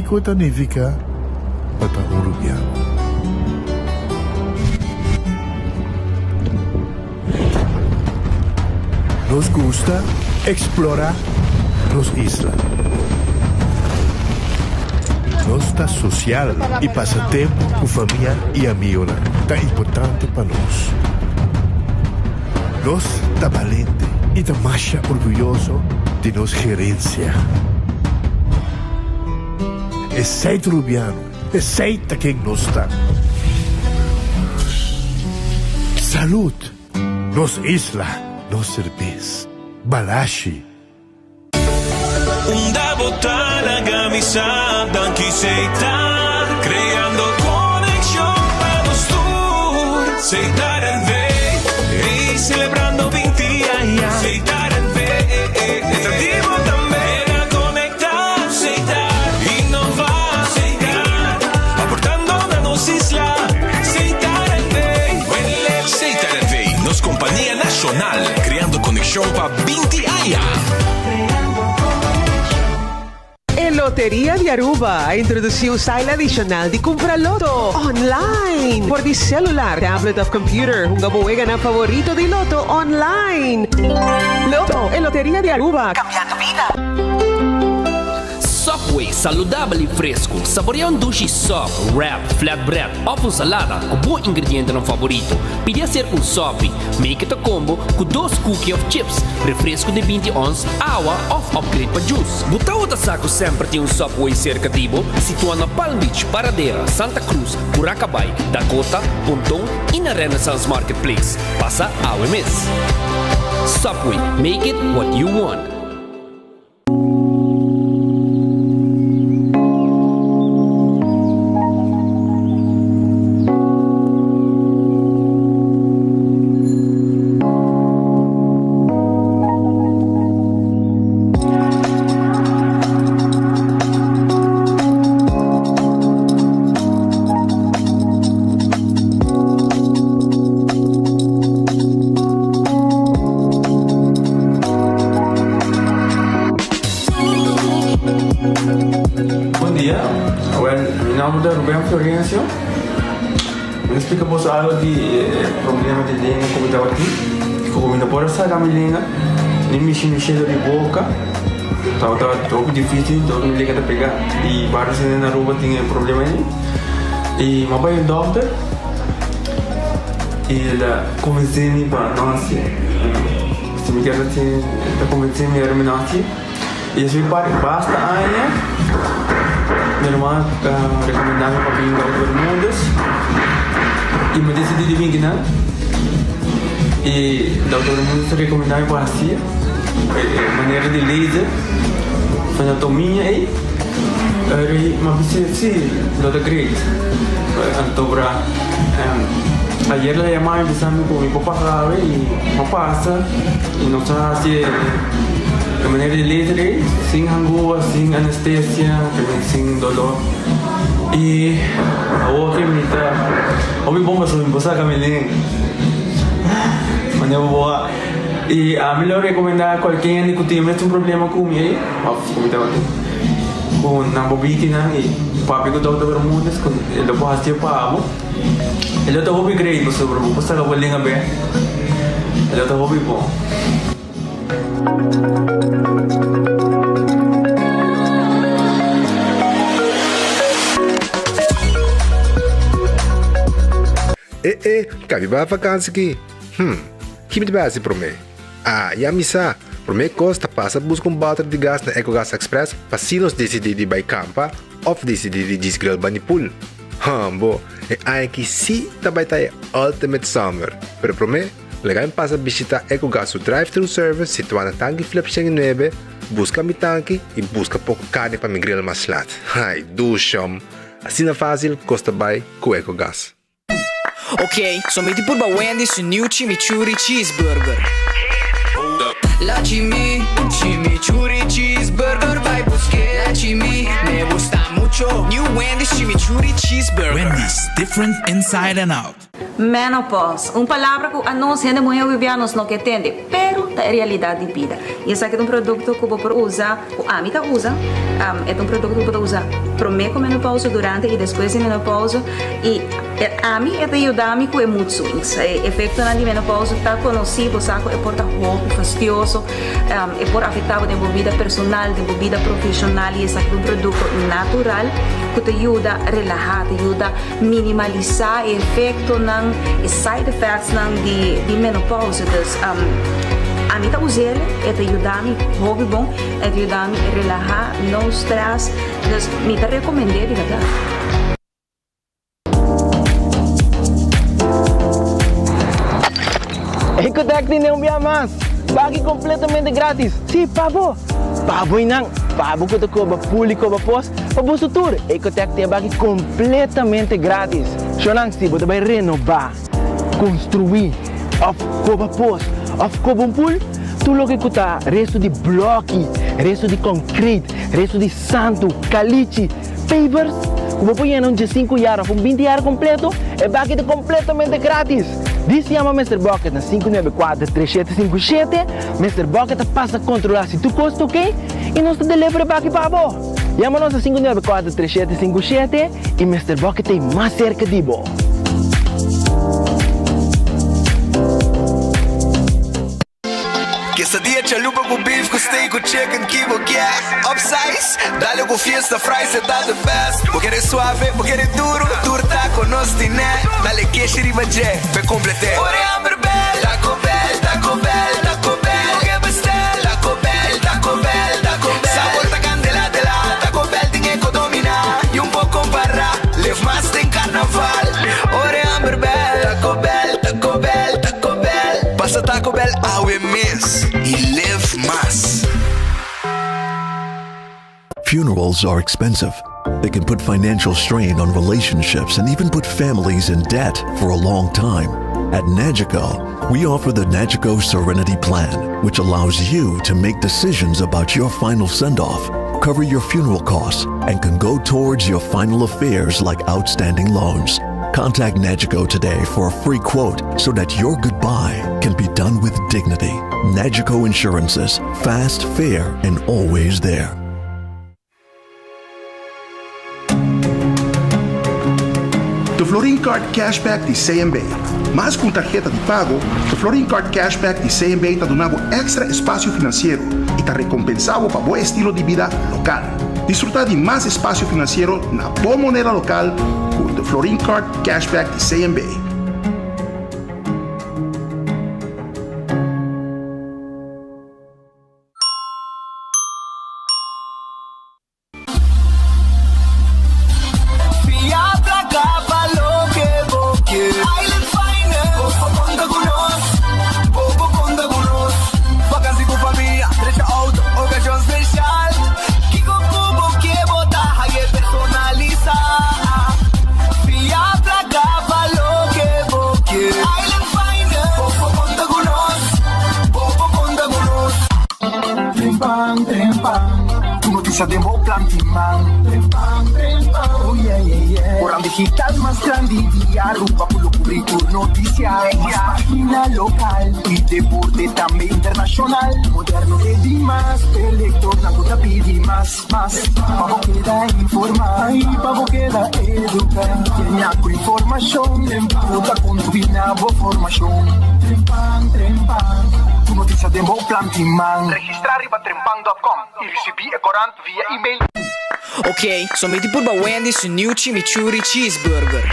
kiko ta nifiká pa ta un rubiano. Nos gusta eksplorá nos isla. Nos ta sosial i pasa tempu ku famia i amigonan ta importante pa nos. Nos ta balente i ta masha orguyoso di nos gerensia. Esei ta Rubiano, esei ta ken nos ta. Salud! Nos isla, nos serbes. Balashi. Unda bo ta laga mi sa danki Setar creando conexion pa nos tur Setar NV ey celebrando 20 aña Setar NV ta di bo tambe Keda conecta Setar innova Setar aportando na nos isla Setar NV Setar NV nos compania nacional creando conexion pa 20 aña. E Loteria di Aruba a introduci un style adicional di cumpra loto online for di celular, tablet of computer. Hunga bo weganan favorito di loto online. Loto, e Loteria di Aruba, cambiando bida. Subway, saludabel y fresco. Saborea un dushi sub, wrap, flatbread of un salada cu bo ingredientenan favorito. Pidi acerca un sopi. Make it a combo cu dos cookie of chips, refresco di 20 ons, awa of upgrade pa juice. Bo tawata sa cu semper tin un Subway cerca di bo? Situa na Palm Beach, Paradera, Santa Cruz, Curacabai, Dakota, Ponton y na Renaissance Marketplace. Pasa awe mes. Subway, make it what you want. Bon dia, awel mi nomber ta Ruben Florencio. Mi ta splika boso algo di e problema di lenga ku mi tabatin. Ku mi no por a saka mi lenga, ni mishi mi shelo di boka. Tabata hopi dificil, dor mi lenga ta pega. I varios hende na Aruba tin e problema ei. I mi a bai un dokter i el a konvensé mi pa no hasié. Si mi kier hasié, el ta konvensé mi ora mi no hasié. I esei par basta aña mi ruman a rekomendá mi pa bin Dòkter Bermúdez i mi desidí di bin kinan. I Dòkter Bermúdez a rekomendá mi pa hasié e manera di laser frenotomia ei. Eri mi a bis'é si, lo ta great. Anto bra ayer el a yama mi bisa mi ku mi por pasa awe i mi a pasa i nos a hasi e manera di laser ei sin hangua, sin anestesia, sin dolor. I awor ke mi ta hopi bon pasobra mi por saka mi lenga manera bo a i ami lo rekomendá kualke hende ku tin e mesun problema ku mi ei òf ku mi tabatin ku nan por biki nan i papia ku Dòkter Bermudez ku e lo por hasié pa bo. E lo ta hopi great pasobra bo por saka bo lenga bek. E lo ta hopi bon. E e, kabi bai vakansi ki? Hm, ki mi ta bai hasi promé? Ah, ya mi sa! Promé kos ta pasa buska un bòter di gas na Ecogas Express pa si nos disidí di bai kampa òf disidí di djis grill bani pool. Hambo, e aña aki sí ta bai ta e ultimate summer! Pero promé, laga mi pasa bishitá Ecogas su drive-thru service situá na Tanki Flip 109, buska mi tanki i buska poko karni pa mi grill mas lat. Ai, dushom! Asina fásil kos ta bai ku Ecogas. Ok, so mi di purba Wendy's su new chimichurri cheeseburger. La chimi, chimichurri cheeseburger bai busk'é. La chimi, me gusta mucho. New Wendy's chimichurri cheeseburger. Wendy's, different inside and out. Menopause, un palabra ku anos hende muhé hopi bia nos no ke tende, pero ta e realidat di bida. I esaki ta un produkto ku bo por usa, ku ami ta usa, e ta un produkto ku bo ta usa promé ku menopause, durante i despues di menopause, i ami e ta yuda mi ku e mood swings. E efektonan di menopause ta konosí, bo sa ku e por ta hopi fastioso, e por afektá bo den bo bida personal, den bo bida profeshonal, i esaki ta un produkto natural ku ta yuda relahá, ta yuda. Minimalisá e efektonan, e side effectsnan di di menopausa. Dus ami ta us'el, e ta yuda mi hopi bon, e ta yuda mi relahá, no stress. Dus mi ta rekomend'é di bèrdat. Ecotec tene un bia mas! Pagi completamente gratis! Sí, pa bo! Pa bo y nan! Pa bo cu ta coba pul y coba pos, pa boso tur! Ecotec tin e baki completamente gratis! Shonan, si bo ta bay renoba, construi, of coba pos, of coba un pul, tur loke cu ta resto di bloki, resto di concrete, resto di santu, calichi, pavers, cu bo por yena un diesinku yard of un binti yard completo, e baki ta completamente gratis! Dis yama Mister Bucket na 594 3757, Mister Bucket ta pasa kontrolá si tur kos ta oké i nos ta deliver e baki pa bo. Yama nos na 594 3757 i Mister Bucket ta ei mas serka di bo. Quesadilla chalupa cu beef cu steak cu chicken ki bo kier Upsize, dale cu fiesta fries e ta the best Bo kere suave, bo kere duro, tur taco nos tine Dale keshi riba dje, p'e complete Ora e hamber bel, Taco Bell, Taco Bell, Taco Bell Bo ke bestel, Taco Bell, Taco Bell, Taco Bell Sabor ta candela dela, Taco Bell tin e co domina Y un por compara, live mas den carnaval Ora e hamber bel, Taco Bell, Taco Bell, Taco Bell Pasa Taco Bell awe mes y live mas. Funerals are expensive. They can put financial strain on relationships and even put families in debt for a long time. At Nagico, we offer the Nagico Serenity Plan, which allows you to make decisions about your final send off, cover your funeral costs, and can go towards your final affairs like outstanding loans. Contact Nagico today for a free quote so that your goodbye can be done with dignity. Nagico Insurances, fast, fair, and always there. The Florin Card Cashback di CMB. Mas ku un tarheta di pago, The Florin Card Cashback di CMB ta duna bo èkstra espasio finansiero i ta rekompensá bo pa bo estilo di bida lokal. Disfrutá di mas espasio finansiero na bo moneda lokal ku The Florin Card Cashback di CMB. Fia placa pa loke bo kier. Island Finance. Bo por conta cu nos. Bo por conta cu nos. Vakantie cu famia, drecha auto, ocasion special. Kico cu bo kier bo ta haye personalisa. Fia placa pa loke bo kier. Island Finance. Bo por conta cu nos. Bo por conta cu nos. Trempan, trempan, tu noticia den bo plan di man. Trempan, trempan, oh yeah, yeah, yeah. Koran digital mas grandi di Aruba cu lo cubri tur noticia. Mas pagina local y deporte tambe internacional. Moderno e di mas, e lectornan cu ta pidi mas, mas. Pa bo keda informa y pa bo keda educa. Llena cu informacion cu ta contribui na bo formacion. Trempan, trempan, tu noticia den bo plan di man. Registra riba trempan dot com y ricibi e corant via email. Ok, so mi tin purba Wendy's su new chimichurri cheeseburger.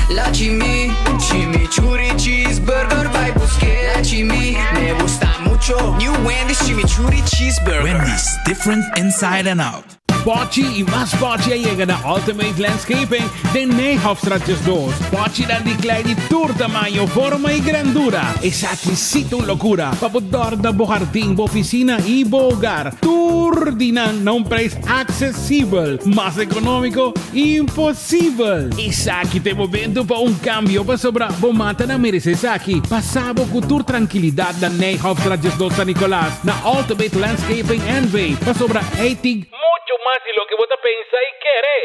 La chimi, chimichurri cheeseburger bai busk'é. La chimi, me gusta mucho. New Wendy's chimichurri cheeseburger. Wendy's, different inside and out. Pochi y mas pochi a yega na Ultimate Landscaping den Nijhofstraat 12. Pochinan di klei di tur tamaño, forma y grandura. Esaki sí ta un locura pa bo dòrda bo hardin, bo oficina y bo hogar. Tur di nan na un prijs accesibel. Mas economico, imposibel! Esaki ta e momento pa un cambio pasobra bo matanan merece esaki. Pasa bo cu tur trankilidad na Nijhofstraat 12 San Nicolas na Ultimate Landscaping NV pasobra ey tin mucho mas di loke bo ta pensa y kere.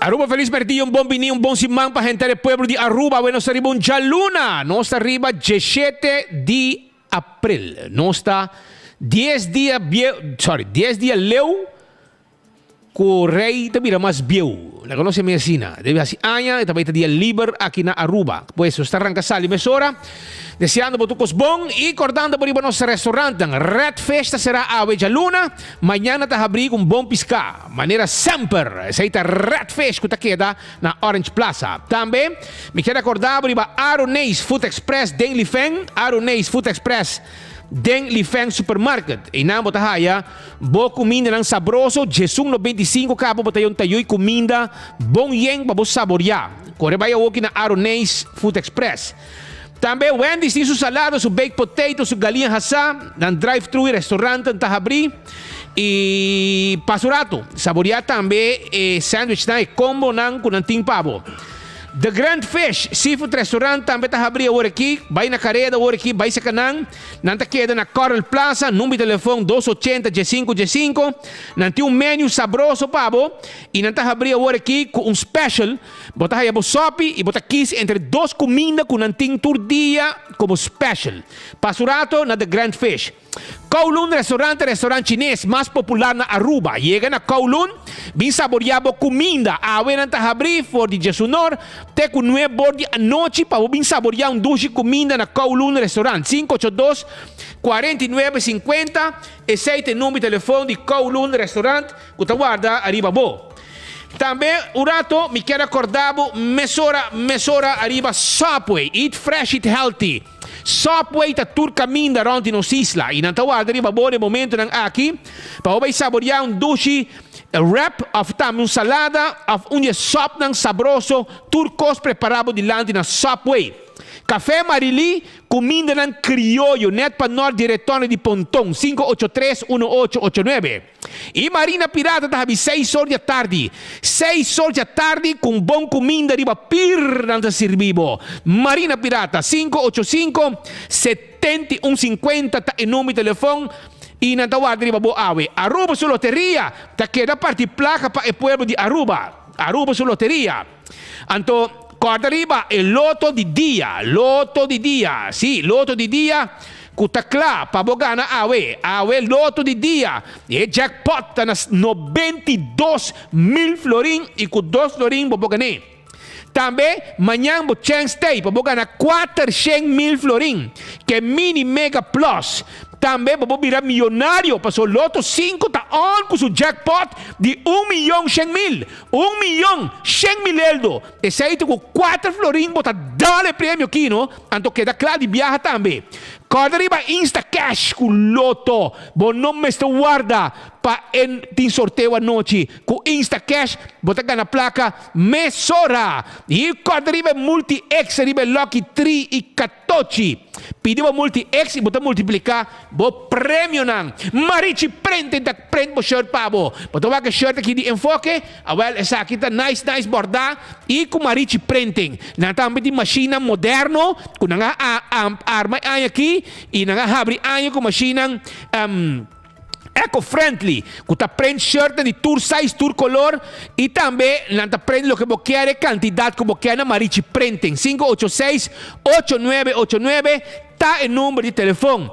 Aruba felis merdia, un bon bini, un bon siman pa henter e pueblo di Aruba. Awe nos ta riba un djaluna, nos ta riba diesshete di april. Nos ta dies dia bieu, sorry, dies dia leu ku rei ta bira mas bieu. Laga nos hemi asina. Debe hasi aña e ta bai ta dia liber aki na Aruba. Pues nos ta ranka sali mesora. Deseando bo tur kos bon i kordando bo riba nos restaurantnan. Red Fish ta será awe djaluna, mañana ta habrí ku un bon piská. Manera semper, esei ta Red Fish ku ta keda na Orange Plaza. Tambe mi kier rekordá bo riba Aroneis Food Express den Lifeng, Aroneis Food Express den Lifeng Supermarket. Einan bo ta haya bo kumindanan sabroso, djesun 95 kaba bo ta yon tayoi kuminda bon yen pa bo saboriá. Kore bai awoki na Aroneis Food Express. Tambe Wendy's tin su salada, su baked potato, su galiña hasá, nan drive thru y restaurantnan ta habrí. Y pasa un rato, saboreá tambe e sandwichnan, e combonan cu nan tin pa bo. The Grand Fish Seafood Restaurant tambe ta habrí awor aki. Bai na Careda awor aki, bai saca nan. Nan ta keda na Coral Plaza, number di telefon dos ochenta diesinco diesinco. Nan tin un menu sabroso pa bo y nan ta habrí awor aki cu un special. Bo ta haya bo sopi y bo ta kis entre dos cuminda cu nan tin tur dia como special. Pasa un rato na The Grand Fish. Kowloon Restaurant ta restaurant chines mas popular na Aruba. Yega na Kowloon, bin saboria bo cuminda. Awe nan ta habri for di diesunor te cu nuebor di anochi pa bo bin saboria un dushi cuminda na Kowloon Restaurant. 582 49 50, esey ta e number di telefon di Kowloon Restaurant cu ta warda ariba bo. Tambe un rato mi kier a corda bo mesora mesora ariba Subway, eat fresh eat healthy. Subway ta tur caminda rond di nos isla y nan ta warda riba bo den momentonan aki pa bo bay saboria un dushi wrap of tambe un salada of un di e sopnan sabroso tur cos prepara bo dilanti na Subway. Café Marily cumindanan crioyo net pa nort di Retorno di Ponton 583 1889. E Marina Pirata ta habi seis or di atardi. Seis or di atardi ku un bon kuminda riba pir nan ta sirbi bo. Marina Pirata, 585 71 50 ta e number di telefon i nan ta warda riba bo awe. Aruba su loteria ta keda parti plaka pa e pueblo di Aruba. Aruba su loteria. Anto kòrda riba e loto di dia, loto di dia, sí, loto di dia ku ta kla pa bo gana awe. Awe loto di dia, e jackpot ta na 92,000 florin i ku dos florin bo por gan'é. Tambe mañan bo chèns t'ei pa bo gana 400,000 florin ku e mini mega plus. Tambe bo por bira miyonario pasobra loto sinku ta on ku su jackpot di 1,100,000. 1,100,000 eldo. Esei ta ku kuater florin bo ta dal e premio kino, anto keda kla di biaha tambe. Kòrda riba Instacash ku Lotto. Bo no mester warda pa e tin sorteo anochi. Ku Instacash bo ta gana plaka mesora. I kòrda riba e Multi X riba e Lucky Tree i Katochi. Pidi bo Multi X i bo ta multipliká bo premionan. Marichi Printing ta print bo shirt pa bo. Bo ta wak e shirt aki di Enfoke? Awel esaki ta nice nice bordá i ku Marichi Printing. Nan tambe tin mashinnan moderno ku nan a arma e aña aki i nan a habri aña ku mashinnan eco-friendly ku ta print shirtnan di tur size, tur kolor i tambe nan ta print loke bo kier e kantidat ku bo kier na Marichi Printing. 586 8989 ta e number di telefon.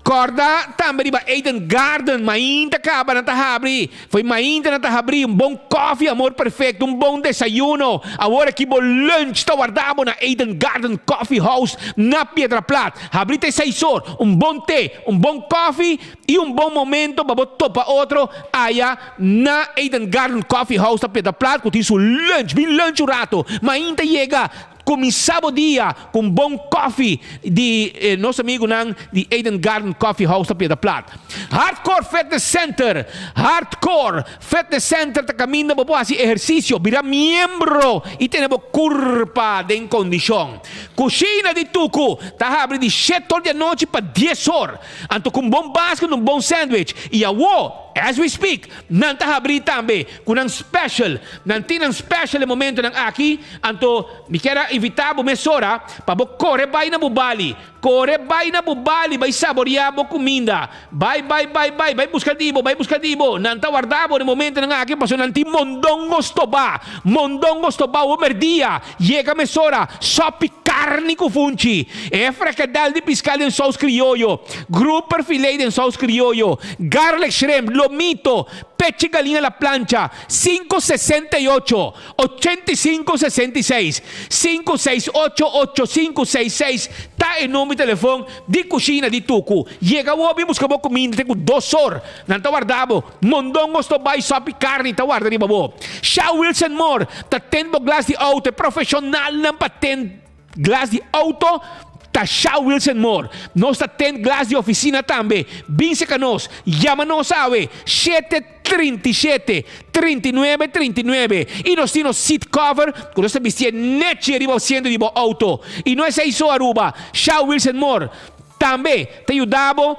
Kòrda tambe riba Eden Garden, mainta kaba nan ta habri, fo'i mainta nan ta habri un bon kòfi, amor perfekto, un bon desayuno. Awor aki bo lunch ta warda bo na Eden Garden Coffee House na Piedra Plat. Habri te seis or, un bon te, un bon kòfi i un bon momento pa bo topa otro aya na Eden Garden Coffee House na Piedra Plat ku tin su lunch. Bin lunch un rato, mainta yega. Kuminsá bo dia ku un bon kòfi di nos amigunan di Eden Garden Coffee House na Piedra Plat. Hardcore Fitness Center Hardcore Fitness Center ta kaminda bo por hasi ehersisio, bira miembro i tene bo kurpa den kondishon. Kushina di Tuku ta habri di shete or di anochi pa dies or. Anto ku un bon basket, un bon sandwich. I awo, as we speak, nan ta habri tambe ku nan special. Nan tin nan special e momentonan aki. Anto mi kier a invita bo mesora pa bo kore bai na bo bali. Kore bai na bo bali bai saboreá bo kuminda. Bai bai bai bai bai buska di bo bai buska di bo. Nan ta warda bo den momentonan aki pasobra nan tin mondongo stobá. Mondongo stobá bo merdia. Yega mesora sòpi karni ku funchi. E frikadèl di piská den sous krioyo. Grouper filé den sous krioyo. Garlic shrimp, lomito, pechi galina la plancha. 568. 85 66 568 8566 ta e number di telefon di cushina di Tucu. Yega awor bin busca bo cuminda te cu dos or. Nan ta warda bo. Mondongo sto bai sopi carni ta warda riba bo. Sha Wilson Moore ta tend bo glas di auto. E profesionalnan pa tend glas di auto ta Sha Wilson Moore. Nos ta tend glas di oficina tambe. Bin seca nos. Yama nos awe. Shete. 37, 39, 39 y nos tin nos seat cover cu nos ta bistié nechi riba asiento di bo auto. Y no esey so Aruba, Sha Wilson Moore tambe ta yuda bo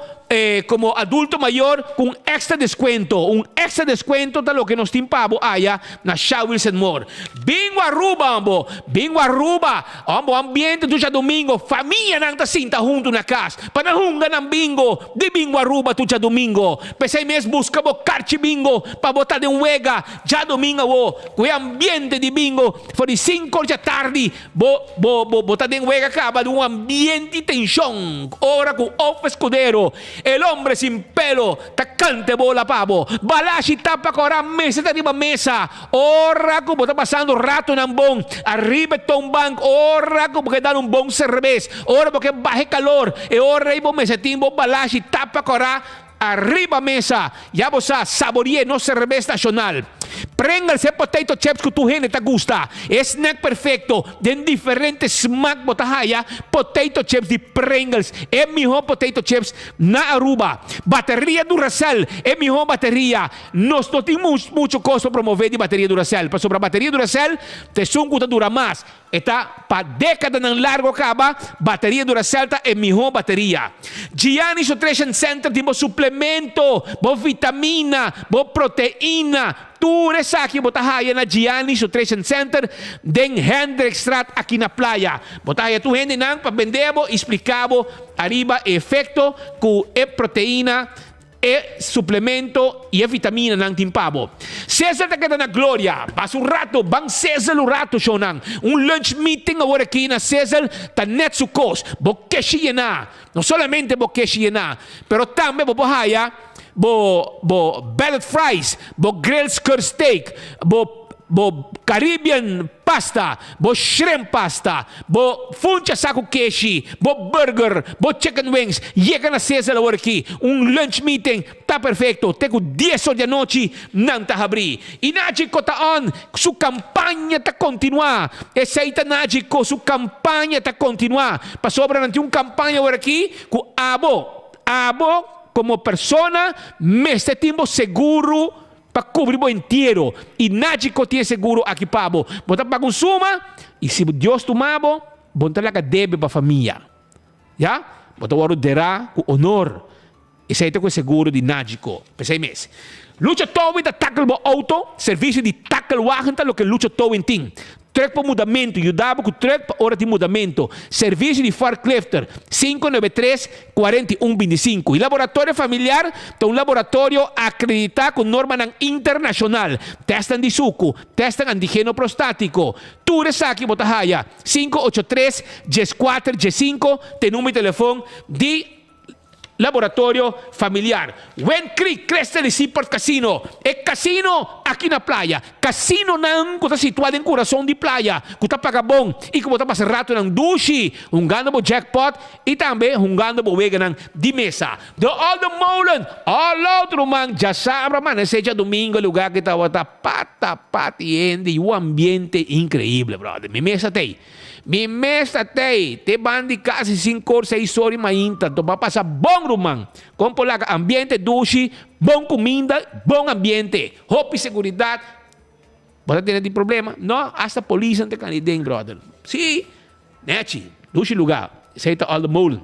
como adulto mayor cu un extra descuento. Un extra descuento ta loke nos tin pa bo aya na Sha Wilson Moore. Bingo Aruba hombo! Bingo Aruba! Hombo ambiente tur djadomingo, famianan ta sinta hunto na cas pa nan hunga nan bingo di Bingo Aruba tur djadomingo. P'esei mes buska bo karchi bingo pa bo ta den wega djadomingo awo ku e ambiente di bingo for di sinku or djatardi bo bo bo bo ta den wega kaba di un ambiente di tenshon ora ku Off Escudero el hombre sin pelo ta kanta e bola pa bo. Balashi tapa kora mester ta riba mesa ora ku bo ta pasando ratonan bon ariba e toonbank ora ku bo ke dal un bon serbes ora bo ke baha e kalor e ora ei bo mester tin bo balashi tapa kora Ariba mesa, ya bo sa, sabori'é nos serbes nashonal. Pringles e potato chips ku tur hende ta gusta. E snack perfekto, den diferente smak bo ta haya potato chips di Pringles, e mihó potato chips na Aruba. Bateria Duracell, e mihó bateria. Nos no tin mucho kos pa promové di bateria Duracell, pasobra bateria Duracell ta esun ku ta dura mas. E ta pa dékadanan largo kaba, bateria Duracell ta e mihó bateria. Gianni's Nutrition Center tin bo suplemento, bo vitamina, bo proteina, tur esaki bo ta haya na Gianni's Nutrition Center den Hendrikstraat aki na Playa. Bo ta haya tur hendenan pa bende bo i splika bo ariba e efekto ku e proteina E suplemento y e vitaminanan tin pa bo. Cesar ta keda na Gloria. Pasa un rato, ban Cesar un rato, shownan. Un lunch meeting awor aki na Cesar ta net su cos. Bo keshi yena. No solamente bo keshi yena, pero tambe bo por haya bo bo battered fries, bo grilled skirt steak, bo bo Caribbean pasta, bo shrimp pasta, bo funcha saku keshi, bo burger, bo chicken wings. Yega na Cesar awor aki. Un lunch meeting ta perfecto. Te ku dies or di anochi nan ta habri. I Nagico ta on. Su campaña ta continua. Esey ta Nagico su campaña ta continua. Pasobra nan tin un campaña awor aki ku abo, abo como persona mester tin bo seguro Pa cubri bo entiero y Nagico tin e seguro aki pa bo. Bo ta paga un suma y si Dios tuma bo, bo no ta laga debe pa famia. Ya? Bo ta wordo dera cu honor. Esey ta cu e seguro di Nagico. P'esey mes. Lucho Towing ta tackle bo auto. Servicio di tacklewagen ta loke Lucho Towing tin. Truck pa mudamento, yuda bo ku truck pa ora di mudamento. Servisio di forklifter, 593, 41 25. I Laboratorio Familiar ta un laboratorio akreditá ku normanan internashonal. Tèstnan di suku, tèstnan antigeno prostátiko. Tur esaki bo ta haya. 583, 14, 15 ta e number di telefon di. Laboratorio Familiar. Wind Creek Crystal y Seaport Casino, e casino aki na playa. Casinonan cu ta situa den curason di playa, cu ta paga bon y cu bo ta pasa ratonan dushi hungando bo jackpot y tambe hungando bo weganan di mesa. De Olde Molen, all out ruman, djasabra amanece djadomingo e lugar ki tabata pata pati hende y un ambiente increible brother. Mi mesa ta ey. Mi mes ta tei, te ban di kasi sinkor seis or di mainta, anto bo a pasa bon ruman. Kon por laga ambiente dushi, bon kuminda, bon ambiente, hopi seguridat, bo ta tene di problema? No, hasta polis nan ta kani den brother. Si, nechi, dushi luga, esei ta Olde Molen.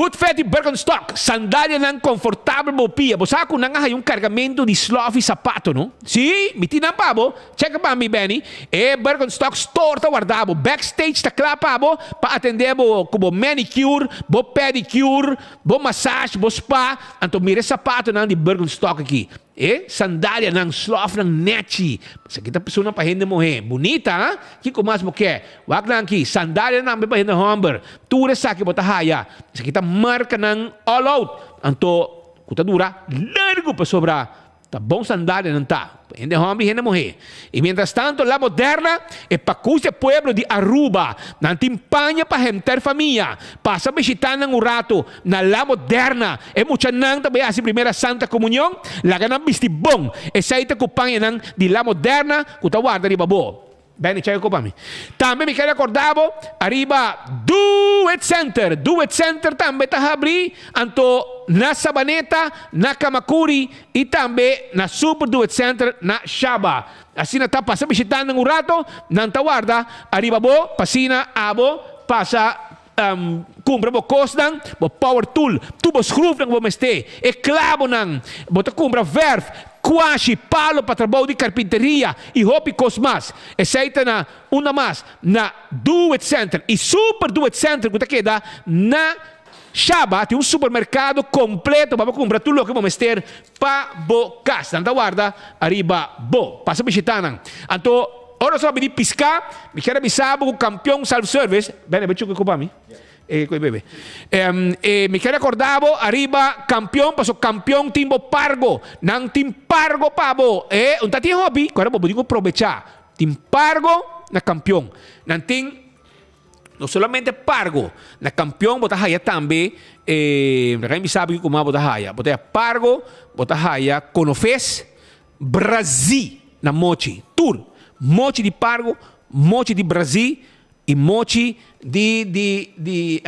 Foot Fetish Birkenstock, sandalianan confortabel bo pia. Bo sa cu nan a haya un cargamento di slof y sapato, no? Sí, mi tin nan pa bo. Check pa mi, Benny. E Birkenstock store ta warda bo. Backstage ta cla pa bo pa atende bo cu bo manicure, bo pedicure, bo massage, bo spa. Anto mira e sapatonan di Birkenstock aki. E sandalianan, slòfnan nèchi. Esaki ta persona pa hende muhé. Bunita, ha? Kiko mas bo ke? Wak nan aki, sandalianan tambe pa hende hòmber. Tur esaki bo ta haya. Esaki ta markanan all out. Anto, ku ta dura largu pasobra ta bon sandalianan ta. Pa hende hòmber i hende muhé. I mientras tanto La Moderna, e pakus di e pueblo di Aruba. Nan tin paña pa henter famia. Pasa bishitá nan un rato na La Moderna. E muchanan ta bai hasi primera Santa Comunion, laga nan bisti bon. Esei ta ku pañanan di La Moderna ku ta warda riba bo. Benny, chai ku pa mi. Tambe mi kere akorda bo ariba Do It Center. Do It Center tambe ta habri anto na Sabaneta, na Kamakuri i tambe na Super Do It Center na Shaba. Asina ta pasa bishita nan un rato, nan ta warda ariba bo pa asina abo pasa Cumpra bo cosnan, bo power tool, tur bo schroefnan cu bo mester, e clabonan, bo ta cumpra verf, cuashi, palo pa trabou di carpinteria y hopi cos mas. Esey ta na unda mas? Na Do It Center y Super Do It Center cu ta keda na Shaba tin un supermercado completo pa bo cumpra tur loke bo mester pa bo cas. Nan ta warda ariba bo. Pasa bishita nan. Anto ora nos a bini pisca, mi kier a bisa bo cu Campeon Self Service, bene be chuca cu pa mi, e cu e bebe. E mi kier a corda bo ariba Campeon, paso Campeon tin bo pargo. Nan tin pargo pa bo. E un ta tin hopi, cu ora bo bo tin cu probecha. Tin pargo na Campeon. Nan tin. No solamente pargo, na campeon bo ta haya tambe e laga mi sabi kico mas bo ta haya. Bo ta haya pargo, bo ta haya conofes, brazi na mochi. Tur, mochi di pargo, mochi di brazi y mochi di di di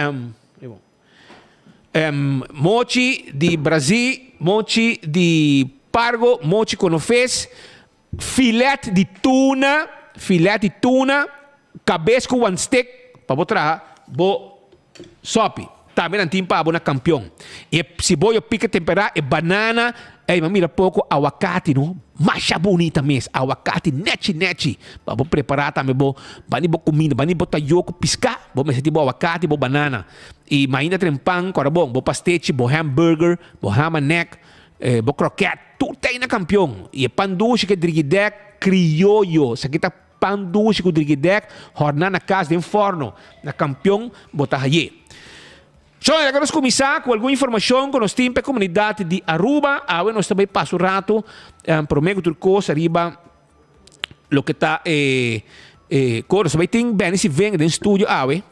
mochi di brazi, mochi di pargo, mochi conofes. Filet di tuna, filet di tuna, kabes ku wan stek pa bo traha bo sopi. Tambe nan tin pa bo na kampion. E siboyo pika temperá, e banana, ey mi a mira poko awakati no, masha bunita mes, awakati nechi nechi pa bo prepará tambe bo bani bo kuminda, bani bo tayo ku piská, bo mester tin bo awakati, bo banana. I mainda tren pan, kòrda bon, bo pastechi, bo hamburger, bo hamanek. Bo kroket tur ta na kampion. I e pan dushi ku e drigidèk krioyo. Esaki ta pan dushi ku drigidèk hòrná na kas den fòrno. Na kampion bo ta hay'é. Shon, laga nos kuminsá ku algun informashon ku nos tin pa e komunidat di Aruba. Awe nos ta bai pasa un ratu promé ku tur kos ariba loke ta e kos. Nos ta bai tin Benny Sivenga den studio awe.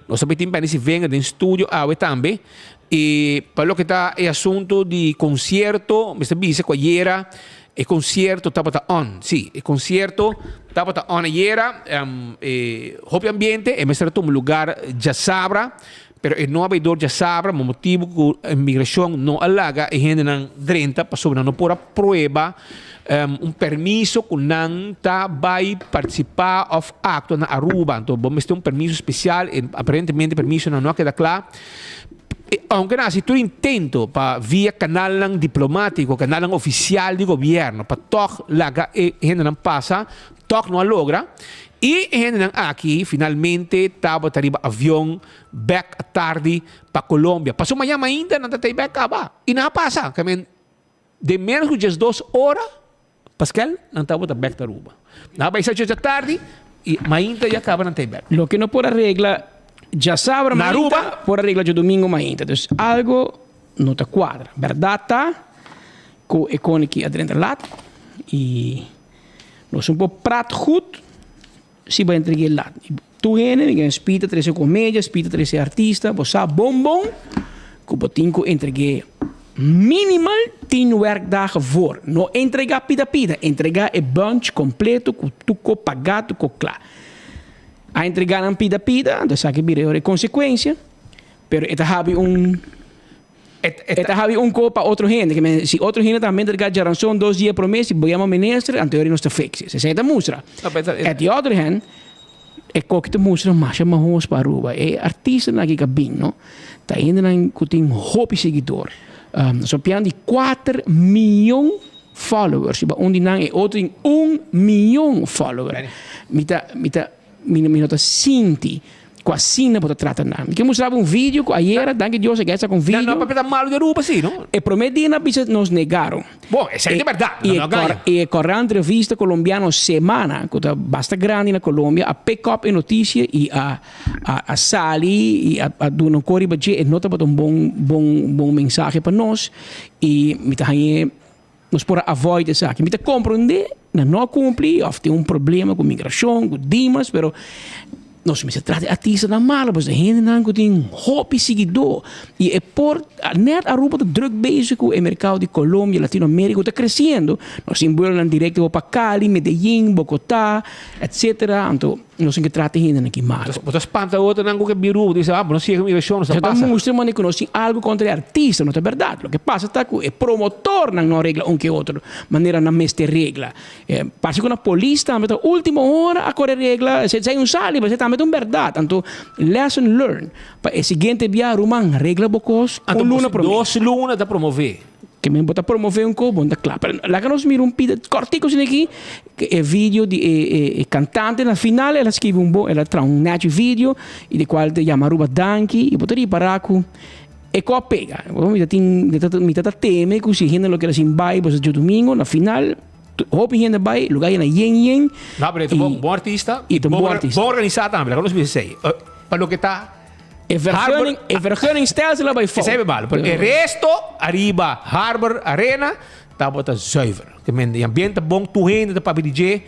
Nos ta bai tin Benny Sivenga den studio awe tambe. I pa loke ta e asuntu di konsierto, mester bisa ku ayera e konsierto tabata on. Sí, e konsierto tabata on ayera. E hopi ambiente, e mester a tuma lugar djasabra, pero e no a bai dor djasabra pa motibu ku migrashon no a laga e hendenan drenta pasobra nan no por a prueba un permiso ku nan ta bai partisipá òf aktua na Aruba. Anto bo mester un permiso spesial, e aparentemente permisonan no a keda kla. Aunke nan hasi tur intento pa via kanalnan diplomátiko, kanalnan ofisial di gobièrnu pa tòg laga e hendenan pasa, tòg no a logra. I e hendenan aki finalmente tabata riba avion bèk atardi pa Colombia. Pasobra mañana mainta nan ta tei bèk kaba. I nan a pasa. Den ménos ku diesdos ora, Paskel, nan tabata bèk ta Aruba. Nan a bai sa djes djatardi i mainta ya kaba nan ta e bèk. Loke no por a regla djasabra Na mainta, Aruba? por a regla djadumingu mainta. Dus algo no ta kuadra. Bèrdat ta ku e koni ki a drenta lat i nos un por prat gut si bo a entreg'é lat. Tur hende mi gen spita trese komedia, spita trese artista, bo sa bon bon ku bo tin ku entreg'é minimal tien werkdagen voor. No entregá pida pida, entregá e bunch kompleto ku tur ko pagá, tur ko kla. A entregá nan pida pida, anto esaki bira e ora e konsekuensia, pero e ta habi un e ta habi un ko pa otro hende. Ke men si otro hende tambe entregá djaranson dos dia promé, si bo yama minister, anto e ora nos ta fix. Esei ta mustra. At the other hand. E koki ta mustra masha mahos pa Aruba. E artistanan aki ka bin, no? Ta hendenan ku tin hopi seguidor. Nos a pian di kuater miyon followers. Riba un di nan e otro tin un miyon follower. Mi ta, mi ta, mi no ta sinti Ku asina bo ta trata nan. Mi ke mustra bo un video ku ayera, danki Dios, e gei sa ku un video. Nan no a papia tan malu di Aruba si, no? E promé dia nan a bisa nos negaron. Bon, esei ta bèrdat, nan no a gaña. I e korant revista kolombiano Semana, ku ta basta grandi na Colombia, a pick up e notisia i a a sali i a duna un kor riba dje. E no tabata un bon bon bon mensahe pa nos i mi ta hañ'é Nos por a avoid esaki. Mi ta comprende nan no a cumpli of tin un problema cu migracion, cu dimas, pero nos mester trata e artistanan malo, pasobra e hendenan cu tin hopi siguidor y e por, net Aruba ta druk bezig cu e mercado di Colombia, Latinoamerica cu ta creciendo, nos tin buelonan directo pa Cali, Medellin, Bogota, etcetera, anto nos tin ke trata e hendenan aki malo. Bo ta spanta otronan ku ke bin Aruba, bo ta bisa, ah, bo no sigue migracion, nos ta pasa. Ta mustra manera ku nos tin algu kontra e artista, no ta bèrdat. Loke pasa ta ku e promotornan no a regla un ke otro manera nan mester regla. Parse ku na polis tambe ta ultimo ora a kore regla, esei un sali, pero esei tambe ta un bèrdat. Anto lesson learn pa e siguiente bia ruman regla bo kos un luna promé. Dos luna ta promové. Ke men bo ta promové un ko, bo no ta kla. Pero laga nos mira un pida kòrtiku asina aki, e video di e kantante na final el a skibi un bon, el a traha un nechi video i di kual ta yama Aruba danki i bo ta ripará ku e ko a pega. Mi ta tin, mi ta teme ku si hende lo keda sin bai bo sa djadumingu na final hopi hende bai, lugá yena yen yen. No, pero e ta un bon artista i ta un bon artista. Bon organisá tambe, laga nos bisa esei. Pa loke ta. E vergunning, e vergunningstelsel a bai fout. Esei bai malo. Pero e resto ariba Harbor Arena tabata zuiver. Te men e ambiente bon, tur hende ta papia di dje.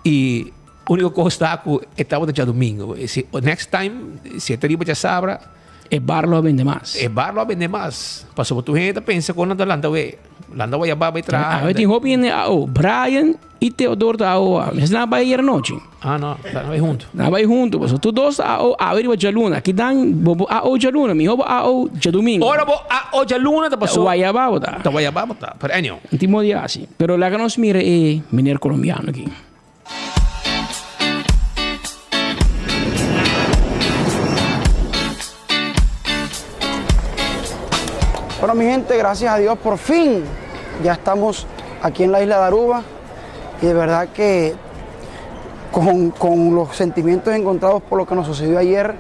I úniko kos ta ku e tabata djadumingu. Si next time si e ta riba djasabra. E bar lo a bende mas. E bar lo a bende mas. Pasobra tur hende ta pensa ku nan ta lanta wei. Lanta wei a bai traha. Awe tin hopi hende a o. Brian y Theodor ta AO. Mes nan a bai ayer anochi. Ah no, nan a bai hunto. Nan a bai hunto, pasobra tur dos ta AO awe riba djaluna. Aki dan bo bo AO djaluna, miho bo AO djadumingo. Ora bo AO djaluna ta paso. Ta wayabá bo ta. Ta wayabá bo ta, pero anyhow. No tin modo di hasi. Pero laga nos mira e meneer colombiano aki. Bueno, mi gente, gracias a Dios por fin ya estamos aquí en la isla de Aruba y de verdad que con, con los sentimientos encontrados por lo que nos sucedió ayer,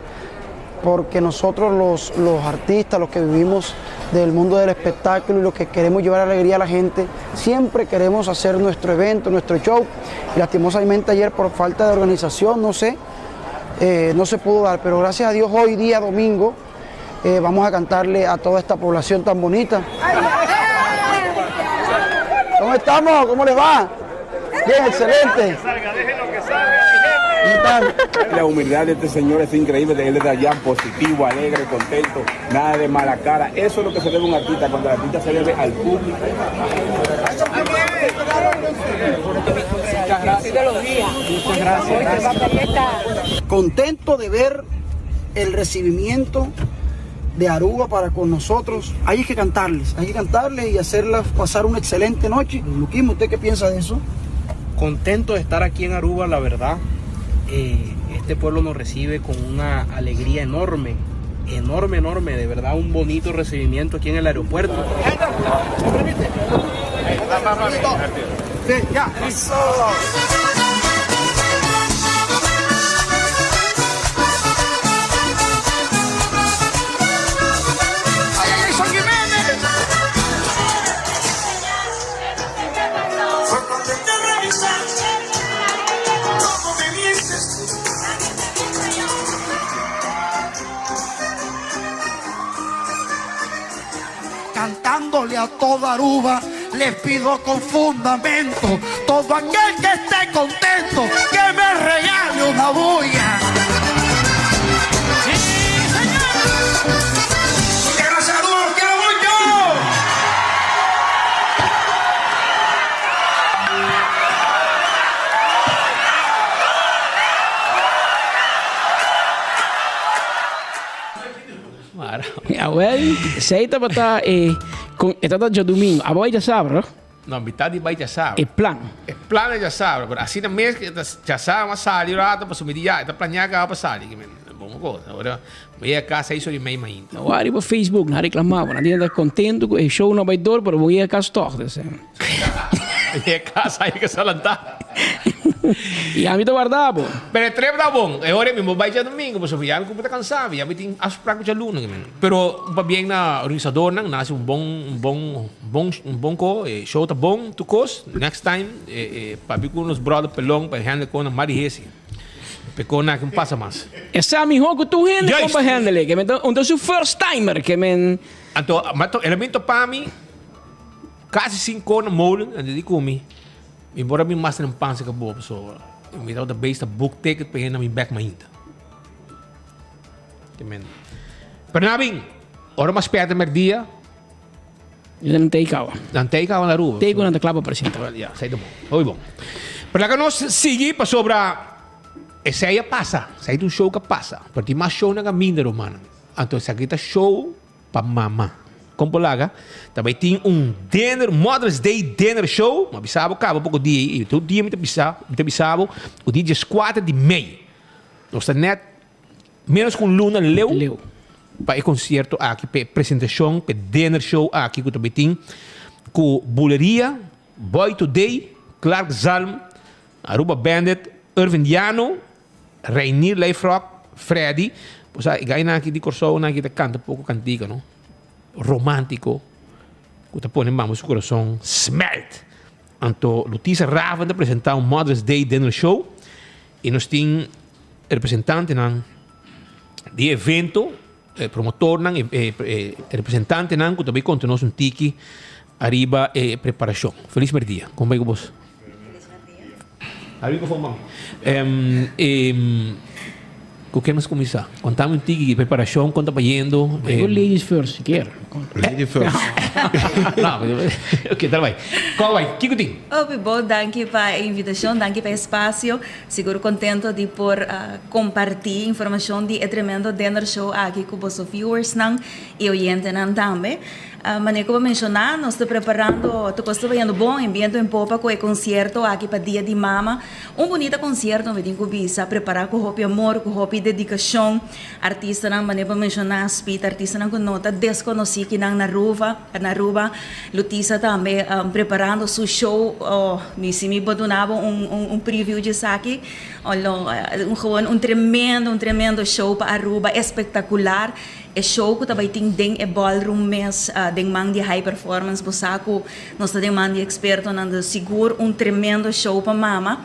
porque nosotros los, los artistas, los que vivimos del mundo del espectáculo y los que queremos llevar alegría a la gente, siempre queremos hacer nuestro evento, nuestro show. Y lastimosamente ayer por falta de organización, no sé, eh, no se pudo dar, pero gracias a Dios hoy día domingo eh, vamos a cantarle a toda esta población tan bonita. ¿Cómo estamos? ¿Cómo les va? Bien, excelente. La humildad de este señor es increíble, él es de allá, positivo, alegre, contento, nada de mala cara. Eso es lo que se debe a un artista, cuando el artista se debe al público. Muchas gracias. Muchas gracias. Contento de ver el recibimiento de Aruba para con nosotros. Hay que cantarles, hay que cantarles y hacerlas pasar una excelente noche. Luquismo, ¿usted qué piensa de eso? Contento de estar aquí en Aruba, la verdad. Eh, este pueblo nos recibe con una alegría enorme, enorme, enorme. De verdad, un bonito recibimiento aquí en el aeropuerto. ¡Ay, ay, Son Jiménez! Cantándole a toda Aruba, les pido con fundamento, todo aquel que esté contento, que me regale una bulla. ¡Sí, señor! ¡Gracias, Aruba, los quiero mucho! Awel, esei tabata e con e tabata djadumingo. Abo bai djasabra, no? No, mitad di bai djasabra. E plan. E plan ta djasabra, pero asina mes ke ta djasabra mi a sali rato pasobra mi di ya, e ta planea kaba pa sali. Ke men, bon kos. Ora mi yega kas seis ora i mei mainta. No wak riba Facebook, nan a reklamá bo. Nan di nan ta kontento ku e show no bai dor, pero bo yega kas tòg. Dus. Mi yega kas ai ke salantá. I ami ta warda bo. Pero e trip ta bon. E ora mi bo bai djadumingu pasobra ya mi kumpa ta kansá. Ya mi tin afsprak ku djaluna. Pero un pabien na organisadornan, nan hasi un bon un bon bon un bon ko, e show ta bon tur kos. Next time e e papia ku nos brother Pelon pa e handle kon nan mas di hesi. Pa e kon aki un pasa mas. E sa mihó ku tur hende kon Juist! pa handle. Ke men ta un ta su first timer ke men. Anto ma to el a bin topa mi kasi sinko na molen anto di ku mi mi por a bin mas den pansa ke bo pasobra mi tabata bezig ta book ticket pa hende mi bek mainta. Pero na bin, ora mas spera merdia. Nan tei kawa. Nan tei kawa na Aruba. Tei ku nan ta kla pa presenta. Ya, esei ta bon. Hopi bon. Pero laga nos sigui pasobra esei a pasa. Esei ta un show ku a pasa. Pero tin mas shownan kaminda, rumannan. Anto esaki ta show pa mama. Kon por laga? Ta bai tin un dinner, Mother's Day dinner show. Mi a bisa bo kaba poko dia ei. Tur dia mi ta bisa, mi ta bisa bo ku dia dieskuater di mei. Nos ta nèt Menos ku un luna leu pa e konsierto aki, pa e presentashon, pa e dinner show aki ku ta bai tin ku Buleria, Boy Today, Clark Zalm, Aruba Bandit, Irvin Diano, Reinier Leifrock, Freddy. Bo sa e gainan aki di Kòrsou nan aki ta kanta poko kantika no, romantiko ku ta pone mama su kurason smelt. Anto Lutisa Raven ta presenta un Mother's Day dinner show i nos tin representantenan di evento, e promotornan, e representantenan ku ta bai konta nos un tiki ariba e preparashon. Felis merdia. Kon bai ku bos? Ariba for mami. Ku ke nos kuminsá? Kontami un tiki di preparashon, kon ta bayendo. Bai ku ladies first si kier. Ladies first. No, ok, dal bai. Kon bai? Kiko tin? Hopi bon, danki pa e invitashon, danki pa e espasio. Sigur contento di por comparti informacion di e tremendo dinner show aki cu boso viewersnan y oyentenan tambe. Manera cu bo menciona, nos ta preparando, tur cos ta bayendo bon en biento en popa cu e concierto aki pa Dia di Mama. Un bunita concierto mi tin cu bisa, prepara cu hopi amor, cu hopi dedicacion. Artistanan, manera bo menciona, Speed, artistanan cu no ta desconoci kinan na Aruba, na Aruba. Lutisa tambe preparando su show, oh, mi si mi por duna bo un un preview di esaki, lo un gewoon un tremendo un tremendo show pa Aruba, espectacular. E show cu ta bay tin den e ballroom mes, den man di High Performance, bo sa cu nos ta den man di expertonan, dus sigur un tremendo show pa mama.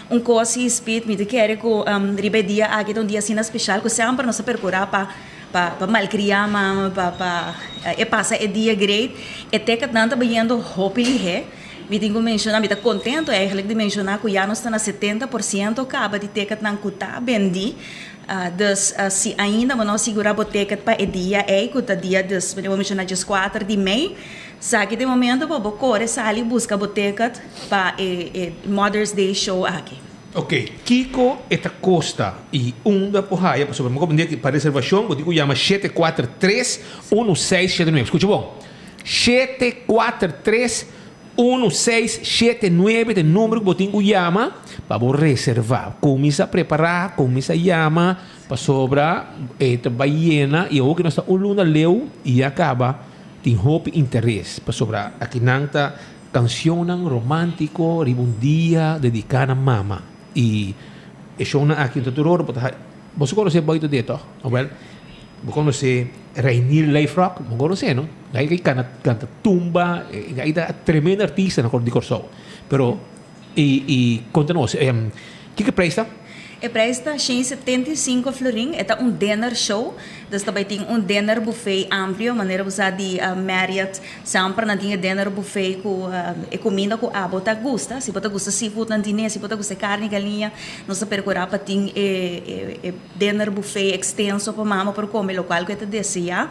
Un cos si Speed, mi ta kere cu riba e dia aki ta un dia asina special cu semper nos ta percura pa pa pa malcria mama, pa pa e pasa e dia great. E ticketnan ta bayendo hopi lihé. Mi tin cu menciona, mi ta contento eigenlijk di menciona cu ya nos ta na 70% caba di ticketnan cu ta bendi. Dus si ainda bo no a sigura bo ticket pa e dia ey cu ta dia dus, bo menciona dieskuater di mei, Saki den momento pa bo kore sali buska bo ticket pa e Mother's Day show aki. Ok, kiko e ta kosta i unda por haya? Pasobra mi comprende ki pa reservashon bo tin ku yama 743 1679. Skucha bon, 743 1679 ta e numero ku bo tin ku yama pa bo reserva. Kuminsá prepará, kuminsá yama pasobra e ta bai yena i awor ku nos ta un luna leu i ya kaba. Tin hopi interes pasobra akinan ta cancionnan romantico riba un dia dedica na mama y e shownan aki no ta tur ora bo ta Boso conoce Boy Today toch? Awel bo conoce Reinier Leefrock? Bo conoce no? Gai ki canta canta tumba gai ta tremendo artista na di Corsou pero y y conta nos kiko prijs ta? E prijs ta 175 florin, e ta un dinner show, dus ta bai tin un dinner buffet amplio, manera bo sa di Marriott semper nan tin e dinner buffet ku e kuminda ku abo ta gusta, si bo ta gusta seafood nan tin e, si bo ta gusta karni galiña, nos ta perkura pa tin e dinner buffet ekstenso pa mama por kome lokual ku e ta desea.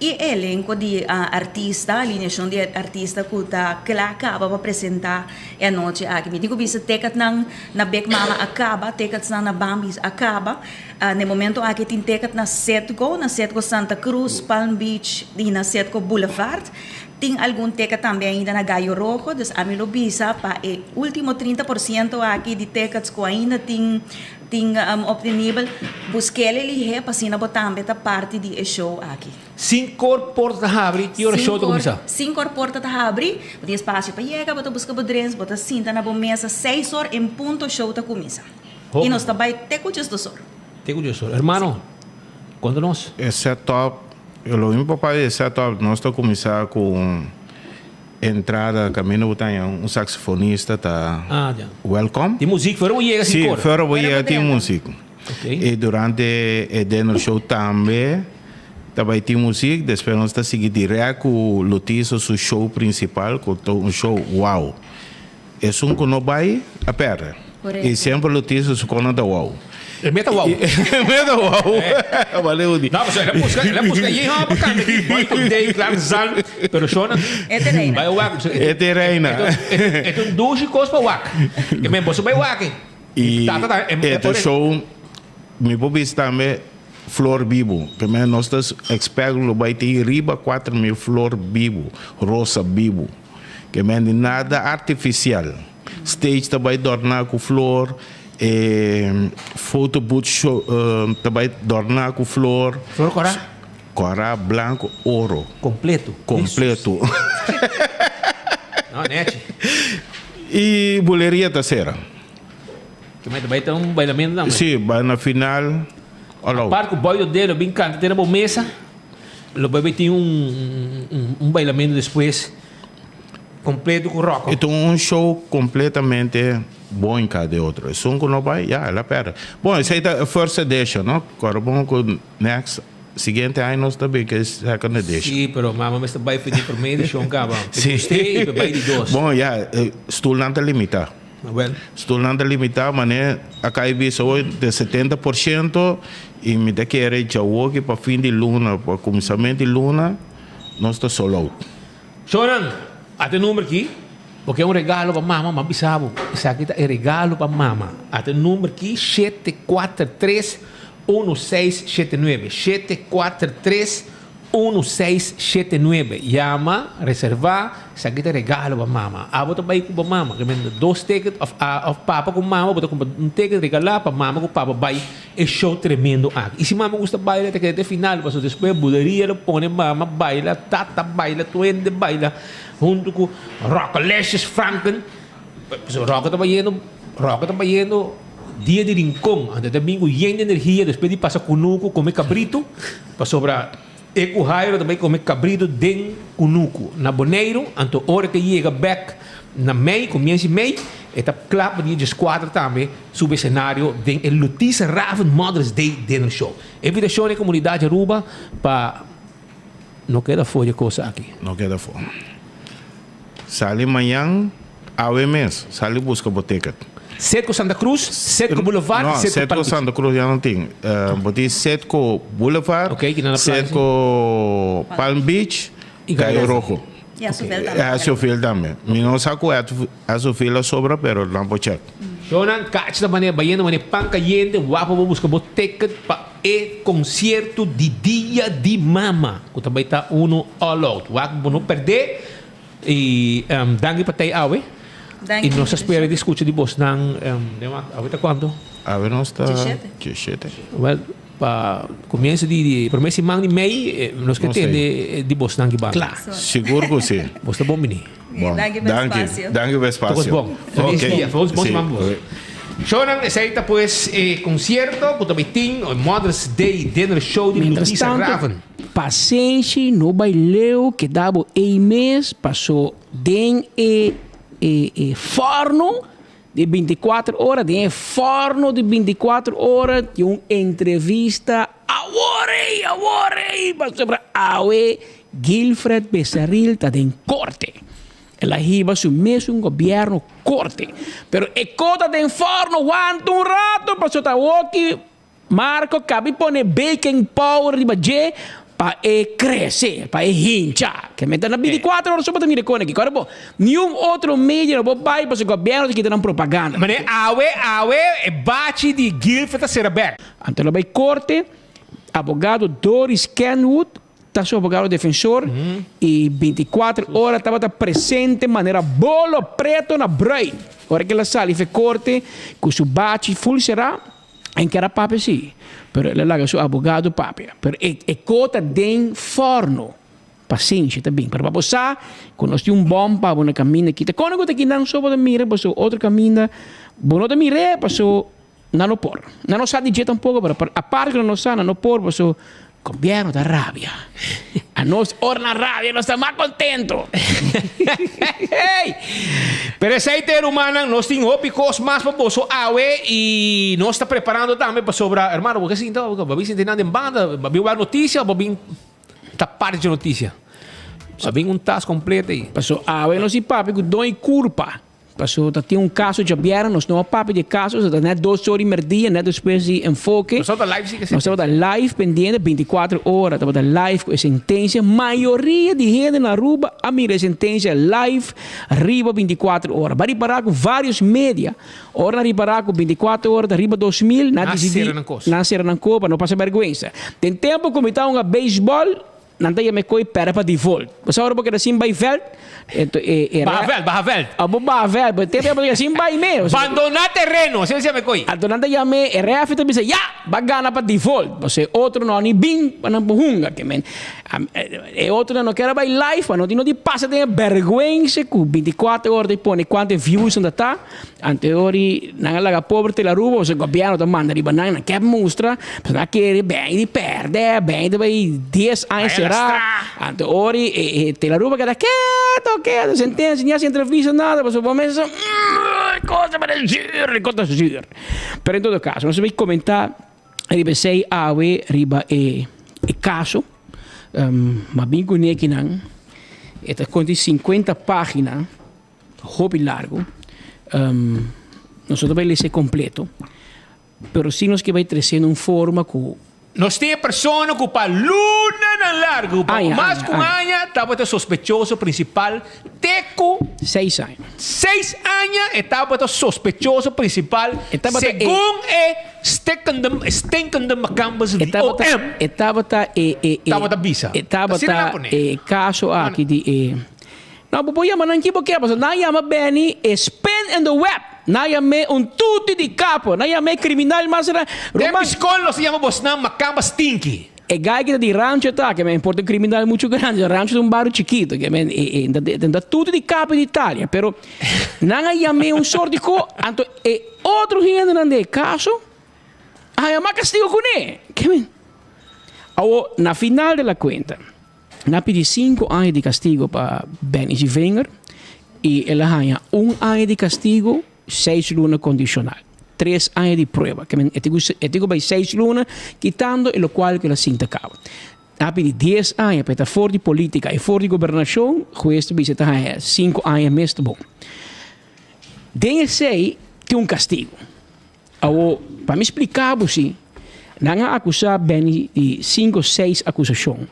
I e elenco di artista, alineacion di artista cu ta cla caba pa presenta e anochi aki. Mi tin cu bisa ticketnan na Big Mama a caba, ticketsnan na Bambi's a caba. Na e momento aki tin ticket na Citgo, na Citgo Santa Cruz, Palm Beach y na Citgo Boulevard. Tin algun ticket tambe ainda na Gallo Rojo, dus ami lo bisa pa e ultimo 30% aki di tickets cu ainda tin tin obtenibel, busk'el lihé pa asina bo tambe ta parti di e show aki. Sinkor porta ta habri, ki ora show ta kuminsá? Sinkor porta ta habri, bo tin espasio pa yega, bo ta buska bo drinks, bo ta sinta na bo mesa, seis or en punto show ta kuminsá. I nos ta bai te ku djesdos or. Te ku djesdos or. Hermano, konta nos. E set up, lo mi por papia di e set up, nos ta kuminsá ku entrada kaminda bo ta haña un saxofonista ta welcome. Tin muzik fuera bo yega sin kor. Si, fuera bo yega tin muzik. I durante e dinner show tambe ta bai tin muzik. Despues nos ta sigui dirèkt ku Lutiso su show prinsipal ku ta un show wow. Esun ku no bai a pèrdè. I semper Lutiso su kona ta wow. E meta wow. E meta wow. Bale udi. No, pasobra el a buska, el a buska yen hòmber pa kanta aki. Boy ku Dave, Clark Zalm, pero shona. E te reina. Bai wak. E te reina. E ta un dushi kos pa wak. E men boso bai wak. I e ta show, mi por bisa tambe flor bibu. Primer nos ta expect lo bai tin riba 4000 flor bibu, rosa bibu. Ke men di nada artifisial. Stage ta bai dòrná ku flor, e photo booth show ta bai dòrná ku flor. Flor kòrá? Kòrá, blanku, oro. Kompleto? Kompleto. No, nechi. I buleria ta sera. Ke men ta bai ta un bailamentu tambe? Si, bai na final, all out. Apart ku Boy Dodé lo bin kanta te na bo mesa. Lo bai tin un un bailamento despues completo cu rock. E ta un show completamente bon en cada otro. Esun cu no bai, ya, el a perde. Bon, esey ta e first edition, no? Cora bon cu next, siguiente aña nos ta bin cu e second edition. Si, pero mama mester bai for di prome edicion caba. Si. Usted y pa bai di dos. Bon, ya, stoelnan ta limita. Awel. Stoelnan ta limita, mane a kai bisa hoy den 70% y mi ta kere djawoki pa fin di luna, pa kuminsament di luna nos ta sold out. Shonan, ata e number ki, bo ke un regalo pa mama, m'a bisa bo, esaki ta e regalo pa mama. Ata e number ki, 743 1679, 743 1679 Yama, reserva, esaki ta regalo pa mama. Abo ta bai ku bo mama, ke mende dos ticket of of papa ku mama bo ta kumpra un ticket regala pa mama ku papa bai e show tremendo aki. I si mama gusta baila ta keda te final pasobra despues buleria lo pone mama baila, tata baila, tur hende baila hunto ku Rockalicious Franken. Pasobra Rocka ta bayendo, Rocka ta bayendo dia di Rincon, anto ta bin ku yen di energia despues di pasa kunuku kome kabritu. Pasobra e ku Jairo ta bai kome kabritu den kunuku na Boneiru, anto ora ke yega bek na mei, komiensa di mei, e ta kla pa dia dieskuater tambe subi esenario den e Lutisa Raven Mother's Day Dinner Show. E invitashon na e komunidat di Aruba pa no keda afó di e kos aki. No keda afó. Sali mañan, awe mes, sali buska bo ticket. Setco Santa Cruz, Setco Boulevard No, y Setco Setco Palm Beach. Santa Cruz ya no tin. Bo tin Setco Boulevard, Ok, ki nan na playa, si. Setco Palm Beach, Y Cayo Cayo Rojo. Y Azufel tambe. Azufel tambe. Mi no sa cu Azufel a sobra, pero nan por check. Shonan, cachi ta manera bayendo manera pan cayente, wapo bo busca bo ticket pa e concierto di Dia di Mama, cu ta bay ta uno all out. Wak bo no perde. Y danki pa tey awe. Danki Y nos ta spera invitacion. di scucha di bosnan den wak awe ta cuanto? Awe nos ta Diesshete. diesshete. Wel, pa comienzo di di prome siman di mei nos ke Nos ei. tende di bosnan ki banda. Kla. Sigur ku si. Bos ta bon bini. Bon. Danki pa Danki. espacio. Danki pa Ta kos espacio. bon. Feliz Ok. dia. Bon Si. siman pa bos. Shownan, esei ta pues e concierto ku ta bai tin Mother's Day Dinner Show di Mientras Lutisa tanto, Raven. Pasenshi no bai leu keda bo ei mes paso den e e e forno di binticuater ora den e forno di binticuater ora tin un entrevista awor ei awor ei pasobra awe Guilfred Besaril ta den korte el a hiba su mesun gobierno korte pero e kota den forno wanta un rato pasobra ta awoki Marco kabi pone baking powder riba dje. Pa e crece, pa e hincha. Ke meta na 24 ora so bo ta mira con aki. Kòrda bo, niun otro media no por bai pasobra gobierno ta kita nan propaganda. Mane awe, awe e bachi di Guilford ta sera bek. Anto lo bai corte, abogado Doris Kenwood ta su abogado defensor y 24 ora tabata presente manera bolo preto na bruid. Ora ke el a sali fe corte cu su bachi full sera. En kier a papia si, pero el a laga su abogado papia. Pero e e ko ta den forno. Pasenshi ta bin. Pero pa bo sa ku nos tin un bòm pa bo na kaminda kita. Kono ku ta kinan so bo ta mira paso otro kaminda bo no ta mir'é paso nan no por. Nan no sa di dje tampoko pero aparte ku nan no sa nan no por paso Gobierno ta rabia. Anos ora nan rabia nos ta mas contento. Hey! Pero esey te rumannan, nos tin hopi cos mas pa boso awe y nos ta preparando tambe pasobra, hermano, bo ke sinta, bo bin sinti nan den banda, bo bin wak noticia o bo bin ta parti dje noticia? Bo bin un tas completo ey. Paso awe nos tin papia cu Doña Curpa. Paso ta tin un caso djabièrnè, nos no a papia di e caso, so ta net dos ora y merdia, net despues di enfoke. Nos tabata live si ke Nos tabata live pendiente binticuatro ora, tabata live cu e sentencia. Mayoria di hende na Aruba a mira e sentencia live riba binticuatro ora. Bo a ripara cu varios media, ora nan ripara cu binticuatro ora ta riba 2000, nan a Nan dicidi, cera nan cos. nan cera nan cos pa no pasa berguensa. Den tempo cu mi ta hunga baseball, Nan ta yama e koe pèrdè pa default. Bo sa ora bo keda sin bai vèlt, ento e e Baha vèlt, baha vèlt. Abo baha vèlt, bo tempu ya bo ta keda sin bai me. Bandoná tereno, asina se yama e koe. Anto nan ta yam'é, e rèfri ta bisa, ya, bo a gana pa default. Pasobra e otro no a ni bin pa nan por hunga. Ke men, e otronan no kier a bai live, pa no tin no di pasa den e bèrgwensa ku bintikuater ora ta pone kuantu e views nan ta ta. Anteori nan a laga pober tel Aruba pasobra gobierno ta manda riba nan, nan kier mustra, pasobra nan a kere bèn di pèrdè, bèn ta bai dies aña será. Anteori e tel Aruba keda keto keto, sentensia ni hasi entrevista nada pasobra bo mes sa cosa pa den zuur, cosa ta zuur. Pero en todo caso nos a bai comenta riba esei awe riba e caso, ma bin ku nekinan e ta konta di sinkuenta pagina. Hopi largo. Nos no ta bai lesa e completo, pero si nos ke bai trece na un forma cu. Nos tin e persona cu pa lunanan largo, pa Aña, mas aña, cu un aña. aña, tabata sospechoso principal te cu. Seis aña. Seis aña e tabata sospechoso principal E tabata e. segun e stinkende, stinkende macambas E di tabata, OM. e tabata e, e, e. Tabata bisa. E Asina nan tabata pone. e caso aki di e. No, bo por yama nan ki bo ke, pasobra nan yama Benny e spin in the web. Nan yam'é un tuti di kapo. Nan yam'é kriminal mas ra. Den Ruman. piskol nos ta yama bosnan makamba stinky. E guy ki ta di rancho ta, ke men por ta un kriminal muchu grandi. Rancho ta un bario chikito, ke men e e ta ta tuti di kapo di Italia. Pero nan a yam'é un sort di ko, anto e otro hendenan den e kaso a haña mas kastigo kuné. Ke men. Awor, na final de la kuenta. Nan a pidi sinku aña di kastigo pa Benny Zivinger i el a haña un aña di kastigo, seis luna kondishonal. Tres aña di prueba. Ke men e tin ku e tin ku bai seis luna kitando e lokual ku el a sinta kaba. Nan a pidi dies aña pa e ta for di politika i for di gobernashon, hues ta bisa e ta haña sinku aña mes ta bon. Den esei tin un kastigo. Awor, pa mi spliká bo si, nan a akusá Benny di sinku o seis akusashon,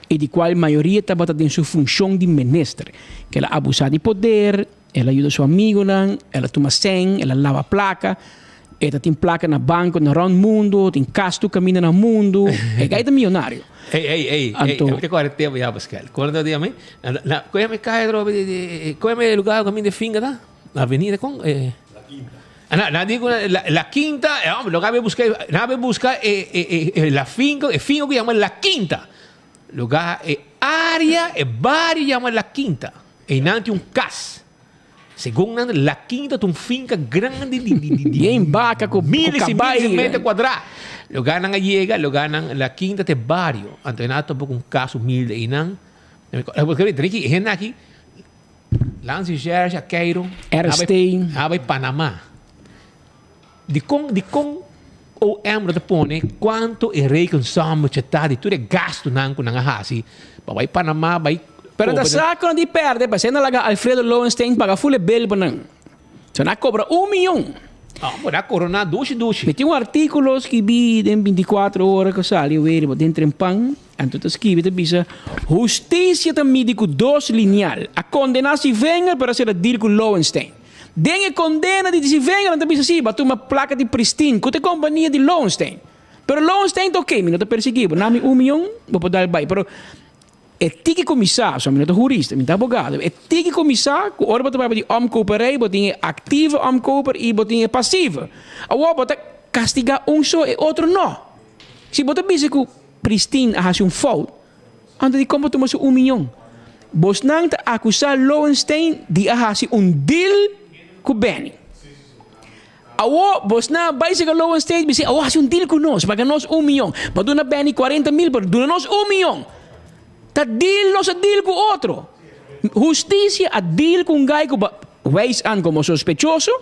i di kual mayoria tabata den su funshon di minister, ku el a abusá di poder, el a yuda su amigunan, el a tuma sèn, el a laba plaka, e ta tin plaka na banko na rònt mundu, tin kas tur kaminda na mundu, e gai ta miyonario. Ey, ey, ey, ey, Anto. mi ta kòrda e tempu ya, Pascal. Kòrda di ami? Na, koe mi kai atrobe di, di, koe mi lugar kaminda e finga ta? Avenida kon? La Quinta. Na, na digo la, la Quinta, eh, hombre, lo que busca, na busca eh, eh, eh, la finca, e finca que llama La Quinta. Lugar e área, e barrio llama La Quinta. E nan tin un cas. Segun nan, La Quinta ta un finca grande di, di, di, di Bien vaca cu, miles cu y miles de cabai. metros cuadrados. Lugar nan a llega, lugar nan, La Quinta ta e barrio. Anto e nan a topa cu un cas humilde. E nan, Ricky, hende aki, Lansi Shersh a Cairo. Ernstein. A bai Panama. Dikon dikon OM lo ta pone kuantu e rekensommetje ta di tur e gastunan ku nan a hasi pa bai Panama bai Pero ta sa ku nan di pèrdè pasobra nan laga Alfredo Lowenstein paga ful e bill pa nan. So nan a kobra un miyon. Ah, bo a korona dushi dushi. Mi tin un artíkulo skibí den 24 ora ku sali weri bo den Trempan. Anto ta skibi ta bisa, Hustisia ta midi ku dos linial. A kondená Sivenger pero a sera deal ku Lowenstein. Den e kondena di Sivenger nan ta bisa si, bo a tuma plaka di Pristine ku ta e kompania di Lowenstein. Pero Lowenstein ta ok, mi no ta persiguí bo. Na mi un mion bo por dal bai. Pero e tiki kuminsá, so mi no ta hurista, mi ta abogado, e tiki kuminsá ku ora bo ta papia di omkoperij bo tin e aktive omkoper i bo tin e pasive. Awor bo ta kastigá un so e otro no. Si bo ta bisa ku Pristine a hasi un fout, anto dikon bo tuma su un miyon? Bosnan ta akusá Lowenstein di a hasi un deal ku Benny. Awor bosnan a bai serka Lowenstein i bisa, Awor hasi un deal ku nos, paga nos un miyon. Bo duna Benny kuarenta mil, pero duna nos un miyon. Ta deal nos a deal ku otro. Hustisia a deal ku un gai ku bo wijs an komo sospechoso.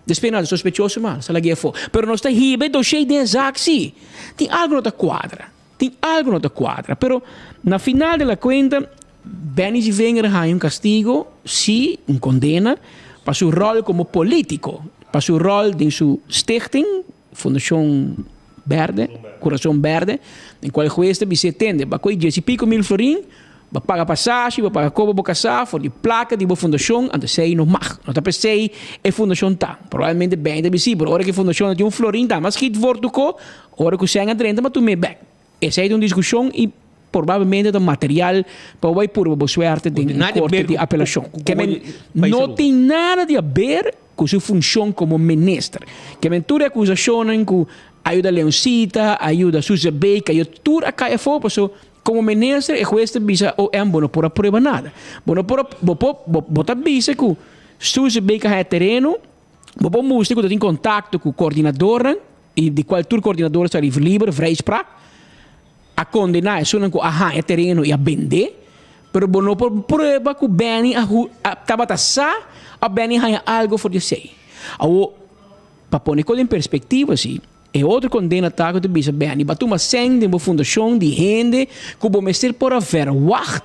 Despues nan ta sospechoso mas, ta lag'é afó. Pero nos ta hiba e doshé den e zak sí. Tin algu no ta kuadra. Tin algu no ta kuadra. Pero na final de la kuenta, Benny Zievinger haña un kastigo, sí, un kondena, pa su ròl komo polítiko, pa su ròl den su stichting, Fundashon Berde, Kurason Berde, den kual hues ta bis'é, Tende, bo a kohe dies i piko mil florin, bo a paga pasashi, bo a paga koba bo kasá for di plaka di bo fundashon, anto esei no mag. No ta p'esei e fundashon ta. Probablemente Benny ta bisí, pero ora ku e fundashon no tin un florin ta mas schiet for tokó, ora ku sèn a drenta bo a tum'é bèk. Esei ta un diskushon i probablemente ta material pa bo bai purba bo suerte den un korte di apelashon. Ke men no tin nada di haber ku su funshon komo minister. Ke men tur e akusashonnan ku a yuda Leoncita, a yuda Suze Beek, a yuda tur a kai afó paso komo minister e hues ta bisa OM bo no por a prueba nada. Bo no por a bo por bo ta bisa ku Suze Beek a haña tereno, bo por mustra ku ta tin kontakto ku koordinadornan i di kual tur koordinador ta liber, vrijspraak, a kondená esunnan ku a haña tereno i a bendé, pero bo no por prueba ku Benny a a tabata sa òf Benny a haña algu for di esei. Awor, pa pone kos den perspektiva si, e otro kondena ta ku ta bisa Benny, bo a tuma sèn den bo fundashon di hende ku bo mester por a verwagt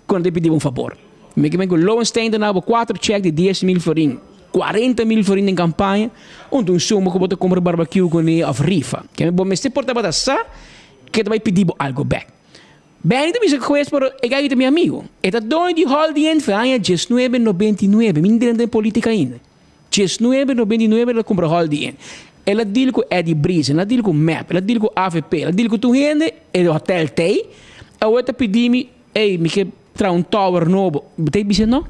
ku nan ta pidi bo un fabor. Mi ke men ku Lowenstein ta na bo kuater chèk di 10,000 florin, 40,000 florin den kampaña, un ta un suma ku bo ta kumpra barbakiu kuné òf rifa. Ke men bo mester por tabata sa ku e ta bai pidi bo algu bèk. Benny ta bisa ku hues pero e gei ta mi amigu. E ta doño di hòl di hende for aña diesnuebe nobenta i nuebe. Mi no drenta den politika ainda. 1999 el a kumpra hòl di hende. El a deal ku Eddie Briesen, el a deal ku mep, el a deal ku avp, el a deal ku tur hende, e hotèl t'ei. Awor e ta pidi mi. Ey, mi ke traha un tower nobo. Bo ta bisa no.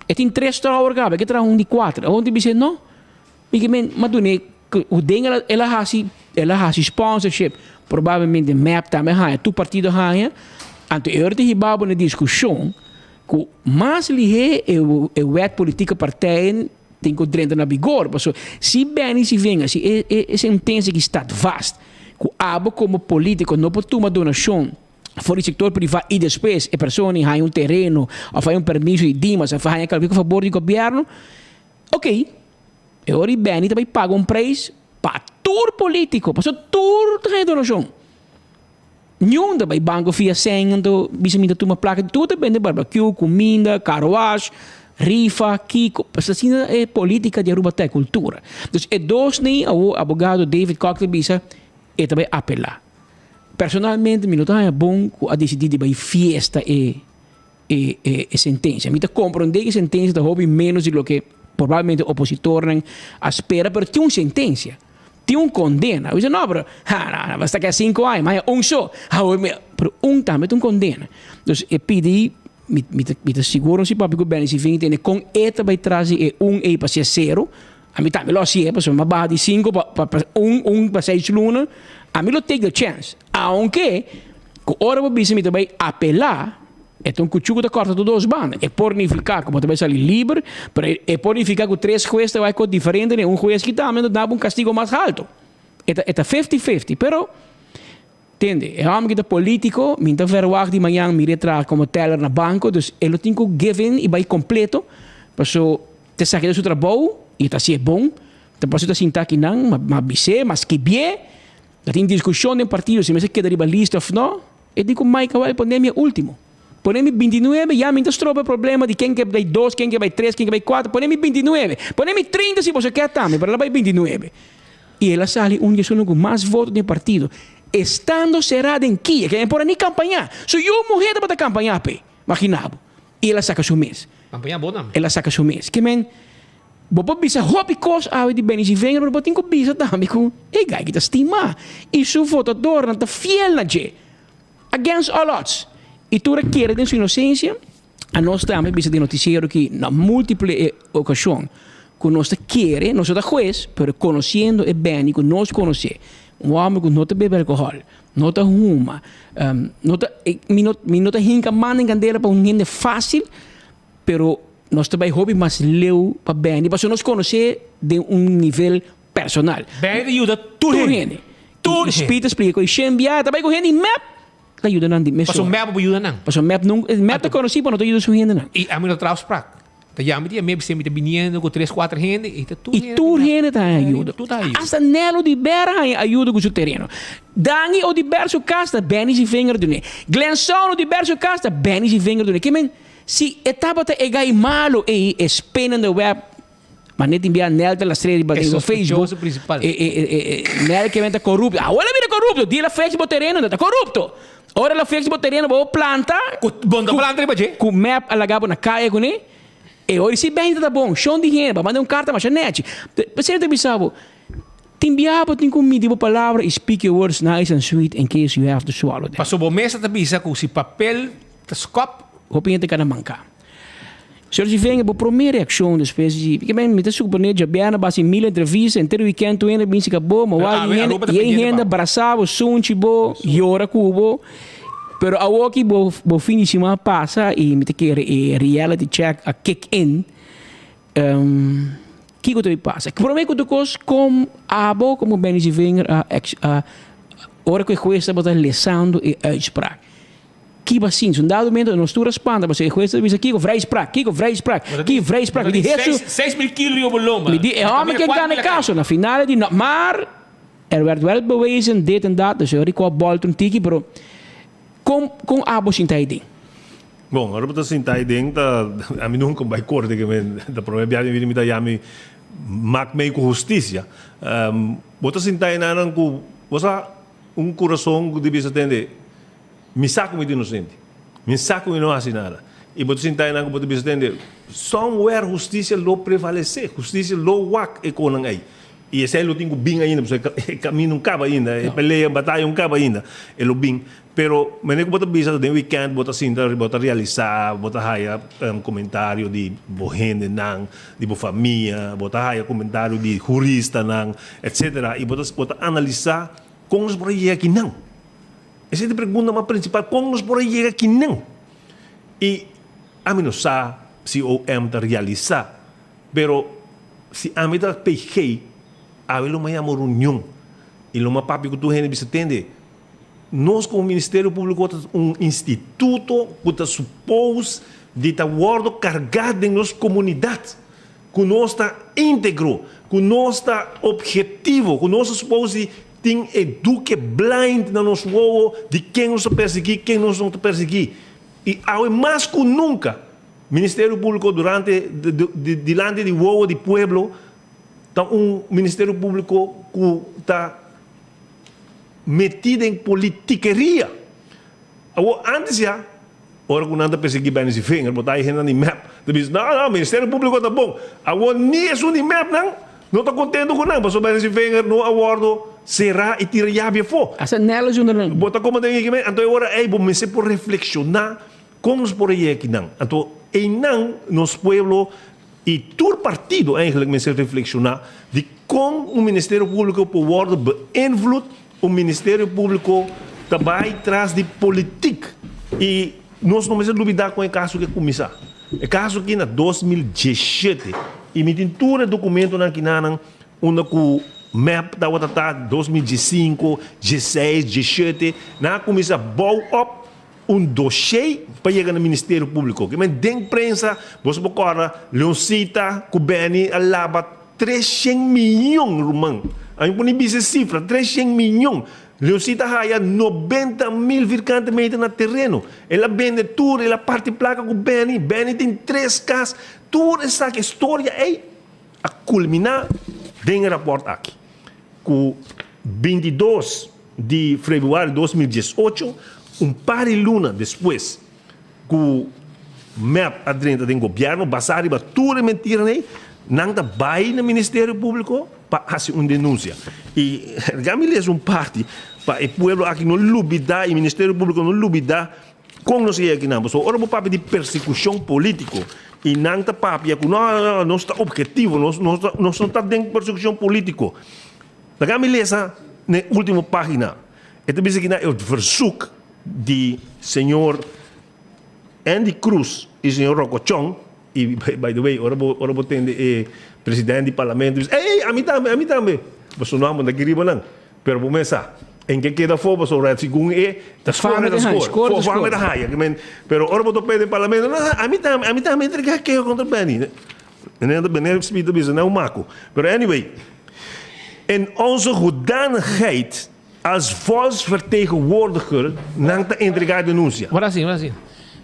E tin tres tower kaba, e ke traha un di kuater. Awor bo ta bisa no. Mi ke men, m'a dun'é ku den el el a hasi, el a hasi sponsorship. Probablemente mep tambe a haña, tur partido a haña. Anto e ora ta hiba bo na diskushon ku mas lihé e e wet politieke partijen tin ku drenta na vigor. Pasobra si Benny Sivinga, si e e sentensia aki staat vast ku abo komo politiko no por tuma donashon for di sector priva y despues e persona haña un tereno of haña un permiso di Dimas of haña cualkier fabor di gobierno, ok, e ora di Benny ta bay paga un prijs pa tur politico, pasobra tur ta haña donacion. Niun ta bay banco fia cen anto bisa mi ta tuma placa, tur ta bende barbecue, cuminda, car wash, rifa, kico, pasobra asina e politica di Aruba ta, e cultura. Dus e dos ni awor abogado David Kock ta bisa e ta bay apela. Personalmente mi no ta haña bon ku a disidí di bai fiesta e e e sentensia. Mi ta komprondé ku e sentensia ta hopi ménos di loke probablemente opositornan a spera, pero tin un sentensia, tin un kondena. Bo bisa no, pero ha no, no basta keda sinku aña, mi haña un so. Awor mi, pero un tambe ta un kondena. Dus e pidi, mi mi ta mi ta sigur si papia ku Benny Siving tende kon e ta bai tras di e un ei pa sia sero. Ami tambe lo hasié pasobra mi a baha di sinku pa pa pa un un pa seis luna. Ami lo take the chance. Aunke ku ora bo bisa mi ta bai apelá, e ta un kuchú ku ta kòrta tur dos banda. E por nifiká ku bo ta bai sali liber, pero e por nifiká ku tres hues ta bai kos diferente den un hues kita mi ta dabo un kastigo mas haltu. E ta e ta fifty fifty, pero tende, e hòmber ki ta polítiko, mi ta verwagt di mañan mir'é traha komo teller na banko, dus e lo tin ku give in i bai kompleto, paso Ta esaki ta su trabou y e ta hacié bon. Ta por eso ta sinta akinan, ma bis'é, ma skibié. Ta tin discusion den partido si mester keda riba lista of no. E di cu Mike awel pone mi e ultimo. Pone mi bintinuebe, ya mi ta stroba e problema di ken ke bay dos, ken ke bay tres, ken ke bay cuater. Pone mi bintinuebe. Pone mi trinta si boso kier tambe, pero el a bay bintinuebe. Y el a sali un di esunnan cu mas voto den e partido. Estando será den kia, ke por a ni kampañá. Su yu muhé tabata kampañá p'e. Maginá bo. I el a saka su mes. Kampañá bo tambe. El a saka su mes. Ke men, bo por bisa hopi kos awe di Benny Sivenger, pero bo tin ku bisa tambe ku e gai ki ta stimá i su votadornan ta fiel na dje. Against all odds. I tur a kere den su inosensia. Anos tambe bisa den noticiero ki na multiple ocasion cu nos ta kere, nos no ta huez, pero conociendo e Benny cu nos conoce, un homber cu no ta bebe alcohol, no ta huma, no ta, mi no, mi no ta hinca man den candela pa un hende facil, pero nos ta bay hopi mas leu pa Benny, pasobra nos conoce den un nivel personal. Benny ta yuda tur hende. Tur hende. Speed ta splica cu e shen biaha ta bay cu hende y mep ta yuda nan di mesora. Paso mep bo yuda nan. Paso mep nun, mep ta konosí pa no ta yuda su hendenan. I ami no traha afspraak. Ta yama di e mep semper ta biniendo ku tres kuater hende i ta tur hende. I tur hende ta haña ayuda. Tur ta haña ayuda. Asta Nelo di Ber a haña ayuda ku su tereno. Dangui Odiber su kas ta Benny si vinger dun'é. Glenson Odiber su kas ta Benny si vinger dun'é. Ke men si e tabata e gai malo ei e spinende web Ma net tin bia Nel ta lastr'é riba E riba Facebook. sospechoso principal. E e e e Nel ke men ta corrupto. Awor el a bira corrupto. Di el a fix bo tereno, no ta corrupto. Ora el a fix bo tereno, bo planta. Ku bon ta planta riba dje. Ku mep a laga bo na kaya kuné. E ora si benta ta bon. Shon di hende, bo a manda un karta masha nechi. P'esei mi ta bisa bo, tin bia bo tin ku midi bo palabra i speak your words nice and sweet in case you have to swallow them. Paso bo mesa ta bisa ku si papel ta skòp. Hopi hende kada manka. Señor Zivenga, bo prome reaccion despues di, ke men mi ta supone djabièrnè basi mil entrevista, henter weekend tur hende bin sika bo, ma wak Awe hende, Aruba ta yei pendiente hende pa bo. brasa bo, sunchi bo, yora ku bo, pero awoki bo bo fin di siman a pasa i mi ta kere e reality check a kick in, kiko ta bin pasa? Prome ku tur kos, kon abo komo Benny Zivenger a a ora ku e hues tabata lesando e uitspraak, Ki ba sinti? Un dado momento nos tur a spanta pasobra e hues ta bisa Kiko vrijspraak, Kiko vrijspraak, Ki vrijspraak. Mi di Hesu. 6000 kilo riba bo lomba. Mi di e homber ke gana e kaso. Na final e di no, maar er werd wel bewezen dit en dat. Dus e hori ku a bolta un tiki pero kon kon abo sinta ei den? Bon, ora bo ta sinta ei den ta ami nunka bai korte ke men ta prome biaha mi bini mi ta yami mak mei ku hustisia. Bo ta sinta ei nan ku bo sa un kurason ku di bisa tende. Mi sa ku mi ta inosente. Mi sa ku mi no hasi nada. I bo ta sinta einan ku bo ta bisa tende, somewhere hustisia lo prevalesé, hustisia lo wak e konan ei. I esei lo tin ku bin ainda, pasobra e kamino no kaba ainda, e pelea, e bataya no kaba ainda. E lo bin. Pero manera ku bo ta bisa den wikènt bo ta sinta, bo ta realisá, bo ta haya komentario di bo hendenan, di bo famia, bo ta haya komentario di huristanan, etsetera. I bo ta bo ta analisá kon nos por a yega akinan. Esei ta e pregunta mas prinsipal, kon nos por a yega akinan? I ami no sa si OM ta realisá, pero si ami ta PG, awe lo m'a yama un reunion i lo m'a papia ku tur hende bisa tende, nos komo Ministerio Públiko ta un instituto ku ta supos di ta wòrdu kargá den nos komunidat, ku nos ta íntegro, ku nos ta ophetivo, ku nos ta supos di Tin e duke blind na nos wowo di ken nos ta persiguí, ken nos no ta persiguí. I awe mas ku nunka, Ministerio Públiko durante dilanti di wowo di pueblo ta un Ministerio Públiko ku ta metí den politikeria. Awor antes ya, ora ku nan ta persiguí Benny Sivinger, bo ta hay hendenan di mep ta bisa, no, no, Ministerio Públiko ta bon. Awor ni esun di mep nan no ta kontento ku nan, pasobra Benny Sivinger no a wòrdu será i tira yabi afó. Hasta Nel a zunda nan. Bo ta komo den e anto e ora ei bo mester por reflekshoná kon nos por a yega akinan. Anto einan nos pueblo i tur partido eigenlijk mester reflekshoná di kon un Ministerio Públiko por wòrdu beïnvloed. Un ministerio públiko ta bai tras di politik i nos no mester lubidá kon e kaso ke kuminsá. E kaso aki na 2017 i mi tin tur e dokumentonan akinanan unda ku mep tabata ta 2015, 16, 17 nan a kuminsá bou op un doshé pa yega na ministerio públiko. Ke men den prensa boso por kòrda Leoncita ku Benny a laba 300 miyon ruman. Ami por ni bisa e sifra, 300 miyon. Leoncita haya 90 mil vierkante meter na tereno. El a bende tur, el a parti plaka ku Benny. Benny tin tres kas. Tur esaki, e storia ei a kulminá den e rapòrt aki. Ku 22. di februari 2018, un par di luna despues ku mep a drenta den gobièrnu basá riba tur e mentiranan ei, nan ta bai na Ministerio Públiko pa hasi un denunsia. I laga mi lesa un parti pa e pueblo aki no lubidá i Ministerio Públiko no lubidá kon nos a yega akinan. Pasobra ora bo papia di persekushon polítiko i nan ta papia ku no, no, no, nos ta ophetivo, nos nos nos no ta den persekushon polítiko. Laga mi lesa na e último página. E ta bisa kinan e verzoek di señor Andy Cruz y señor Rocco Chong, y by the way ora bo ora bo tende e president di parlamento bisa ey ami tambe ami tambe pasobra no a manda aki riba nan pero bo mes sa en ke keda afo pasobra segun e ta score ta score fame ta haya pero ora bo topa den parlamento no ami tambe ami tambe entrega keho contra Benny Benny ta bisa nan un maco pero anyway in onze hoedanigheid Als volksvertegenwoordiger nan ta entrega e denuncia. Ora si, ora si.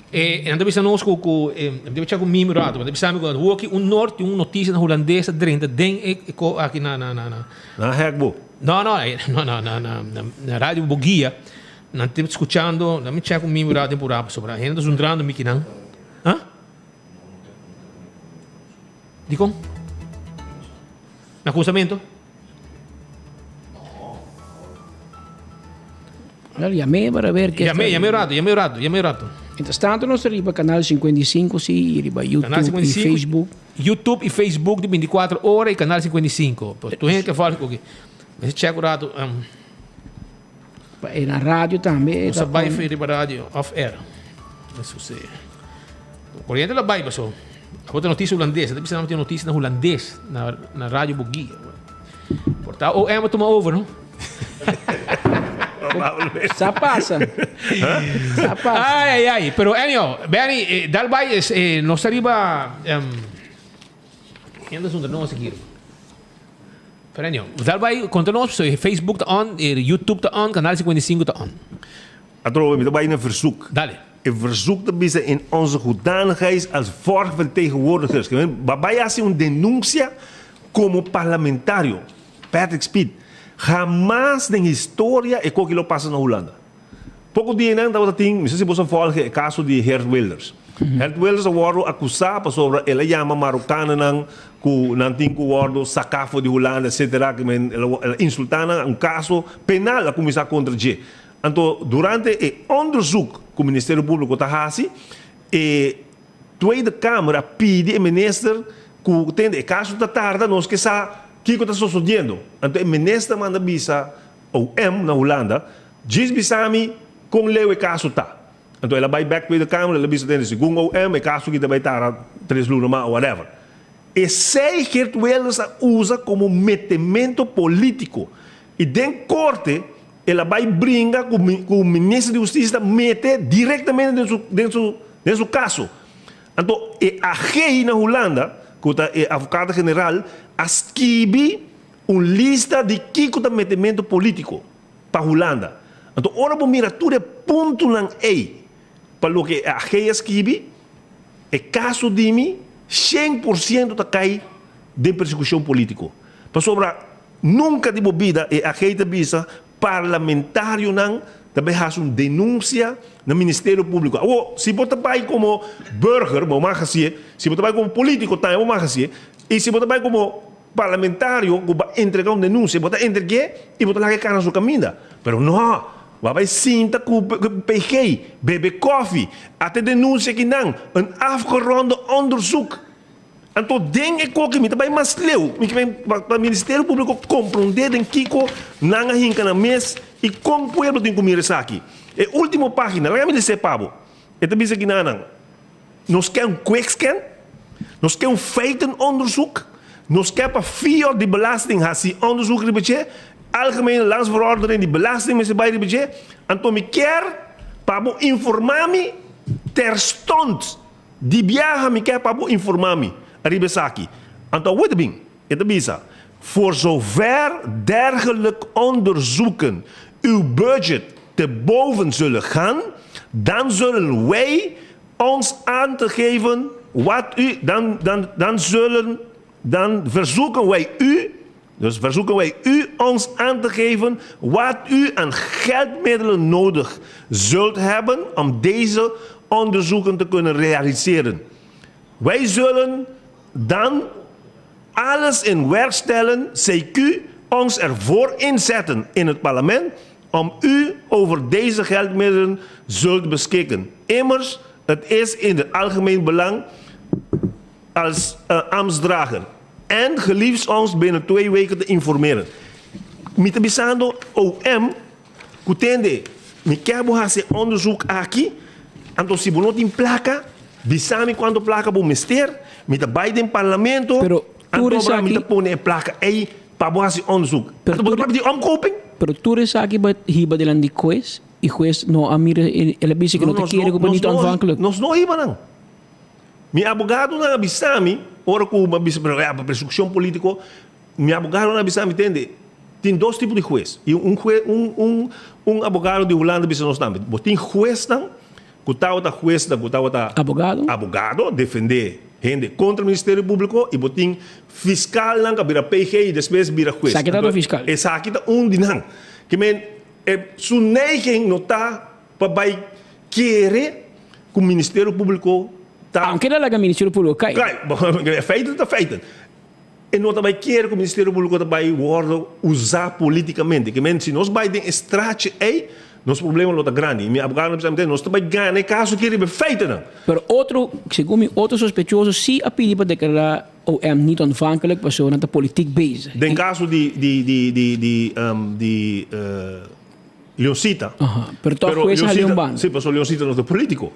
E nan ta bisa nos ku ku e debe check ku mimi rato, nan ta bisa mi ku hoki un nort un notisia na hulandes ta drenta den e ko aki na na na na. Nan hack bo. No no no na na na na radio Boguia nan ta skuchando, nan mi check ku mimi rato den purá pasobra hende ta zundrando mi kinan. Ha? Dikon? Na kunsamentu? Well, llamé para ver qué Llamé, llamé un rato, llamé un rato, llamé un rato. Mientras tanto nos ta riba Canal 55 sí, y riba YouTube Canal y 55, Facebook. YouTube y Facebook di 24 ora y Canal 55. Pues tu gente que volg ook. Mester check un rato. Um, Pa e na radio tambe. Nos a bai riba radio off air. Eso sí. Corriente la bai paso. Abo ta noticia holandés. Ata bisa nan tin noticia na holandés na na radio Boguia. Por ta OM a tuma over, no? Sa pasa. Sa pasa. Ay, ay, ay. Pero anyhow, Benny, eh, dal bai es, eh, nos ta riba um, Ken ta zundra nos aki? Pero anyhow, dal bai konta nos, so, Facebook ta on, eh, YouTube ta on, Canal 55 ta on. Atrobe, mi ta bai na verzoek. Dale. E verzoek ta bisa in onze hoedanigheid als volksvertegenwoordigers. Ba bai hasi un denuncia como parlamentario. Patrick Speed, Hamas den historia e koki lo pasa na Hulanda. Poko dianan tabata tin, mi sa si boso a volge e kaso di Geert Wilders. Geert Wilders a wòrdu akusá pasobra el a yama marokanonan ku nan tin ku wòrdu saká for di Hulanda etsetera, ke men el a insultá nan, un kaso penal a kuminsá kontra dje. Anto durante e onderzoek ku Ministerio Públiko ta hasi, e Tweede Kamer a pidi e minister ku tende e kaso ta tarda, nos ke sa kiko ta sosodiendo. Anto e minister manda bisa OM na Hulanda, djis bisa mi kon leu e kaso ta. Anto el a bai bek Tweede Kamer, el a bisa tende segun OM e kaso aki ta bai tarda tres luna mas o whatever. Esei Geert Wilders a usa komo metemento polítiko i den korte El a bai bringa ku ku minister di hustisia ta mete direktamente den su den su den su kaso. Anto e AG na Hulanda, ku ta e avokado general, a skibi un lista di kiko ta metementu polítiko pa Hulanda. Anto ora bo mira tur e puntonan ei pa loke e AG a skibi, e kaso di mi 100% ta kai den persekushon polítiko. Pasobra Nunka di bo bida e AG ta bisa parlamentarionan ta bay haci un denuncia na Ministerio Publico. Awor, si bo ta bay como burger, bo mag hacié, si bo ta bay como politico tambe bo mag hacié, y si bo ta bay como parlamentario cu bo a entrega un denuncia, bo ta entregué y bo ta laga e cara na su caminda. Pero no, bo a bay sinta cu PG, bebe koffie, ate denuncia kinan, een afgeronde onderzoek. Anto den e koki mi ta bai mas leu, mi ke bai pa Ministerio Públiko komprondé den kiko nan a hinka nan mes i kon pueblo tin ku mira esaki. E último página, laga mi les'é pa bo. E ta bisa kinanan, Nos ke un quickscan, nos ke un feitenonderzoek, nos ke pa FIOD di belasting hasi onderzoek riba dje, Algemene Landsverordening di belasting mester bai riba dje, anto mi kier pa bo informá mi terstond. Di biaha mi ke pa bo informa mi ariba esaki. Anto awor ta bin, e ta bisa, Voor zover dergelijk onderzoeken uw budget te boven zullen gaan, dan zullen wij ons aan te geven wat u, dan, dan, dan zullen, dan verzoeken wij u. Dus verzoeken wij u ons aan te geven wat u aan geldmiddelen nodig zult hebben om deze onderzoeken te kunnen realiseren. Wij zullen dan alles in werk stellen, CQ ons ervoor inzetten in het parlement om u over deze geldmiddelen zult beschikken. Immers, het is in het algemeen belang als uh, ambtsdrager. En geliefd ons binnen twee weken te informeren. Mi ta bisando OM ku tende mi ke bo hasi onderzoek aki, anto si bo no tin plaka, bisa mi kuantu plaka bo mester, mi ta bai den parlamento, Pero tur anto bra mi esaki ta pone e plaka ei pa bo hasi onderzoek. Pero Anto bo ta tur papia di omkoping? Pero tur esaki bo hiba dilanti di hues y hues no a mira el a bisa ku No, no ta nos kere no ku bo nos niet no ontvankelijk. nos no hiba nan. Mi abogadonan a bisa mi, ora ku mi a bisa, pero ya, persecucion politico, mi abogadonan a bisa mi, tende, tin dos tipo di hues. I un hue, un, un, un abogado di Hulanda a bisa nos tambe, bo tin huesnan ku tabata huesnan ku tabata Abogado. abogado, defende hende kontra Ministerio Publico, i bo tin fiskalnan ku a bira PG i despues bira hues. Esaki tabata fiskal. Esaki ta un di nan. Ke men, e, su neiging no ta pa bai kere ku Ministerio Públiko ta. Aunke el a laga Ministerio Públiko kai. Kai, e feiten ta feiten. E no ta bai kere ku Ministerio Públiko ta bai wòrdu usá polítikamente. Ke men si nos bai den e straatje ei, nos problema lo ta grandi. I mi abogado a bisa mi, nos ta bai gana e kaso aki riba e feitennan. Pero otro, segun mi, otro sospechoso sí a pidi pa deklará OM niet ontvankelijk pasobra nan ta politiek bezig. Den kaso di di di di di di Leoncita. Pero toch hues a Leon banda. Sí, pasobra Leoncita no ta politico.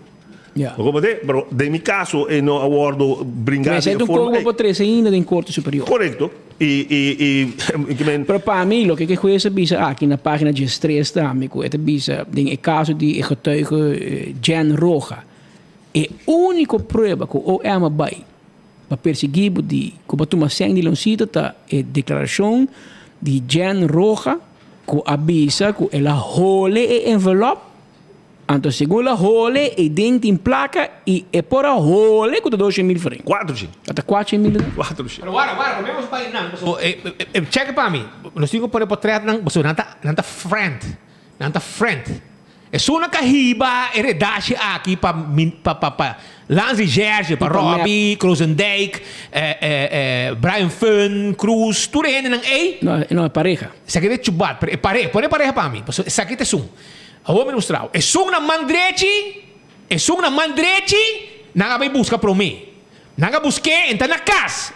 Ja. Bo comprende? Pero den mi caso e no a wordo bringa Maar den e e forma kogo ey. por trece ainda den Corte Superior. Correcto. Y, y, y, y men... Pero pa mi, loke e hues a bisa aki na pagina diestres tambe, cu e ta bisa den e caso di e getuige Jen Roja, e unico prueba cu OM a bay pa persigui bo di cu bo a tuma seng di Leoncita ta e declaracion di Jen Roja, Ku a bisa ku el a hole e envelop, anto segun el a hole e den tin plaka i e por a hole ku ta doshen mil florin. Kuatroshen. A ta kuatroshen mil dan? Kuatroshen. Pero wara, wara, prome nos bai nan, pasobra e cheke pa mi, nos tin ku pone potretnan, pasobra nan ta, nan ta friend, nan ta friend. Esunnan ka hiba e redashi aki pa pa pa pa Lansley Gerge, pa Robbie Krozendijk, Brian Fun, Cruz, tur e hendenan ei. No, no, e pareha. Esaki ta e chubat, pero e pareha, pone e pareha pa mi, pasobra esaki ta esun. Awor mi mustra bo. Esun na man drechi, esun na man drechi, nan a bai buska promé. Nan a busk'é, e ta na kas.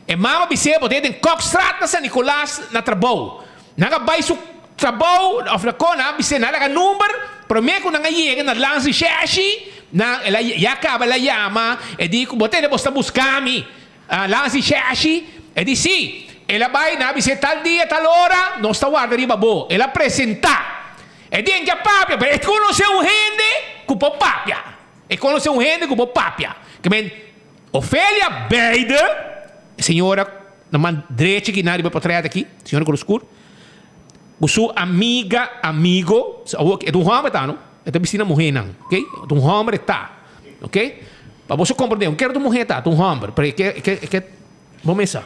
E mama bis'é bo ta den Kokstraat na San Nicolas na trabou. Nan a bai su trabou of na kon, nan a bis'é, nan a laga number, promé ku nan a yega na lansa di shèshi, nan el a ya kaba el a yama, e di ku bo tende bo sta buska mi lansa di shèshi, e di si. El a bai, nan a bis'é tal dia tal ora nos ta warda riba bo. El a presentá. E di en ke a papia, pero e konosé un hende ku por papia. E konosé un hende ku por papia. Ke men. Ofelia beide, e señora na man drechi aki na riba e potret aki, señora color scur, cu su amiga, amigo, awor e ta un homber ta no, e ta bisti na muhernan, ok, e ta un homber e ta, ok, pa boso comprende, un kere ta un muher ta, ta un homber, pero e ke, e ke, e ke, bo mesa.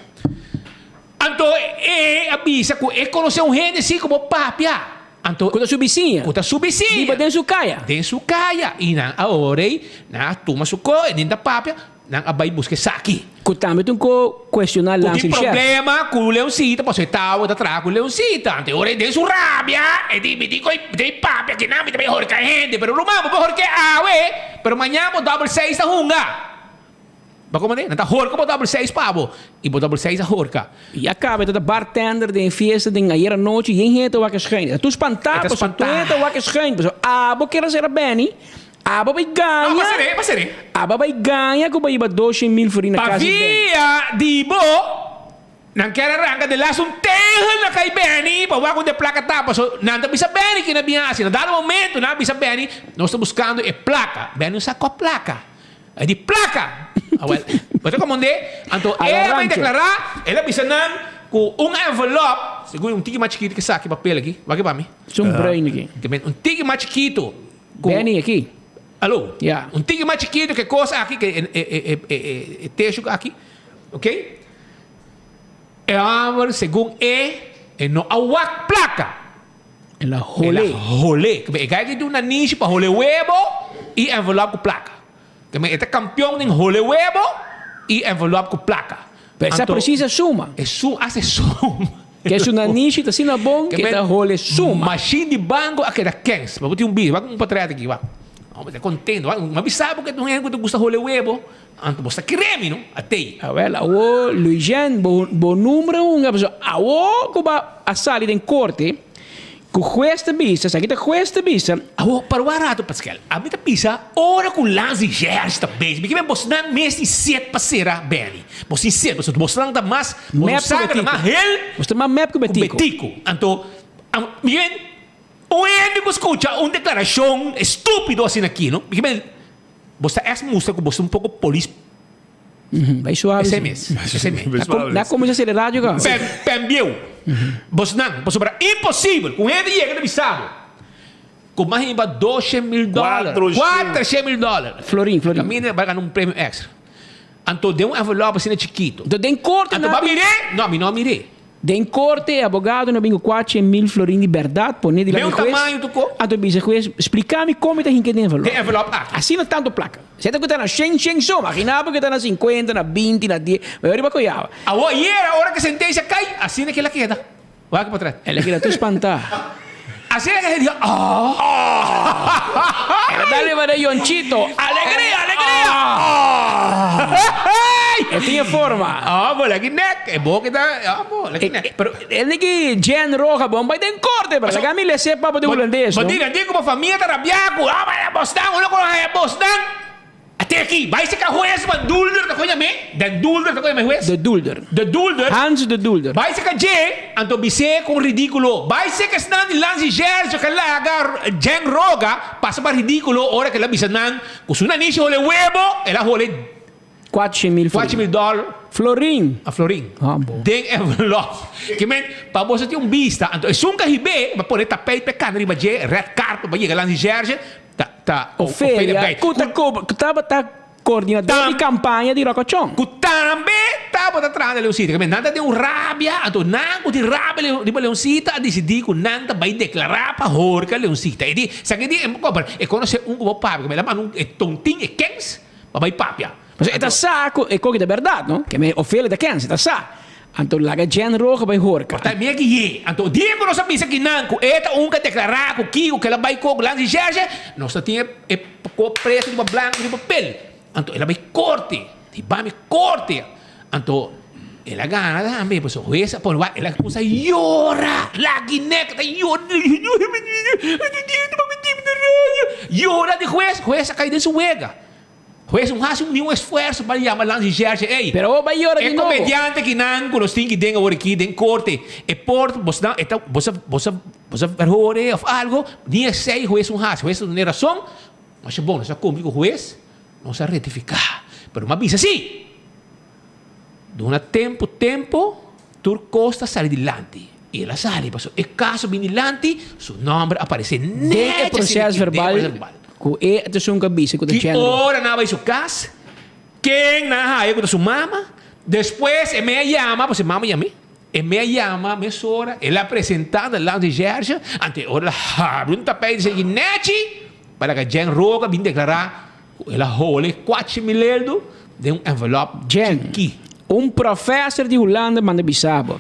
Anto e a bisa cu e conoce un hende si cu bo papia. Anto Cu ta su bisiña. Cu ta su bisiña. Biba den su caya. Den su caya. Y nan a ora ey, nan a tuma su co, e den ta papia, nan a bay busca esaki. Cu tambe tin cu cuestiona Cu Lance tin Chef. problema cu Leoncita, pasobra e tawa ta traha cu Leoncita. Anto e ora ey den su rabia, e di, mi tin cu ey papia aki nan, mi ta bay horca hende. Pero ruman, bo por horca awe, pero mañana bo double seis ta hunga. Bo komand'é? Nan ta horka bo double seis pa bo i bo double seis a horka. I a kaba e ta ta bartender den e fiesta den ayer anochi yen hende ta wak e schuin. E ta tur spantá E ta pasobra tur spantá. hende ta wak e schuin pasobra abo kier a sera Benny, abo bai No, gaña, pa ser'é, pa ser'é. abo bai gaña ku bai hiba doshen mil florin na Pa kas di Benny. via di bo, nan kier a ranka de las un tegel na kai Benny pa wak unda e plaka ta pasobra nan ta bisa Benny kina bin hasi. Na dado momento nan a bisa Benny, nos ta buskando e plaka. Benny no sa kua plaka. E di plaka! Awel, bo ta komondé? Anto A e la a bai rancho. deklará, el a bisa nan ku un envelòp, segun un tiki mas chikitu ke esaki papel aki, wak pa mi. Es un bruin aki. Ke men un tiki mas chikitu ku. Benny aki. Alo? Ya. Un tiki mas chikitu ke kos aki, ke e e e e e teshu aki, oké? E hòmber segun e, e no a wak plaka. El a hole. El a hole. E kai ki duna nishi pa hole webo i envelop ku plaka. E ta kampion den hole webo i envelop ku plaka. Pero esa precies e suma. E su, hasta e suma. Ke su nanishi ta asina bon ke ta hole suma. Mashin di banko a keda kens. Bo tin un bis, wak un potret aki, wak. Bo ta kontento, wak. Mi bisa bo ke ta un hende ku ta gusta hole webo. Anto bo sa kere mi no, atei. Awel, awo Luijen, bo bo numero un a pasobra awo ku ba a sali den korte ku hues ta bisa, esaki ta hues ta bisa. Awo, para un rato Pascal, ami ta bisa ora ku Lans di Gers ta bezig, mi ke men bosnan mes tin set pa sera Benny. Bos tin set, pasobra bosnan ta mas, bos Mep ku sanger ta mas Betico. hel Bos ta mas mep ku ku Betico. Betico. Anto, mi ke men un hende ku skucha un deklarashon estupido asina aki no, mi ke men Bo ta èks mustra ku bo ta un poko polis. Bai suave. Esei mes. Esei mes. Na kuminsá sende radio ka. Pen, pen bieu. Bosnan, pasobra imposibel ku un hende yega ta bisa bo ku mas hiba 200.000 dòler, 400.000 dòler. Florin, florin. Kaminda bai gana un premio èkstra. Anto den un envelòp asina chikitu. Anto den korte Anto nan bo a mir'é? No, mi no a mir'é. Den korte e abogado no bin ku kuache mil florin di bèrdat pone dilanti Meun hues. tamaño tokó. Anto bisa hues, splika mi kon mi ta hinka den envelòp. Den envelòp aki. Asina tantu plaka. Si ta ku ta na shen shen so, magina bo ku ta na sinkuenta, na binti, na die, mi riba koyaba. Awor ayera ora ku sentensia kai, asina ke el a keda. Wak pa tras. El a keda tur spantá. Asina ke el di, Oh! El a dal riba den Yonchito, Alegria, alegria! E tin e forma. Ah, bo laki nek. E boki ta, ah, bo laki nek. Pero el di ki Jen Roja bon bai den korte, pero laga mi lese papa di hulandes, Bo no? di nan di ku bo famia ta rabia ku, ah, bai bosnan, uno ku haya bosnan. Ate aki, bai seka hues van Dulder ta koña me, den Dulder ta koña me hues. De Dulder. De Dulder. Hans de Dulder. Bai seka dje, anto bis'é kon ridíkulo. Bai seka esnan di Lansi Gertje ke laga Jen Roga pasa pa ridíkulo ora ke el a bisa nan ku su nanishi hole webo, el a hole 400.000 florin. 400.000 dòler. Florin. A florin. Ah, bo. Den envelop. Ke men, pa boso tin un bista. Anto esun ka hib'é, pa pone tapijt pa e kana riba dje, red carpet pa yega Lansi Gertje, Ta, ta, Ofelia, ku ta ku tabata koordinador di kampaña di Rokochon. Ku tambe tabata traha na Leoncita. Kende nan ta den un rabia, anto nan ku tin rabia riba Leoncita a disidí ku nan ta bai deklará pa horka Leoncita. E di, sa ke di, e konosé un ku bo papia, el a manda un e tontin, e kens, pa bai papia. Pasobra e ta sa ku e koki ta bèrdat, no? Ke Ofelia ta kens, e ta sa. Anto laga Jen Roja bai horka. Por ta mi a gui'é. Anto dia ku nos a bisa kinan ku e ta un ku a deklará ku kiko ku el a bai kok lansi Sherje, nos ta tin e kop pretu riba blanku riba papel. Anto el a bai korte. Di ba mi korte. Anto el a gana tambe pasobra hues a pone wak el a kuminsá yora. Laki nek ta yora. Yora di hues. Hues a kai den su wega. Hues no hasi niun esfuerso pa yama Lansi Sherche, ey. Pero bo bai yora di E nobo. komediante kinan ku nos tin ki den awor aki den korte, e por bos nan e ta bos a bos a bos a verhore of algo, ni esei hues no hasi. Hues ta duna e rason, masha bon, nos a kumpli ku hues, nos a retifiká. Pero mi a bisa si, duna tempu tempu tur kos ta sali dilanti. I el a sali, pasobra e kaso bin dilanti, su nòmber a aparesé Den e nèchi asina proces aki den e verbal proces verbal. ku e ta esun ku a bisa ku ta Ki Jen Roja. ora nan a bai su kas, ken nan a haya ku ta su mama? Despues e mei a yama, pasobra e mama yam'é, e mei a yama mesora, el a presentá na Lansi Sherge, anto e ora el a habri un tapijt di esei nèchi pa laga Jen Roja bin deklará ku el a hole kuachi mil eldo den un envelòp Jen, chikí. Un professor di Hulanda manda bisa bo,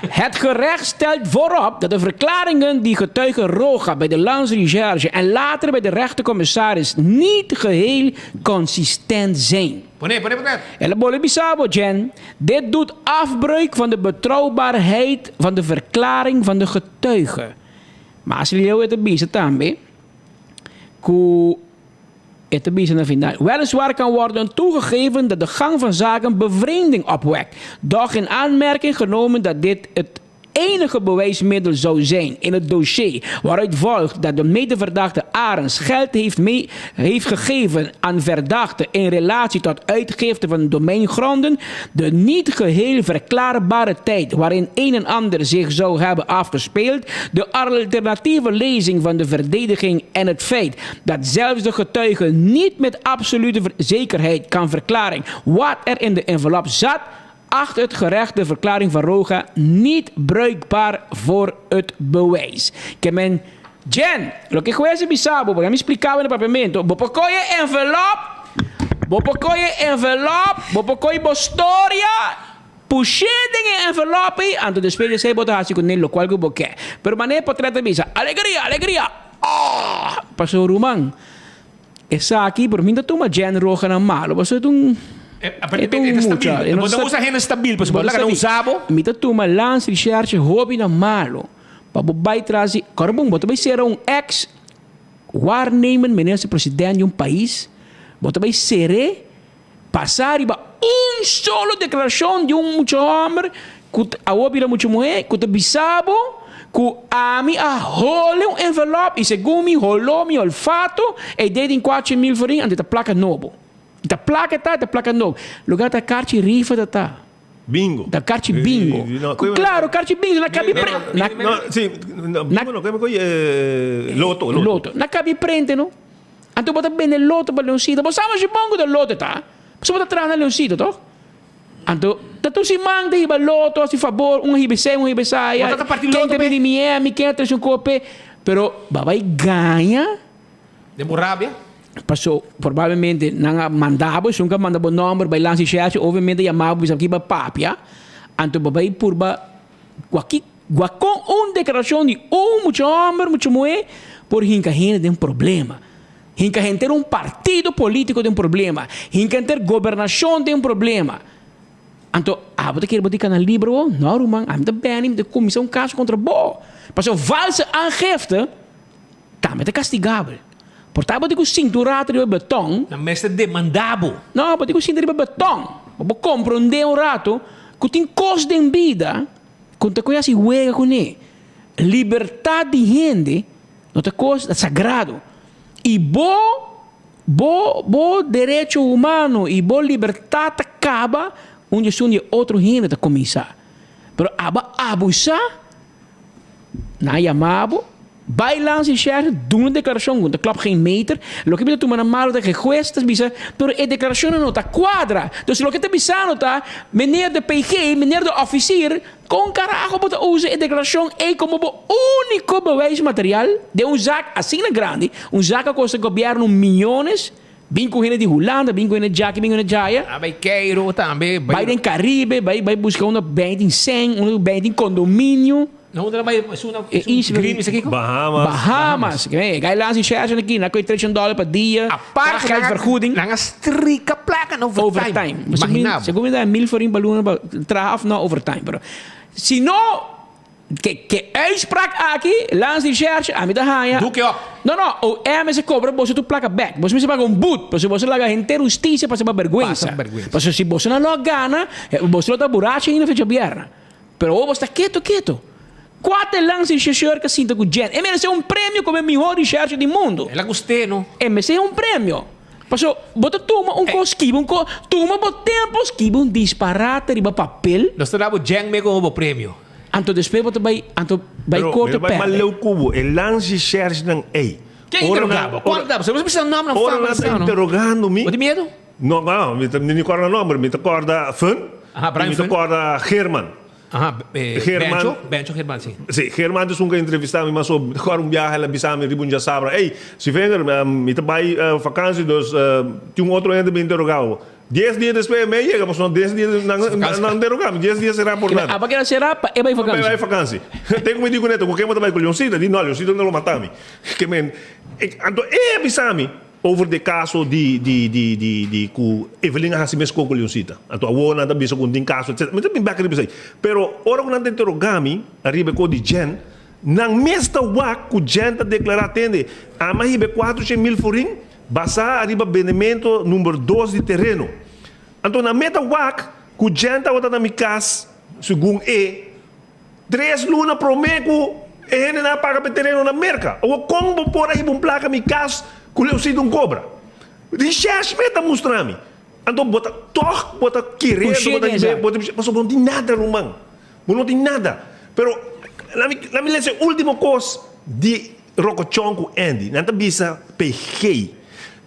Het gerecht stelt voorop dat de verklaringen die getuige Roga bij de Landsrecherche en later bij de rechtercommissaris niet geheel consistent zijn. Pone, pone, pone. El a bolbe bisa bo, Jen, dit doet afbreuk van de betrouwbaarheid van de verklaring van de getuige. Mas leu e ta bisa tambe ku E ta bisa na final, Weliswaar kan worden toegegeven dat de gang van zaken bevreemding opwekt, doch in aanmerking genomen dat dit het enige bewijsmiddel zou zijn in het dossier waaruit volgt dat de medeverdachte Arends geld heeft, mee, heeft gegeven aan verdachte in relatie tot uitgifte van domeingronden, de niet geheel verklaarbare tijd waarin een en ander zich zou hebben afgespeeld, de alternatieve lezing van de verdediging en het feit dat zelfs de getuige niet met absolute zekerheid kan verklaren wat er in de envelop zat, Acht het gerecht de verklaring van Roga niet bruikbaar voor het bewijs. Ke men, Jen, loke hues a bisa bo, porque mi splica bo na papiamento, bo por coge envelop, bo por coge envelop, bo por coge bo storia, push'é den e envelop ei, anto despues di esei bo ta haci cu ne locual cu bo ke. Pero manera e potret ta bisa, alegria, alegria, oh! Pasobra ruman, Esaki por mi ta tuma Jen Roja na malo pasobra e ta un e ta un mucha e no ta usa hende stabil pasobra bo laga nan usa bo. Mi ta tuma Lans Recherche hopi na malo pa bo bai tras di kòrda bon bo ta bai sera un ex waarnemend minister president di un pais bo ta bai ser'é pasa riba un solo declaracion di un mucha homber cu awor bira mucha muher cu ta bisa bo cu ami a hole un envelop y segun mi holo mi olfato e deed in cuachi mil florin anto e ta placa nobo. E ta placa e ta, e ta placa nobo. Lugar ta carchi rifa ta ta. Bingo. Ta carchi bingo. Claro, carchi bingo na cabi pre. No, si, bingo no, loto, loto. Loto. Na cabi prente no. Anto bo ta bende loto pa Leoncito. Bo sa mas bon ku ta loto ta. Pasobra bo ta traha na Leoncito, toch? Anto ta tur siman ta hiba loto, hasi fabor, un a hiba esei, un a hiba esaya. Bo ta parti Ken loto ta p'e? bini Miami, ken a trese un kos p'e. Pero bo a bai gaña. Den bo rabia? Paso probablemente nan a manda bo, esun ku a manda bo nòmber bai lansa e shèshi, obviamente a yama bo bisa bo kiba papia. Anto bo bai purba waki Wak kon un deklarashon di un mucha hòmber, mucha muhé por hinka hende den problema. Hinka henter un partido polítiko den problema. Hinka henter gobernashon den problema. Anto, abo ta kere bo tin kanal liber bo? No, ruman, ami ta beni, mi ta kuminsá un kaso kontra bo. Pasobra valse aangifte tambe ta kastigabel. Por ta bo tin ku sinta un rato riba beton. Nan mester demandá bo. No, bo tin ku sinta riba beton. Pa bo komprondé un rato ku tin kos den bida. Kon ta koe hasi wega kuné? Libertat di hende no ta kos sagrado. I bo, bo, bo derecho humano i bo libertat ta kaba unda esun di e otro hende ta kuminsá. Pero abo a abusá, nan a yama bo. Bai lansa e sheriff, duna un declaracion cu no ta klop geen meter. Loke mi ta tuma na malo ta cu e huez ta bisa, pero e declaracionnan no ta cuadra. Dus loke ta bisando ta, meneer de PG, meneer de officier, con carajo bo ta usa e declaracion ey como bo unico bewijs material den un zaak asina grandi, un zaak a costa gobierno miyones, bin cu hende di Hulanda, bin cu hende djaki, bin cu hende djaya. A bai Cairo tambe. Bai den Caribe, bai bai busca unda beny tin cen, unda beny tin condominio. Na unda bai esun na esun green mester kiko? Bahamas. Bahamas. Ke gai lansa recherche aki, nan koe 300 dollar pa dia. Aparte geldvergoeding. Nan a strika plaka na overtime. Overtime. Imagina bo. Segun mi ta mil florin pa luna pa traha of no overtime. Pero si no ke ke uitspraak aki lansa recherche ami ta haña. Doek je op. No no OM mester kobra boso tur plaka bek. Boso mester paga un boet pasobra boso laga henter hustisia pasa pa berguensa. Pasa berguensa. Pasobra si boso no lo a gana boso lo ta burachi ainda fecha bierna. Pero awor bo sta keto keto. Kuater lansa rechercheur ka sinta ku Jen. E merece un premio komo e mihor rechercher di mundo. El a gust'é no. E merece un premio. Paso bo ta tuma un kos skibi un kos. Tuma bo tempo skibi un disparate riba papel. Nos ta da bo Jen me komo bo premio. Anto despues bo ta bai anto bai Pero korte mi ta bai perde. mas leu ku bo. E lansa recherchenan ei. Ken Ora interroga bo? Kual ta? Pasobra bo bisa nomber nan Ora fama nan ta sa no. interrogando mi. Bo tin miedo? No, no, mi ta mi corda nomber, mi ta corda Fun, Aha, Brian y mi ta Fun. corda German. Aha, eh, German. Bencho, Bencho German, si. Si, German ta esun cu a entrevista mi, mas so mi ta corda un biaha el a bisa mi riba un djasabra, Ey, Sivenger, mi ta bay vakantie, dus tin un otro hende mi interroga bo. Dies dia despues mi a yega, pasobra dies dia nan nan interroga mi, dies dia sera por nada. Aba keda sera pa e bay Pa e vakantie. bay vakantie. Te cu mi di cu Neto, cu ken bo ta bay? Cu Leoncito? El di, no, Leoncito no lo mata mi. Ke men, anto e a bisa mi. Over de caso di di di di di cu Evelyn a haci mesco cu Leoncita. Anto awor nan ta bisa cu tin caso etc. Mi ta bin bek riba esey. Pero ora cu nan ta interroga mi ariba e co di Jen, nan mes ta wak cu Jen ta declara, tende, ami a hiba e cuatrocientos mil forin basa ariba bendemento number dos di tereno. Anto nan mes ta wak cu Jen tabata na mi cas, segun e, Tres luna promé ku e hendenan a paga pa e tereno na Merka. Awor kon bo por a hiba un plaka mi kas ku leu sido un kobra? Recherche me ta mustra mi. Anto bo ta tòg bo ta kere anto bo ta hiba bo ta pasobra bo no tin nada ruman. Bo no tin nada. Pero lami lami lesa e ultimo kos di Rokochon ku Andy. Nan ta bisa PG.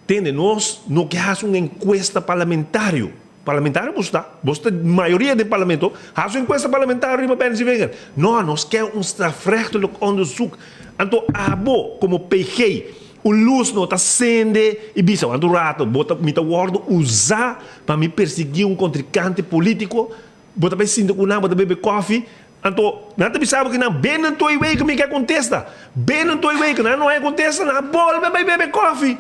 Tende nos no ke hasi un enkuesta parlamentario. Parlamentario boso ta, boso ta mayoria den parlamento, hasi un encuesta parlamentario riba Benny Zwinger. No, nos ke un strafrechtelijk onderzoek. Anto abo como PG, un luz no ta sende y bisa, wanta un rato, bo ta, mi ta wordo usa pa mi persegui un contrincante politico, bo ta bay sinta cu nan, bo ta bebe koffie, anto nan ta bisa bo ki nan binnen twee weken mi ke contesta, binnen twee weken nan no hay contesta, nan a bolbe bay bebe koffie.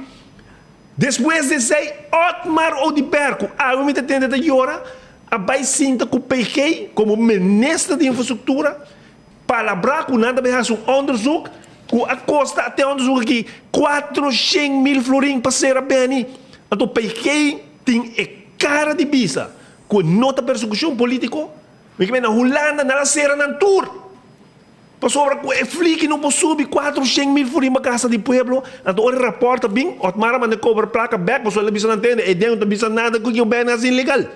Despues di esei, Otmar Oduber, ku awe mi ta tende ta yora, a bai sinta ku PG komo minister di infrastruktura, palabrá ku nan ta bai hasi un onderzoek ku a kosta te onderzoek aki 400.000 florin pa sera Benny. Anto PG tin e kara di bisa ku no ta persekushon politiko. Mi ke na Hulanda nan a sera nan tur. Pasobra ku e fliki no por subi 400.000 florin pa kasa di pueblo, anto ora e rapòrt ta bin, Otmar a manda kobra plaka bèk, pasobra el a bisa nan tende, e den no ta bisa nada ku yo bèn hasi ilegal.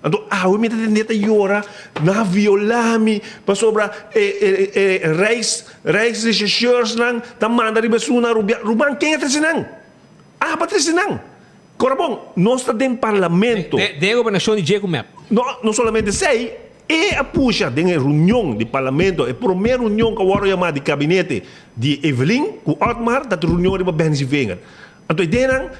Anto awe mi ta tende ta yora, nan a violá mi, pasobra e e e rijks rijksrechercheursnan ta manda riba esun Rubia. Ruman, ken a trese nan? Aba trese nan. Kora bon, nos ta den parlamento. Den e gobernashon di Dje ku mep. No, no solamente esei, E a pusha den e reunion di parlamento, e prome reunion ku a wòrdu yamá di kabinete di Evelyn ku Otmar, ta reunion riba Benzi Vinger. Anto e denan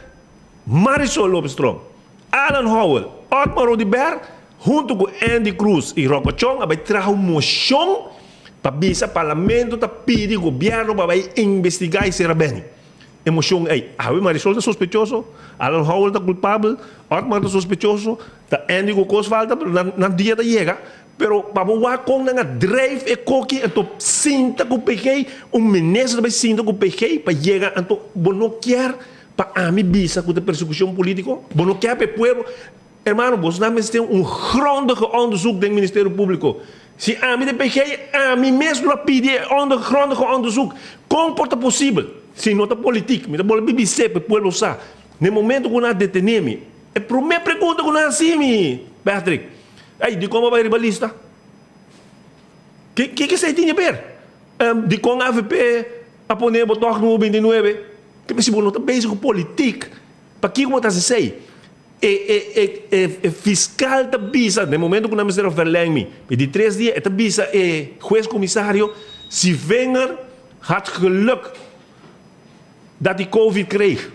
Marisol Lopez Tromp, Alan Howell, Otmar Oduber huntu ku Endy Croes i Rocco Chong a bai traha un moshon pa bisa parlamento ta pidi gobièrnu pa bai investigá e sera Benny. E mocion ey, awe Marisol ta sospechoso, Alan Howell ta culpabel, Otmar ta sospechoso, ta Andy cu cos falta, pero nan nan dia ta yega. Pero pa bo wak con nan a drijf e koki anto sinta cu PG, un minister ta bay sinta cu PG pa yega anto bo no kier pa ami bisa cu ta persecucion politico? Bo no kier pa e pueblo? Hermano, boso nan mester tin un grondige onderzoek den Ministerio Publico. Si ami ta PG, ami mes lo a pidi e onder grondige onderzoek. Con por ta posibel? Si no ta politiek, mi ta bolbe bis'é pa e pueblo sa. Na e momento cu nan a detene mi, e prome pregunta cu nan a haci mi, Patrick, Ey, dicon bo a bay riba lista? Ke esey tin di ber? Dicon avp a pone bo tog numero 29? Si bo no ta bezig cu politiek, pakico bo ta haci esey? E e e e e fiscal ta bisa, den momento cu nan mester a verleng mi, e di tres dia e ta bisa e huez comisario, si Wenger had geluk dat hij covid kreeg.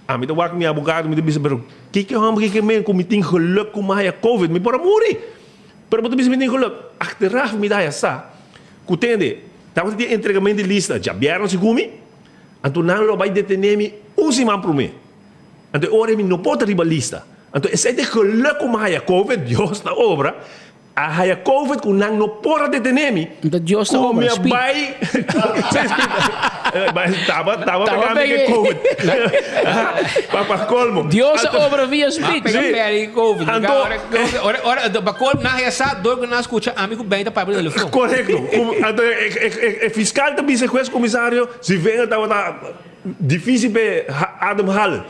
Ami ta wak mi abogado, mi ta bisa, pero kiko e homber ke men cu mi tin geluk cu mi haya covid, mi por a muri. Pero bo ta bisa mi tin geluk. Achteraf mi ta haya sa cu tende, tabata tin entregamento di lista djabièrnè segun mi, anto nan lo bay detene mi un siman prome. Anto e ora mi no por ta riba lista. Anto esei ta e geluk ku mi a haya covid, Dios ta obra, a haya covid ku nan no por a detene mi. Anto Dios ta Ku mi obra, a speed. bai, sí, speed. Taba, taba Taba pega mi pega. ke covid. Pa pa colmo. Dios a Anto, obra via speed. Pega Sí. peri covid. Anto, Ora, ora, ora, pa colmo nan haya sa dor ku nan skucha ami ku Benny ta papia di telefon. Korekto. Ku, anto e, e, e, e fiskal ta bisa e hues komisario si Wenger tabata Difícil p'e ademhalen.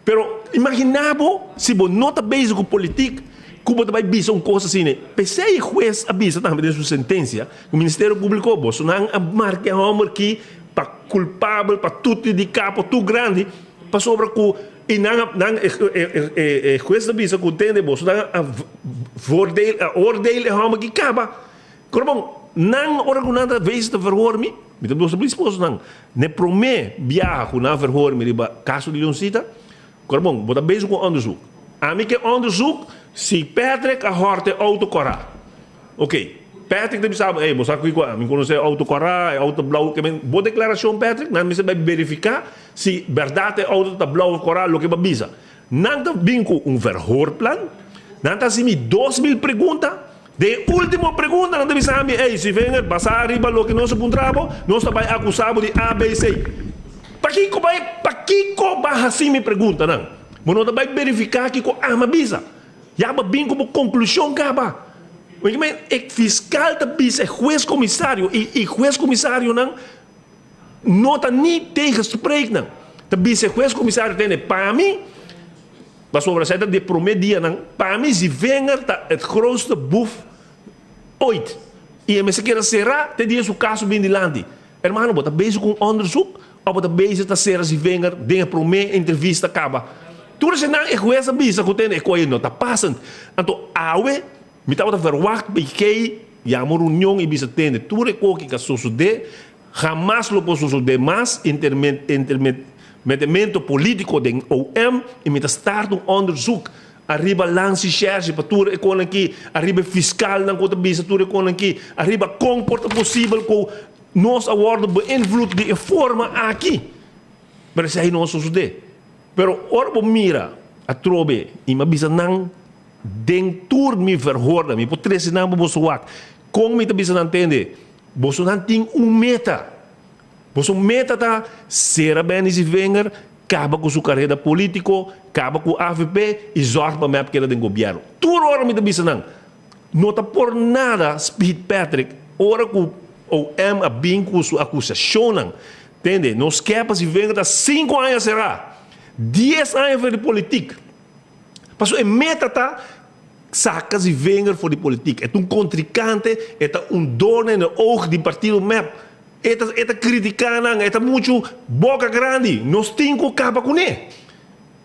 Pero imaginá bo si bo no ta bezig ku politik, ku bo ta bai bisa un kos asina. P'esei e hues a bisa tambe den su sentensia ku Ministerio Públiko bosonan a marka e hòmber ki pa kulpabel pa tuti di kapo tur grandi pasobra ku i nan a nan e hues ta bisa ku tende bosonan a voordeel a oordeel e hòmber ki kaba. Kor bon, nan ora ku nan ta bezig ta verhoor mi, mi ta bisa mi esposo nan, n'e promé biaha ku nan a verhoor mi riba kaso di Leoncita, kor bon, bo ta bezig ku un onderzoek. Ami ke onderzoek si Patrick a hòrta e outo kòrá. Oké, Patrick ta bisa bo, ey, bo sa kiko, ami konosé e outo kòrá, e outo blou, ke men, bo deklarashon Patrick, nan mester bai verifiká si bèrdat e outo ta blou òf kòrá, loke bo a bisa. Nan ta bin ku un verhoorplan, nan ta hasi mi 2000 pregunta, Den e ultimo pregunta nan ta bisa mi, Ey, si Wenger, basá riba loke nos a puntra bo, nos ta bai akusá bo di A, B, C. Pakiko bai, pakiko ba hasi mi preguntanan? Bo no ta bai berifiká kiko ami a bisa. Ya bo a bin ku bo konklushon kaba. E fiskal ta bisa e hues komisario i e hues komisarionan no ta ni tegenspreek nan. Ta bisa e hues komisario tende, pa mi, Pasobra esei ta di e promé dianan, pa mi Zivenger ta het grootste boef ooit. I e mester keda será te dia su kaso bin dilanti. Hermano, bo ta bezig ku un onderzoek òf bo ta bezig ta sera Zivenger den e promé entrevista kaba? Tur esnan e hues a bisa ku tende e koe no ta passend. Anto awe mi tabata verwacht pa kei yama un reunion i bisa tende tur e koe ki a sosodé hamas lo por sosodé mas intermetemento politico den OM i mi ta start un onderzoek ariba Lansi Shershi pa tur e konan aki, ariba e fiskalnan ku ta bisa tur e konan aki, ariba kon por ta posibel ku nos a wòrdu beïnvloed di e forma aki. Pero esei no a sosodé. Pero ora bo mira atrobe i mi a bisa nan den tur mi verhoornan, mi por trese nan pa boso wak, kon mi ta bisa nan tende, bosonan tin un meta. Boso meta ta sera Benny Zievinger, kaba ku su kareda politiko, kaba ku avp i zòrg pa mep keda den gobièrnu. Tur ora mi ta bisa nan, no ta por nada Speed Patrick ora ku OM a bin ku su akusashonnan. Tende, nos ke pa Zievinger ta sinku aña será, dies aña for di politik. Pasobra e meta ta saka Zievinger for di politik. E ta un kontrinkante, e ta un doorn in de oog di partido mep. E ta e ta kritiká nan, e ta muchu boka grandi, nos tin ku kaba kuné.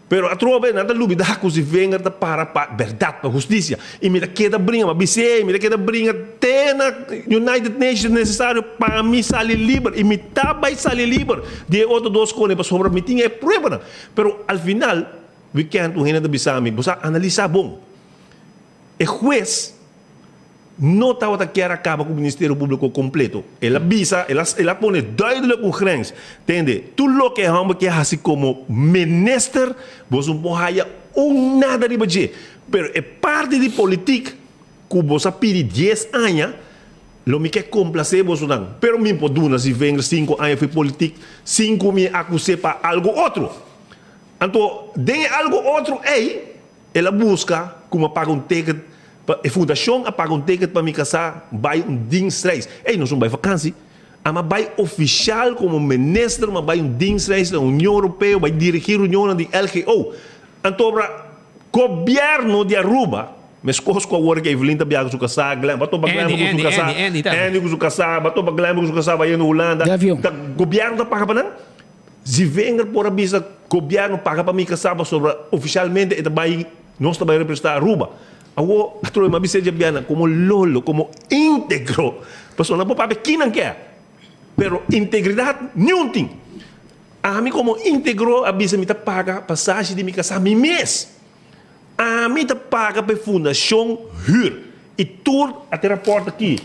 Pero atrobe nan ta lubidá ku si Wenger ta para pa bèrdat, pa hustisia. I mi ta keda bringa, mi a bis'é, mi ta keda bringa te na United Nations nesesario pa mi sali liber. I mi ta bai sali liber di e otro dos kone pasobra mi tin e pruebanan. Pero al final, wikènt un hende ta bisa mi, bo sa analisá bon. E hues no tabata kier a kaba ku Ministerio Públiko kompleto. El a bisa, el a el a pone duidelijk un grens. Tende, tur loke e hòmber ke hasi komo minister, boso no por haya un nada riba dje. Pero e parti di politik ku boso a pidi dies aña, lo mi ke komplasé bosonan. Pero mi por duna si Wenger sinku aña for politik sin ku mi akus'é pa algu otro. Anto, den e algu otro ei, El a buska ku mi a paga un ticket pa e fundashon a paga un ticket pa mi kasá bai un dienstreis. Ey, nos no bai vakansi. Ami a bai ofishal komo minister, mi a bai un dienstreis na Union Europeo, bai dirigí reunionnan di LGO. Anto ora gobièrnu di Aruba, meskos ku awor ku Evelyn ta biaha ku su kasá, Glenn, bo a topa Glenn ku su kasá, Andy ku su kasá, bo a topa Glenn ku su kasá bai na Hulanda, ta gobièrnu ta paga pa nan? Zivinger por a bisa gobierno paga pa mi casa pasobra oficialmente e ta bay nos ta bay representa Aruba. Awo atrobe mi a bisa djabiana como lolo como integro pasobra nan por papia kinan ke pero integridad niun tin. Ami como integro a bisa mi ta paga pasashi di mi casa mi mes. Ami ta paga pa e fundacion huur y tur a tin rapport aki.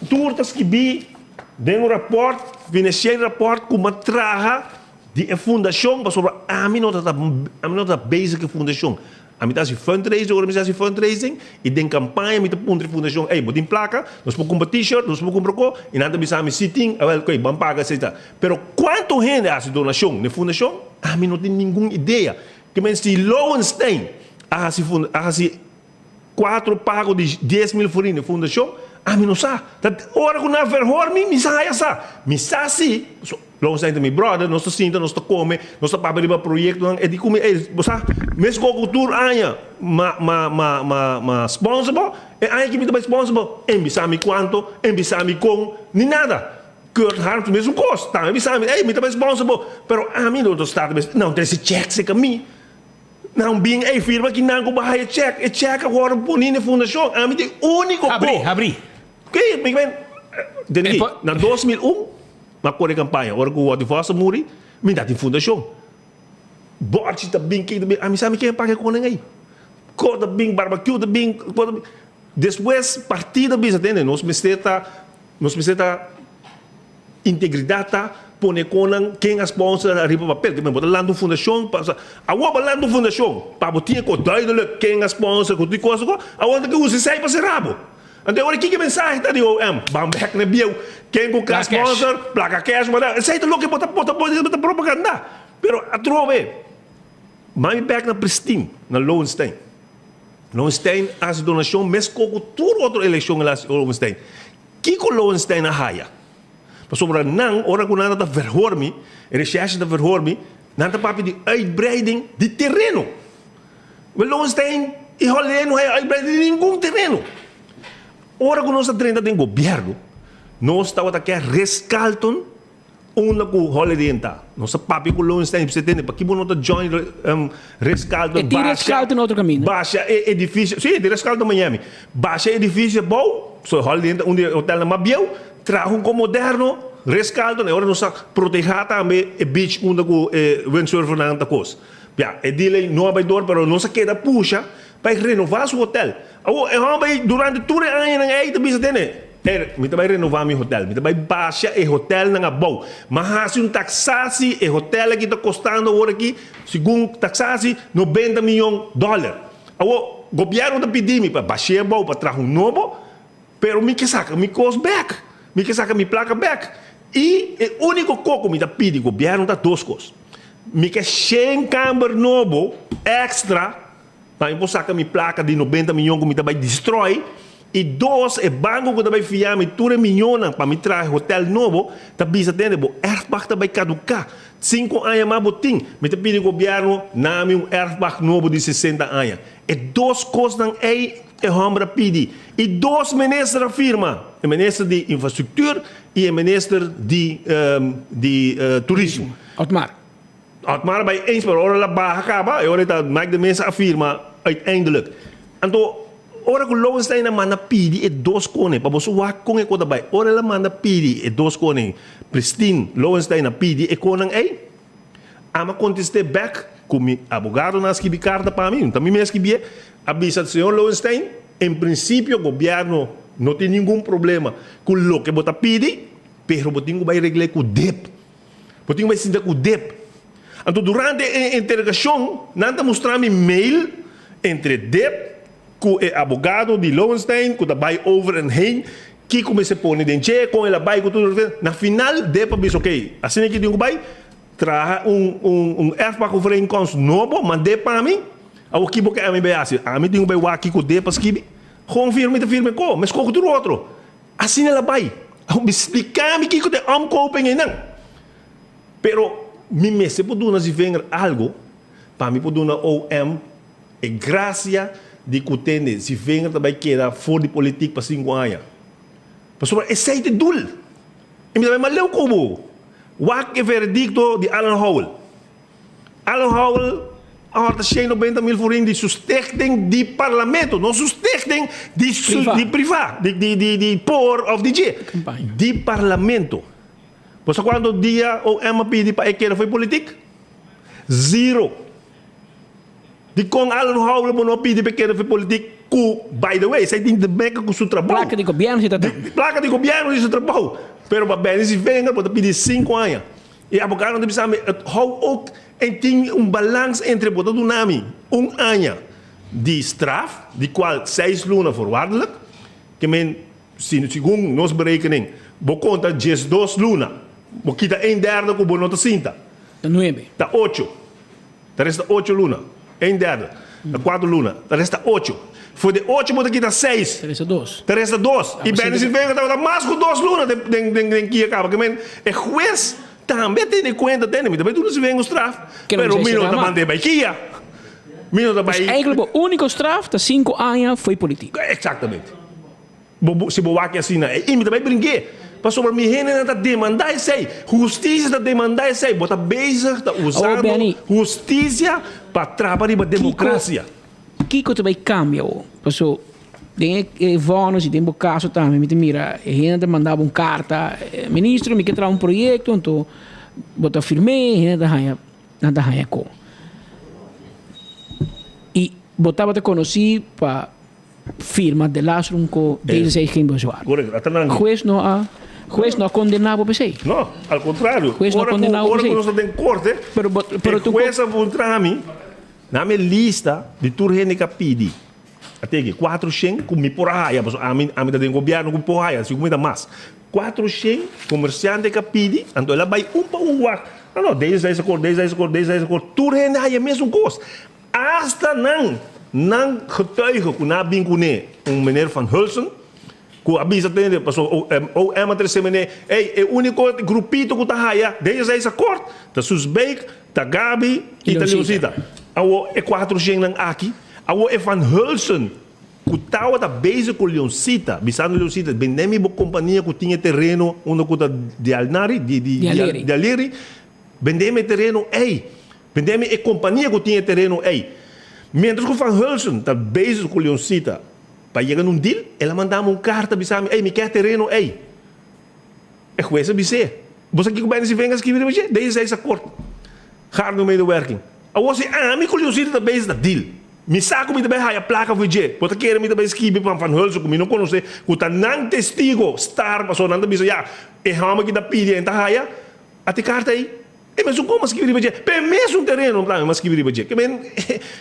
Tur ta skibi den un rapport, financieel rapport cu mi a traha di e fundacion pasobra ami no ta ami no ta bezig cu e fundacion. Ami ta haci fundraising ora mi sa haci fundraising y den campaña mi ta puntra e fundacion ey bo tin placa? Nos por cumpra t-shirt, nos por cumpra co? Y nan ta bisa mi si tin, awel oké ban paga esey ta. Pero cuanto hende a haci donacion na e fundacion ami no tin ningun idea. Ke men si Lowenstein a hasi a hasi kuatro pago di 10,000 florin di fundashon, ami no sa. Ta ora ku nan verhoor mi, mi sa haya sa. Mi sa si, paso Lowenstein ta mi brother, nos ta sinta, nos ta kome, nos ta papia riba proyektonan, e di ku mi, ey, bo sa, meskos ku tur aña ma ma ma ma ma sponsor bo, e aña aki mi ta bai sponsor bo, en bisa mi kuanto, en bisa mi kon, ni nada. Kurt Harms mesun kos, tambe bisa mi, ey, mi ta bai sponsor bo, pero ami no ta start mes, nan trese chèk serka mi, nan bin, ey, firma ki nan ku bo haya chèk, e chèk a wòrdu poni na e fundashon, ami ta e úniko Habrí, ko. habrí. Oké, mi ben, tende aki, na 2001, mi a kore kampaña, ora ku Watty Vos a muri, mi ta tin fundashon. Bòrchi ta bin, kiko ta bin, ami sa mi ken a paga e konan ey. Ko ta bin, barbecue ta bin, ko ta bin. Despues partido a bisa, tende, nos mester ta. Nos mester ta integridad ta pone konan ken a sponsor ariba papel. Ke men bo ta lanta un fundashon pa awor bo lanta un fundashon pa bo tin e kos duidelijk ken a sponsor ku tur kos ku awor nan ta ke usa esei pa sera bo. Anto e ora kiko e mensahe ta di OM? Ban bek na bieu ken ku ka sponsor plaka cash whatever esei ta loke bo ta bo ta bo ta propaganda. Pero atrobe mami bek na Pristin na Lowenstein. Lowenstein a hasi donashon meskos ku tur otro elekshon el a hasi Lowenstein. Kiko Lowenstein a haya? Pasobra nan, ora ku nan ta verhoor mi, e reshèrshe ta verhoor mi, nan ta papia di uitbreiding di tereno. Wel Lowenstein i Holiday no haya uitbreiding di ningun tereno. Ora ku nos a drenta den gobièrnu, nos tabata ke reskalton. Unda ku Holiday Inn ta? Nos a papia ku Lowenstein i bisa tende paki bo no ta join Ritz-Carlton E tin Ritz-Carlton otro kaminda. Basha e edifisio, si e tin Ritz-Carlton Miami. Basha e edifisio abou, so Holiday Inn ta un di e hotelnan mas bieu, traha un kon moderno, Ritz-Carlton, e ora nos a protehá tambe e beach unda ku e windsurfernan ta kos. Ya, e deal ei no a bai dor pero nos a keda pusha pa e renová su hotel. Awor e hòmber ei durante tur e añanan ei ta bisa tene, Er, mi ta bai renová mi hotel, mi ta bai basha e hotelnan abou. Mi a hasi un taksasi, e hotel aki ta kostando awor aki, segun taksasi, nobenta miyon dòler. Awor, gobièrnu ta pidi mi pa bash'é abou pa traha un nobo, pero mi ke saka mi kos bèk, mi ke saka mi plaka bèk. I e úniko kos ku mi ta pidi gobièrnu ta dos kos, mi ke shen kamber nobo èkstra, Pa mi por saca mi placa di nobenta miyon cu mi ta bay destroy y dos e banco cu ta bay fia mi tur e miyonnan pa mi traha e hotel nobo ta bisa tende bo erfpacht ta bay caduca cinco aña mas bo tin mi ta pidi gobierno na mi un erfpacht nobo di sesenta aña e dos cosnan ey e homber a pidi y dos minister a firma e minister di infrastructuur y e minister di di turismo. Otmar. Otmar a bai eens, pero ora el a baha caba, e ora e ta Mike de Meza a firma uiteindelijk. Anto, ora cu Lowenstein a manda pidi e dos koning, pa boso wak con e cos ta bai, ora el a manda pidi e dos koning, Pristine Lowenstein a pidi e konan ey, ami a contest'é bek cu mi abogadonan a skibi carta pa mi, no ta mi mes skibié, a bisa, Señor Lowenstein, en principio gobierno no tin ningun problema cu loke bo ta pidi, pero bo tin cu bai regl'é cu dip. Bo tin ku bai sinta ku dep. Anto durante e interogashon nan ta mustra mi mail entre dep ku e abogado di Lowenstein ku ta bai over en heen kiko mester pone den dje, kon el a bai ku tur. Na final dep a bisa ok, asina ki tin ku bai traha un un erfpachtovereenkomst nobo mand'é pa mi. Awor ki bo ke ami bai hasi? Ami tin ku bai wak kiko dep a skibi? Gewoon firma mi ta firma e ko, meskos ku tur otro. Asina el a bai. Awor mi splika mi kiko ta e omkoping einan. Pero mi mester por duna Zivinger algo pa mi por duna OM e gracia di ku tende Zivinger ta bai keda for di politik pa sinku aña. Pasobra esei ta e dul. I mi ta bai mas leu ku bo. Wak e veredikto di Alan Howell. Alan Howell a horta 190 mil florin di su stichting di parlamento, no su stichting di su Priva. di priva, di di di di por of di dje, di parlamento. Bo sa cuanto dia OM a pidi pa e keda fo'i politik? Zero. Dikon Alan Howell bo no a pidi pa e keda fo'i politik ku, by the way, esei tin te meka ku su trabou. Plaka di gobierno si ta ta. Plaka di gobierno si su trabou. Pero pa Benny Sivenger bo ta pidi sinku aña. E abogadonan ta bisa mi, het hou ook en tin un balans entre bo ta duna mi un aña di straf, di cual seis luna voorwaardelijk, ke men si segun nos berekening bo konta diesdos luna, bo kita een derde ku bo no ta sinta. Ta nuebe. Ta ocho. Ta resta ocho luna. Een derde. Ta cuatro luna. Ta resta ocho. For di ocho bo ta kita seis. Ta resta dos. Ta resta dos. I Benny Silveira tabata mas ku dos luna den den den den kia kaba. Ke men e hues tambe a tene kuenta tene mi ta bai duna Silveira un straf, pero mi no ta mand'é bai kia. Mi no ta Dus bai. eigenlijk bo úniko straf ta sinku aña fo'i politiek. Exactamente. Bo bo si bo wak asina e i mi ta bai bringu'é pasobra mi hendenan ta demandá esei, hustisia ta demandá esei, bo ta bezig ta Awor usando Benny. hustisia pa trapa riba demokrasia. Kiko ta bai kambia awor? Paso den e e vònis i den bo kaso tambe mi ta mira e hende ta manda bo un karta, ministro mi ke traha un proyekto anto bo ta firm'é e hende ta haña nan ta haña ko. I bo tabata konosí pa Firma de laatste ku deze zij geen bezwaar. Correcto, ata nan. Hues no a hues no a condena bo p'esei. No, al contrario. Hues no a Ora ku condena bo ora ku p'esei. nos ta den korte, Pero bo pero e tu hues a puntra mi, na mi lista di tur hende ku a pidi, a teki kuatro shen ku mi por a haya, pasobra ami ami ta den gobièrnu ku mi por haya, si ku mi ta mas. Kuatro shen komersiante ku a pidi, anto el a bai un pa un wak, no no, deze zij akkoord, deze zij akkoord, deze zij akkoord, tur hende haya mesun kos. Asta nan, nan getuige ku nan a bin kuné, un meneer Van Hulsen, ku a bisa tende, pasobra OM a trese meneer, ey, e úniko grupito ku ta haya den esei akort ta Soesbeek, ta Gaby i ta Leoncita. Awor e kuatro shennan aki, awor e Van Hulsen. Ku tawata bezig ku Leoncita, bisando Leoncita, bende mi bo kompania ku tin e tereno unda ku ta di Alnari, di di Di Aleri. di Aleri, bende mi e tereno ei. Bende mi e kompania ku tin e tereno ei. Mientras ku Van Hulsen ta bezig ku Leoncita pa yega na un deal, el a manda mi un karta bisa mi, ey, mi ke e tereno ei. E hues a bis'é, Bo sa kiko Benny Sivenga a skibi riba dje? Deze seis akort. Gaar no medewerking. Awor si ami ku Leoncita ta bezig ta deal. Mi sa ku mi ta bai haya plaka for dje. Bo ta kere mi ta bai skibi pa Van Hulsen ku mi no konosé, ku ta nan testigo star pasobra nan ta bisa ya e hòmber ki ta pidi en ta haya ati karta ei. E mesun kon a skibi riba dje. P'e mesun tereno tambe a skibi riba dje. Ke men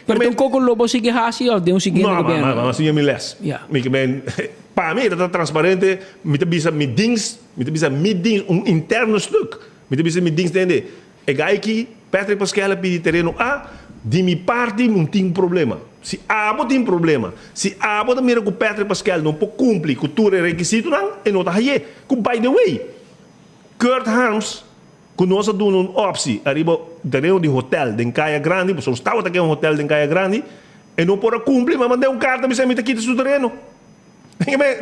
Pero ta un koko lo bo sigui hasi òf den un siguiente No, gobierno? ma siña mi lès. Ya. Mi ke men pa mi e ta ta transparente, mi ta bisa mi dings, mi ta bisa mi dings un interno stuk. Mi ta bisa mi dings tende. E gai ki Patrick Pascal a pidi tereno a, di mi parti no tin problema. Si abo tin problema, si abo ta mira ku Patrick Pascal no por kumpli ku tur e rekisitonan, e no ta haye. Ku by the way, Kurt Harms ku nos a duna un opsi ariba tereno di hotel den Kaya Grandi, pasobra nos tabata ke un hotel den Kaya Grandi, e no por a kumpli, mi a mand'é un karta bisa mi ta kita su tereno.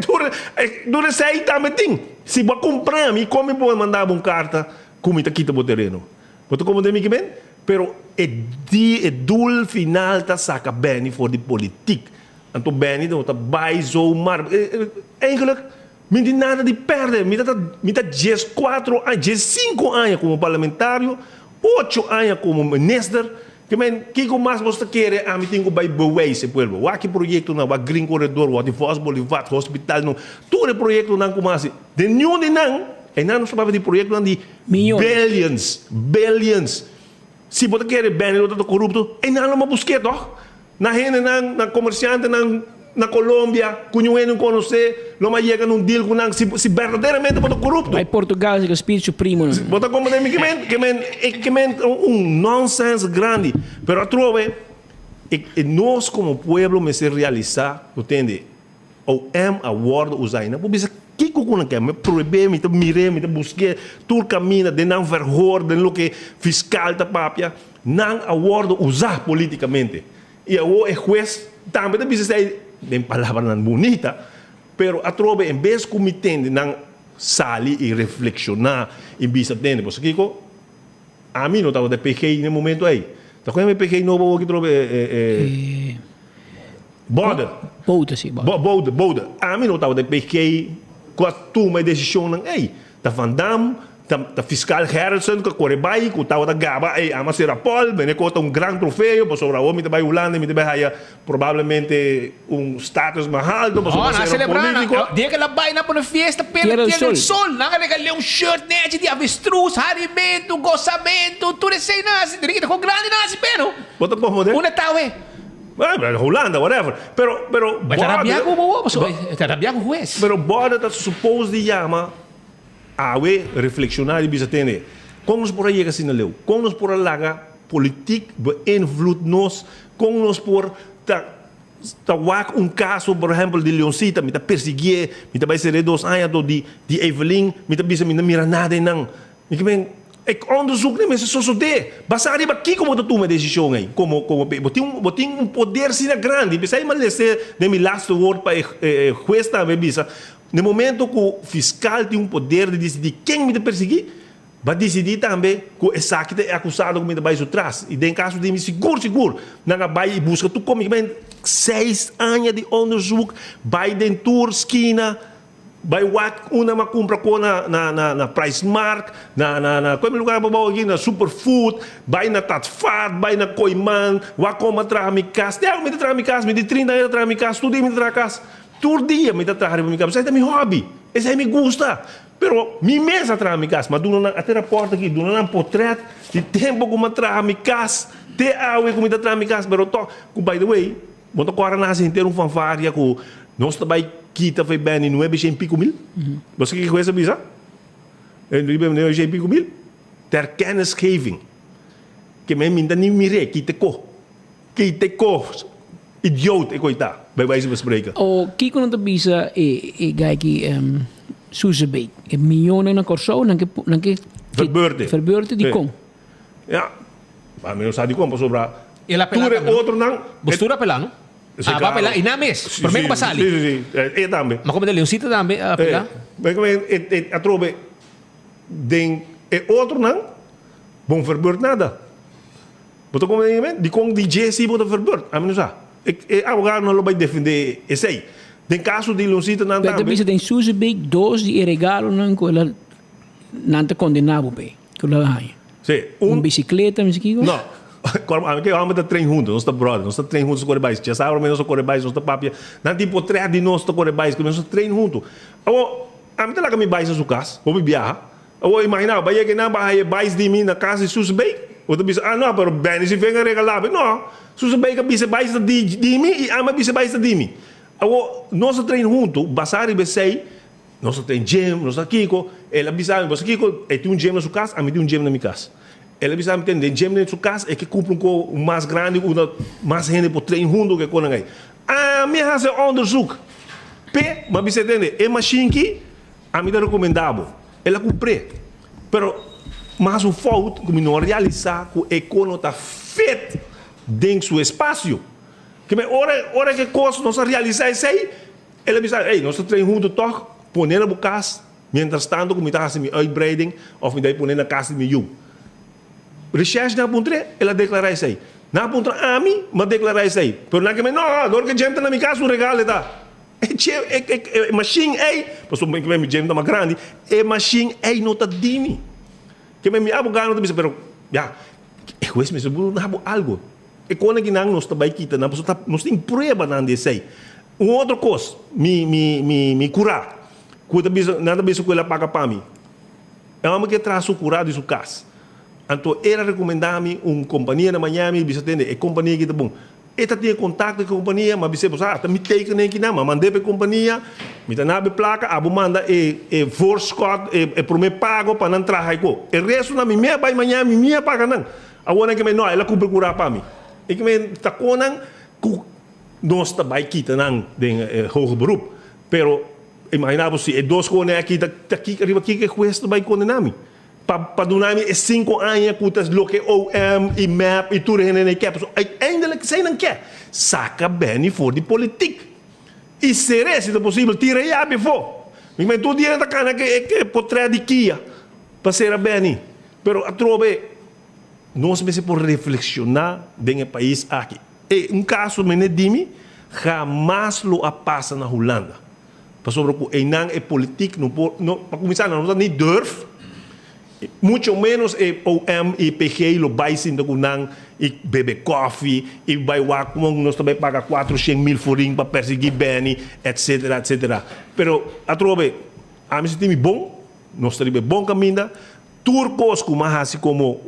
Tur esei tambe tin. Si bo a kumpra mi, kon mi por manda bo un karta ku mi ta kita bo tereno? Bo ta komprende mi ki men? Pero e di e doel final ta saka Benny for di politiek. Anto Benny no ta bai zomaar. Eigenlijk mi tin nada di perde. Mi ta mi ta dieskuatro aña, diesinku aña komo parlamentario, ocho aña komo minister. Ke men, kiko mas bos ta kere ami tin ku bai bewijs e pueblo? Wak e proyektonan, wak Green Corredor, wak di Vos Bolivar, hospital no, tur e proyektonan ku mas. Den niun di nan, einan nos ta papia di proyektonan di billions, billions. Si bo ta kere Benny lo ta korupto, einan lo bo busk'é tòg. Na hendenan, na komersiantenan na Colombia ku niun hende no konosé, lo mas yega na un deal ku nan si si berdaderamente bo ta korupto. Bai Portugal si ku spiritu primo nan. Bo ta komprende mi? Ke men ke men e ke men un nonsense grandi. Pero atrobe e e nos komo pueblo mester realisá ku tende OM a wòrdu usá i nan por bisa kiko ku nan ke. Mi prohib'é, mi ta mir'é, mi ta busk'é tur kaminda den nan verhoor, den loke fiskal ta papia. Nan a wòrdu usá politikamente. I awor e hues tambe ta bisa esei den palabranan bunita, pero atrobe en bes ku mi tende nan sali i reflekshoná i bisa tende, pasobra kiko? Ami no tabata PG na e momento ei. Ta kon e PG nobo awor ki trobe e Bode. Bode, si, Bode. Bode, Bode. Ami no tabata PG ku a tuma e desishonnan ei. Ta Van Dam, ta ta fiscal Gerritsen ku a kore bai ku tabata gaba ey ama sera Paul, mene ku ta un gran trofeo pasobra awor mi ta bai Hulanda y mi ta bai haya probablemente un status mas alto pasobra No, nan a sera un celebra, nan, politico. dia ke la bai nan pone fiesta p'e na Tierra del Sol, nan a regal'é un shirt nechi di avestruz, harimentu, gozamentu, tur esei nan hasi, Ricky ta kon grandi nan hasi p'e no. Bo ta konfundé? Unda ta awe? Hulanda, whatever. Pero, pero Bo ta rabia Bode, ku bo, pasobra e ta rabia ku hues. Pero Bode ta suppose di yama awe reflekshoná di bisa tende, kon nos por a yega asina leu? Kon nos por a laga politik beïnvloed nos? Kon nos por ta ta wak un kaso, por ehèmpel, di Leoncita, mi ta persiguié, mi ta bai ser'é dos aña anto di di Evelyn, mi ta bisa mi no mira nada einan. Mi ke men, e onderzoek nan mester sosodé. Basá riba kiko bo ta tuma e desishon ei? Komo komo bo tin un bo tin un poder asina grandi. P'esei mi a lese den mi laatste woord pa e e hues tambe bisa, na e momento ku fiskal tin un poder di disidí ken mi ta persiguí, bo a disidí tambe ku esaki ta e akusado ku mi ta bai su tras. I den kaso di mi sigur sigur nan a bai i buska tur komo. Mi ke men, seis aña di onderzoek, bai den tur skina. Bai wak unda m'a cumpra co na na na na Price Mart, na na na cual lugar pabao aki na Super Food, bai na Tatfat, bai na Kooiman, wak con m'a traha mi cas. Te awe mi ta traha mi cas, mi di trinta aña ta traha mi cas, tur dia mi ta traha cas. Tur dia mi ta traha riba mi cas, esai ta mi hobby, esai mi gusta. Pero mi mes a traha mi cas, m'a duna nan, ate raport aki, duna nan potret di tempo cu m'a traha mi cas, te awe cu mi ta traha mi cas, pero toch, cu by the way, Bo ta kòrda nasi henter un fanfaria ku nos ta bai kita for e bèni nuebe shen piku mil? Bo sa kiko hues a bisa? E riba e nuebe shen piku mil? Ter kennisgeving. Ke men mi ta ni mir'é, kita ko. Kita ko. Idioot e koitá, bij wijze van spreken. O kiko nan ta bisa e e guy ki Suzebeek? E miyonan na Kòrsou nan ke nan ke Verbeurte. Verbeurte dikon? Ja, ma mi no sa dikon pasobra El a tur pelá e tambe, no? otronan. Bo tur a pelá, no? Ah, ba apelá i nan mes, promé ku ba sali. Si, si, si. E tambe. Ma komo ta Leoncito tambe a apelá? E atrobe den e otronan bon verbeurt nada. Bo ta komprende mi? Dikon di dje si bo ta verbeurt? Ami no sa. E abogadonan lo bai defendé esei. Den kaso di Leoncito nan tambe. Bo ta bisa den Suzebeek dos di e regalonan ku el a nan ta kondená bo p'e, ku el a haña. Sí. Un bisikleta, mi si kiko? No. Ami ku e hòmber ta train huntu. Nos ta bròder. Nos ta train huntu, nos ta kore bais. Djasabra mes nos ta kore bais, nos ta papia. Nan tin potrèt di nos ta kore bais, nos ta train huntu. Awor, ami ta laga mi bais na su kas, hopi biaha. Awor, imaginá bo, bai yega einan, bai haña e bais di mi na kas di Suzebeek. Bo ta bisa, ah no, pero Benny si venga regalá mi. No. Suzebeek a bisa e bais ta di mi i ami a bisa e bais ta di mi. Awor, nos ta train huntu, basá riba esei. Nos ta ten gym, nos ta kiko. El a bisa mi, bo sa kiko? E tin un gym na su kas, ami tin un gym na mi kas. El a bisa mi, ten den gym den su kas, e ke kumpra un ko mas grandi unda mas hende por train huntu ku e konan ei. Ami a hasi onderzoek. P'e, mi a bisa e tende, e mashin ki, ami ta rekomendá bo. El a kumpr'é. Pero mas un fout ku mi no a realisá ku e ko no ta fit den su espasio. Ke men ora ora ke kos nos a realisá esei, El a bisa, Ey, nos ta train huntu tòg, pone na bo kas, mientras tanto ku mi ta hasi mi uitbreiding òf mi ta pone na kas di mi yu. Recherche nan a puntr'é, el a deklará esei. Nan a puntra ami, mi a deklará esei. Pero nan ke mi, no, dor ke djem ta na mi kas un regalo e ta. E djem, e, e, e mashin ey, pasobra mi mi djem ta mas grandi, e mashin ey no ta di mi. Ke mi abogado ta bisa, pero ya, e hues mester duna bo algu. E kona ki nan nos ta bai kita nan pasobra ta nos tin pruebanan di esei. Un otro kos, mi mi mi mi kurá ku ta bisa nan ta bisa ku el a paga pa mi. E hòmber ke traha su kurá di su kas. Anto el a rekomendá mi un kompania na Miami, bisa tende e kompania aki ta bon. E ta tin e kontakto ku e kompania, m'a bis'é, bo sa ta mi tekenen aki nan, m'a mand'é pa e kompania, mi ta nabi plaka, abo manda e e voorschot, e e promé pago pa nan traha e ko. E restonan mi mei a bai Miami, mi a paga nan. Awor nan ke men no, el a kumpli kura pa mi. E ke men ta konan ku nos ta bai kita nan den e hoger beroep. Pero imagina bo si e dos konen aki ta ta kiko riba kiko e hues ta bai kondena mi. Pa pa duna mi e sinku aña ku ta loke OM i mep i tur e hende nan ke. Pasobra uiteindelijk esei nan ke, saka Benny for di politik. I ser'é si ta posibel tira e yabi afó. Mi men tur dia nan ta kana ke e potrèt di Kia pa sera Benny. Pero atrobe nos mester por reflexiona den e pais aki. E un caso mene di mi hamas lo a pasa na Hulanda. Pasobra cu eynan e politiek no por, no, pa cuminsa nan no ta ni durf, mucho menos e OM y PG lo bay sinta cu nan y bebe koffie y bay wak como nos ta bay paga 400 mil florin pa persigui Benny, etcetera, etcetera. Pero atrobe ami sinti mi bon, nos ta riba e bon caminda. Tur kos ku mi a hasi komo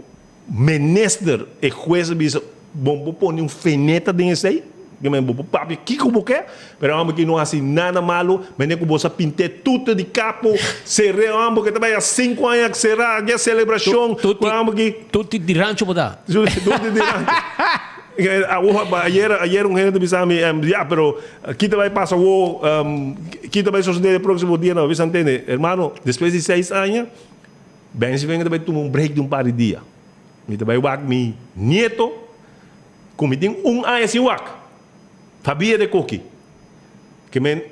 minister, e hues a bisa, Bo por pone un feneta den esei, ke men bo por papia kiko bo ke, pero e hòmber aki no hasi nada malu, mene ku bo sa pint'é tutu di kapo, ser'é e hòmber ke ta bai a sinku aña será, ke selebrashon ku e hòmber aki. Tutu di rancho bo ta. Tutu di rancho. Awor, ayer, ayer un hende ta bisa mi, ya, pero ki ta bai pasa awor, ki ta bai sosodé e próksimo dianan? Mi a bisa, Ntende, hermano, despues di seis aña, Benji venga ta bai tuma un break di un par di dia. Mi ta bai wak mi nieto ku mi tin un aña sin wak. Pabia de koki. Ke men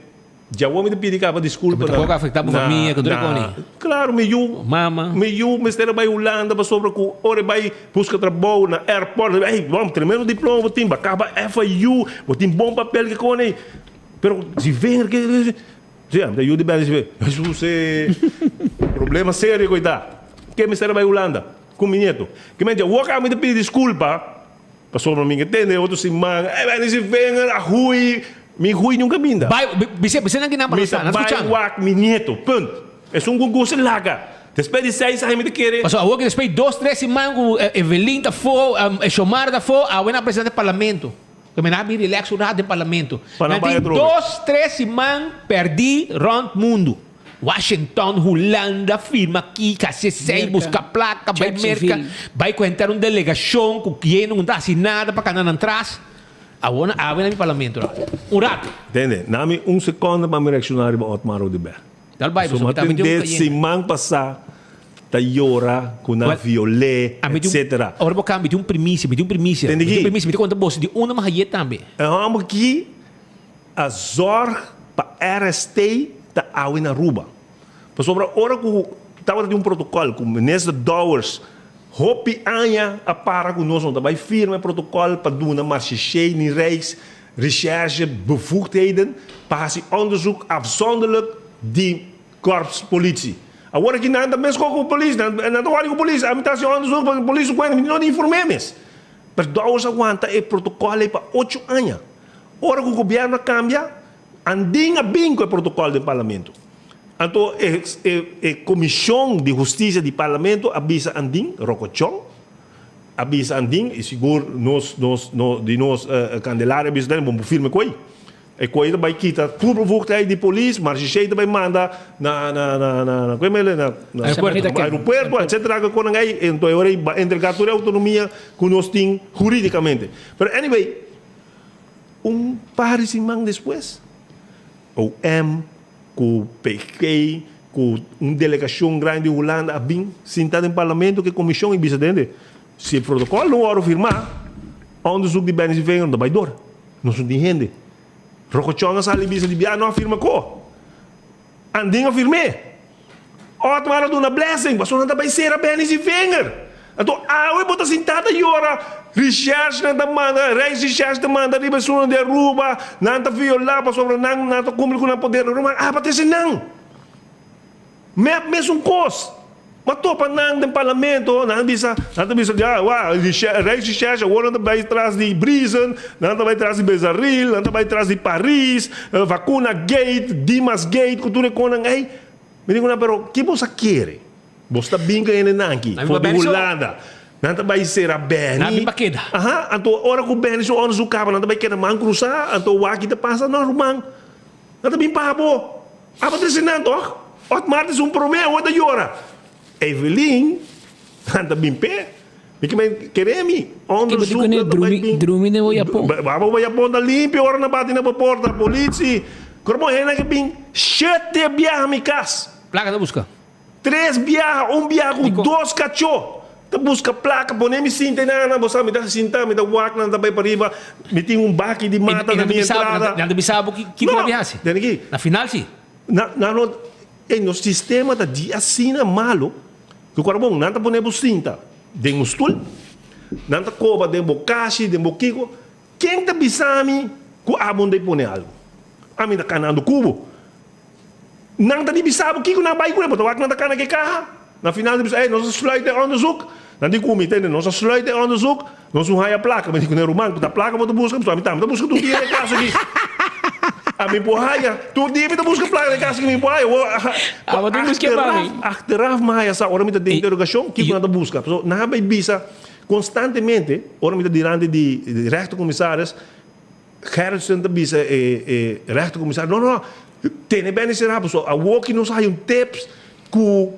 djawo mi ta pidi kaba diskulpa na. Tampoco afecta bo famia ku tur e koni. Claro mi yu. Mama. Mi yu mester a bai Hulanda pasobra ku ora e bai buska trabou na airport ey bom tremendo diploma bo tin bo a kaba FIU bo tin bon papel ke koni. Pero si venga ke. Sí, ami ta yu di bèn si Hesus e problema serio ku e ta. Ke mester a bai Hulanda ku mi nieto. Ke men dja wak ami ta pidi diskulpa pasobra mi ke tende otro siman e bèn si vinger a hui mi hui nunka binda. Bai bisa bisa nan kinan pa Mi nos ta ta nan bai skuchando. wak mi nieto punt. Esun ku gusta laga. Despues di seis aña mi ta kere. Pasobra awor ke despues di dos tres siman ku Evelyn ta afó Xiomara ta afó awe nan a presenta parlamento. Lo mi nan a bin relax un rato den parlamento. Pa nan Nan bai tin atrobe. dos, tres siman perdí rond mundu. Washington, Hulanda, firma aki, hasi esei, Merka, buska plaka, bai Merka, Jacksonville. bai ku henter un delegashon ku kiendo ku no ta hasi nada pa kana nan tras. Awor nan awe na mi parlamento rato. Un rato. Tende, na mi un sekonde pa mi reakshoná riba Otmar Oduber. Dal bai, Pasobra pasobra mi mi tambe a tin un tende kayente. siman pasá. Ta yora ku nan viol'é, etc. Ora bo kambia, mi tin un primisia, mi tin un primisia. Tende Mi tin ki? un primisia, mi ta konta boso di unda mi hay'é tambe. E hòmber ki a zòrg pa RST ta awe na Aruba. Pasobra ora ku tabata tin un protokòl ku Minister Dowers hopi aña a para ku nos no ta bai firma e protokòl pa duna Marchechey ni Rijks Recherche bevoegdheden pa hasi onderzoek afzonderlijk di Korps Politie. Awor aki nan ta meskos ku polis, nan ta wòrdu ku polis, ami ta hasi onderzoek pa polis su kuenta, mi no ta inform'é mes. Pero Dowers a wanta e protokòl ei pa ocho aña. Ora ku gobièrnu a kambia, Andin a bin ku e protokòl den parlamento. Anto e e komishon di hustisia di parlamento a bisa Andin, Rokochon a bisa Andin, i sigur nos nos di nos Candelaria a bisa tambe, bo firma e koi. E koi ta bai kita tur bevoegdheid di polis, Marchechey ta bai manda na na na na na na na aeropuerto etcetera ku konan ei, anto e ora ei bai entrega tur e outonomia ku nos tin huridikamente. Pero anyway, un par di siman despues OM ku PG ku un delegashon grandi di Hulanda a bin sinta den parlamento ku e komishon i bisa dende si e protokòl no wòrdu firmá onderzoek di Benny Vinger no ta bai dor. Nos no tin hende. Rokochon a sali bisa di bia no a firma ko. Andin a firm'é. Otmar a duna blessing pasobra nan ta bai sera Benny sin vinger. Anto awe bo ta sinta ta yora recherche nan ta manda, Rijksrecherche ta manda riba esunnan di Aruba, nan ta viola pasobra nan nan ta cumpli cu nan poder. Ruman aba ta esei nan. Mep mesun kos. Ma topa nan den parlamento, nan a bisa, nan ta bisa ya, wak, Rijksrecherche awor nan ta bai tras di Briesen, nan ta bai tras di Besaril, nan ta bai tras di Paris, Vacuna Gate, Dimas Gate, ku tur e konan ei. Mi di ku nan, pero ki bos a kere? Bos ta bin ku hende nan aki, for di Hulanda. Nan ta bai sera Benny. Nan a bin pa keda. Aha, anto ora ku Benny su onderzoek kaba, nan ta bai keda man krusá, anto wak ki ta pasa? No, ruman, nan ta bin pa bo. Aba trese nan toch? Otmar ta esun prome awor ta yora. Evelyn nan ta bin p'e. Mi ke men kere mi onderzoek nan ta bai bin. Drumi den bo yapon. Aba bo yapon ta limpio ora nan bati na bo porta politie. Kor bo hende ke bin shete biaha mi kas. Plaka ta buska. Tres biaha, un biaha ku dos kachó ta buska plaka, pone mi sinta einan nan, bo sa mi ta sinta, mi ta wak nan ta bai pariba, mi tin un baki di mata na mi entrada. Nan ta bisa bo kiko nan a hasi? No, tene ki. Na final si. Na, nan no, ey nos sistema ta di asina malo, ku kora bon, nan ta pone bo sinta den un stul, nan ta koba den bo kashi, den bo kiko, ken ta bisa mi ku abo no ta pone algu? Ami ta kanando ku bo. Nan ta di bisa bo kiko nan a bai ku e, bo ta wak nan ta kana ke kaha. Na final nan bisa, ey, nos a sluit e onderzoek. Nan di ku mi, tende, nos a sluit e onderzoek, nos un haya plaka. Mi di ku nan, ruman, ku ta plaka bo ta buska? Pasobra ami tambe ta buska tur dia den e kas aki. Ami por haya, tur dia mi ta buska plaka den e kas aki, mi por haya. Abo ta buska pa mi. Achteraf mi haya sa, ora mi ta den interogashon, kiko nan ta buska. Pasobra nan a bai bisa konstantemente, ora mi ta dilanti di rechtercommissaris, Gerritsen ta bisa e e rechtercommissaris, no, no, tene Benny será pasobra awoki nos a haya un tips ku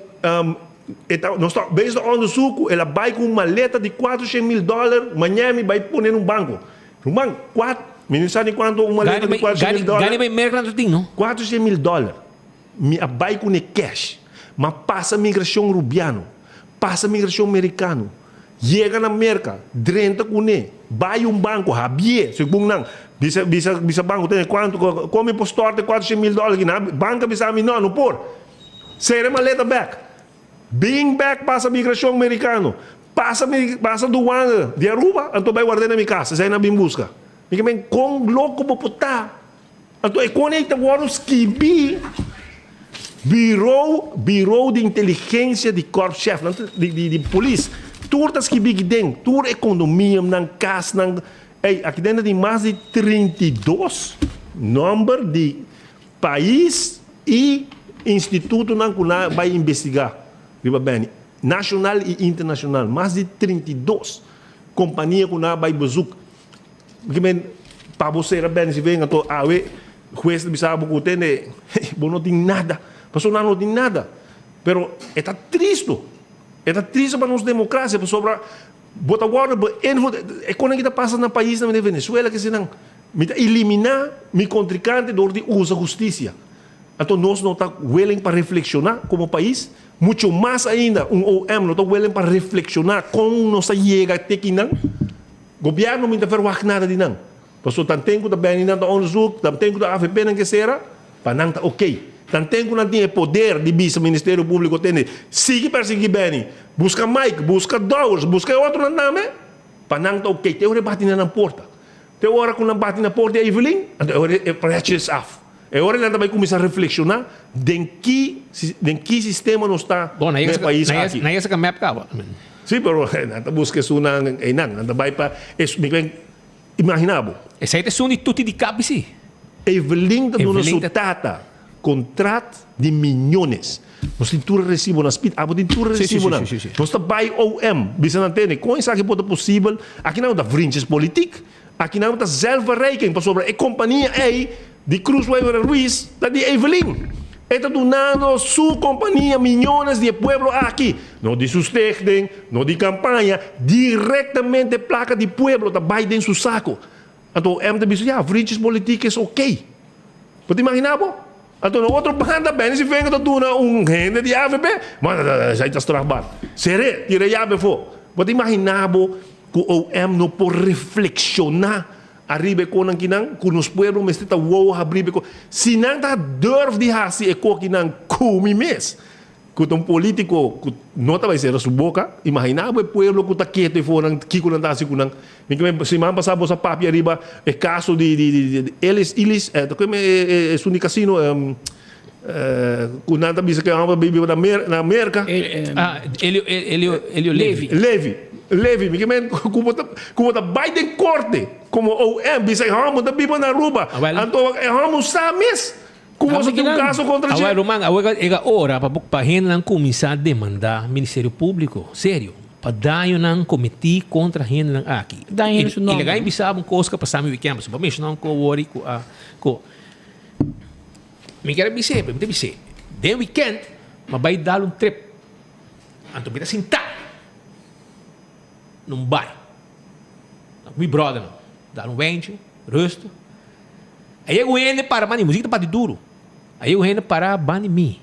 e ta nos ta bezig ta onderzoek ku el a bai ku un maleta di 400.000 dòler mañana mi bai pone na un banko. Ruman, kuat, mi no sa ni kuantu un maleta di 400.000 dòler. Gani bai merk nan ta tin, no? 400.000 dòler mi a bai kuné cash, ma pasa migrashon rubiano, pasa migrashon merikano. Yega na Merka, drenta kuné, bai un banko, habié, segun nan, bisa bisa bisa banko tene kuantu kon mi por stòrt e 400.000 dòler aki? Nan banko a bisa mi no, no por. Sera e maleta bèk. Bin bèk pasa migrashon merikano, pasa pasa duana di Aruba, anto bai ward'é na mi kas, esei nan bin buska. Mi ke men kon loko bo por ta? Anto e kon ei ta wòrdu skibí Bureau Bureau di Inteligensia di Korpschef, nan ta di di di polis. Tur ta skibí aki den, tur e kondominiumnan, kasnan. Ey, aki den ta tin mas di 32 nòmber di pais i institutonan ku nan a bai investigá riba Benny. Nashonal i internashonal, mas di 32 kompania ku nan a bai bezoek. Ki men pa bo sera bèn si ven anto awe hues ta bisa bo ku tende bo no tin nada pasobra nan no tin nada pero e ta tristo e ta tristo pa nos demokrasia pasobra bo ta wòrdu beïnvloed e konan ki ta pasa na paisnan manera Venezuela kese nan mi ta eliminá mi kontrinkante dor di usa hustisia. Anto nos no ta willing pa reflekshoná komo pais, mucho mas ainda un OM no ta willing pa reflekshoná kon nos a yega te kinan. Gobièrnu mi ta verwagt nada di nan. Pasobra tanten ku ta beni nan ta onderzoek, tanten ku ta avp nan ke sera, pa nan ta oké. Tanten ku nan tin e poder di bisa Ministerio Públiko tende, sigui persiguí Benny, buska Mike, buska Dowers, buska e otronan tambe, pa nan ta oké. Te ora e bati na nan porta. Te ora ku nan bati na porta di Evelyn, anto e ora e pretje is af. E ora nan ta bai kuminsá reflekshoná den ki den ki sistema nos ta Bon, na den e pais yega aki. na yega saka map kaba. Sí, pero nan ta buska esunnan einan. Nan ta bai pa es mi kwen imaginá bo. Esei ta esun di tuti di kapi sí. Evelyn ta duna Evelyn su ta. tata kontrat di miñones. Nos tin tur e resibonan. Speed, abo tin tur e Sí, sí, sí, resibonan. sí, sí, sí. Nos ta bai OM bisa nan tene kon esaki por ta posibel? Aki nan no ta vriendjespolitiek. Aki nan ta zelfverrijking pasobra e kompania ei di Cruz Weber en Ruiz ta di Evelyn. E ta dunando su kompania miñones di e pueblo aki, no di su stichting, no di kampaña, direktamente plaka di pueblo ta bai den su sako. Anto OM ta bisa ya, vriendjespolitiek is oké. Bo ta imagina bo? Anto na otro banda Benny Sivenga ta duna un hende di avp, ma esei ta strafbaar. Ser'é, tira e yabe afó. Bo ta imagina bo Ku OM no por reflekshoná ariba e konan kinan, ku nos pueblo mester ta wowo habrí pa e ko. Si nan ta durf di hasi e kokinan ku mi mes, ku ta un polítiko ku no ta bai sera su boka, imaginá bo e pueblo ku ta ketu efonan, kiko nan ta hasi ku nan. Mi ke siman pasá boso a papia riba e kaso di di di Elis Ilis, ta kome esun di kasino ku nan ta bisa ku e hòmber ta biba na Merka. Ah, Elio, Elio, Elio Levi. Levi, Levi, mi ke men ku bo ta, ku bo ta bai den korte komo OM bisa e hòmber ta biba na Aruba. Anto e hòmber sa mes ku boso tin un kaso kontra dje. Awel ruman, awel e ora pa pa hendenan kuminsá demandá Ministerio Públiko, serio, pa dañonan kometí kontra hendenan aki. Daño su I nòmber. laga mi bisa bo un kos ku a pasá mi wikènt, pasobra bo a menshoná un kos wòri ku a ku. Mi kier a bis'é, pero mi ta bis'é, den weekend mi a bai dal un trip. Anto mi ta sintá na un bar ku mi bròdernan, dal un wentje, rustig. A yega un hende para banda di mi, muzik ta bati duru. A yega un hende para banda di mi.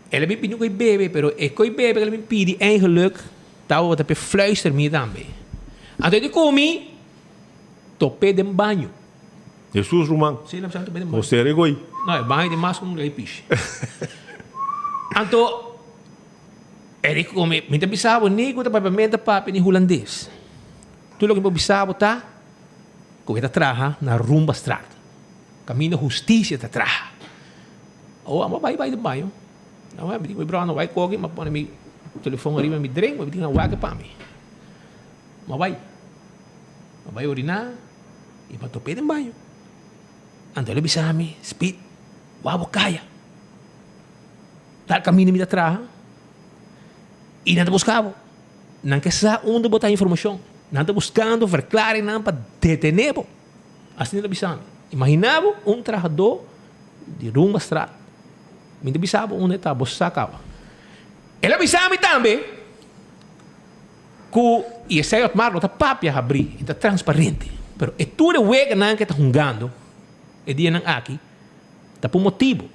El a bin pidi un koi bebe, pero e koi bebe ku el a bin pidi eigenlik tabata pa e fluister mi tambe. Anto e di ku mi, top'é den baño. Jesus ruman. Sí, la santo bem. José Rigoi. No, e baño di mas un rei pishi. Anto Eric come, mi ta bisa bo ni ku ta papia menta papia ni hulandes. Tur loke mi por bisa bo ta ku e ta traha na Rumbastraat. Kaminda hustisia ta traha. Awo amo bai bai den baño. Awo mi di ku mi bròder bai koki, mi a pone mi telefon ariba mi drink, mi di nan wak pa mi. Mi a bai. Mi a bai oriná. I bo a top'é den baño. Anto el a bisa mi, Speed, wou bo kaya. Tal kaminda mi ta traha i nan ta buska bo. Nan ke sa unda bo ta informashon. Nan ta buskando verklaringnan pa detené bo. Asina el a bisa mi. Imaginá bo un trahadó di Rumbastraat. Mi ta bisa bo unda e ta, bo sa kaba. El a bisa mi tambe. Ku i esei Otmar no ta papia habrí, e ta transparente. Pero e tur e weganan ku e ta hungando e dianan aki ta pa un motibu.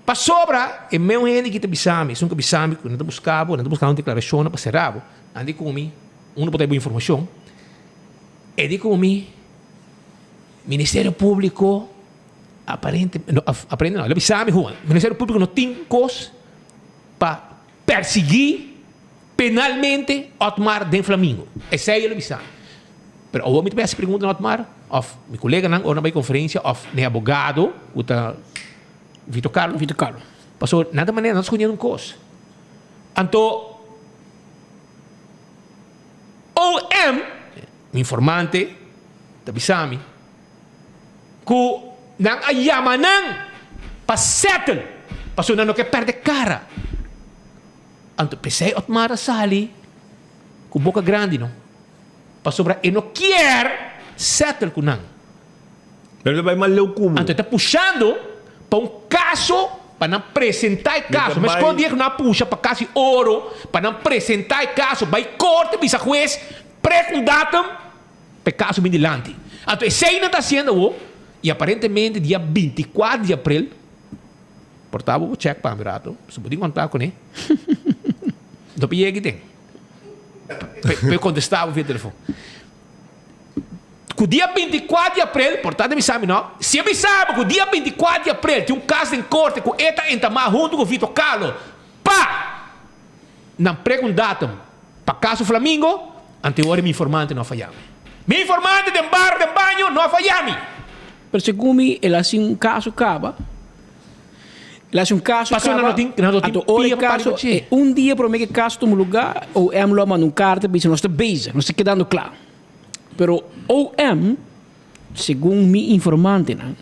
Pasobra e meun hende ki ta bisa mi, esun ku a bisa mi ku nan ta buska bo, nan ta buska un deklarashonnan pa sera bo, nan di ku mi, unda bo ta e bo informashon? E di ku mi, Ministerio Públiko aparente, no, aparente no, el a bisa mi Juan, Ministerio Públiko no tin kos pa persiguí Penalmente Otmar den Flamingo. Esei el a bisa. Pero awor mi ta bai hasi pregunta na Otmar of mi coleganan ora nan bai conferencia of na e abogado cu ta Vito Carlo. Vito Carlo. Pasobra nan ta manera nan ta scondiendo un cos. Anto OM, mi informante, ta bisa mi cu nan a yama nan pa settle pasobra nan no ke perde cara. Anto p'esei Otmar a sali ku boka grandi no, pasobra e no kier settle ku nan. Pero ta bai mas leu ku bo. Anto e ta pushando pa un kaso pa nan presentá e kaso. Meskos dia ku nan a pusha pa kasi oro pa nan presentá e kaso, bai korte bisa hues prek un datum pa e kaso bin dilanti. Anto esei nan ta hasiendo awo i aparentemente dia binti kuater di aprel. Por ta bo check pa mi rato. So bo tin contact cune. No por yega den. Pe contesta bo via telefon. Cu dia 24 di april, por ta bisa mi no, si e bisa bo cu dia 24 di april tin un cas den corte cu e ta entama hunto cu Vito Carlo pa nan prek un datum pa caso Flamingo, anteora mi informante no a faya mi. Mi informante den bar den baño no a faya mi. Pero segun mi el a haci un caso caba. El a haci un caso Pasobra caba. nan no tin- nan no tin Anto ora pia e pa caso, riba dje. e un dia prome cu e caso tuma lugar, OM lo a manda un carta bisa nos ta bezig, nos ta kedando cla. Pero OM, segun mi informantenan,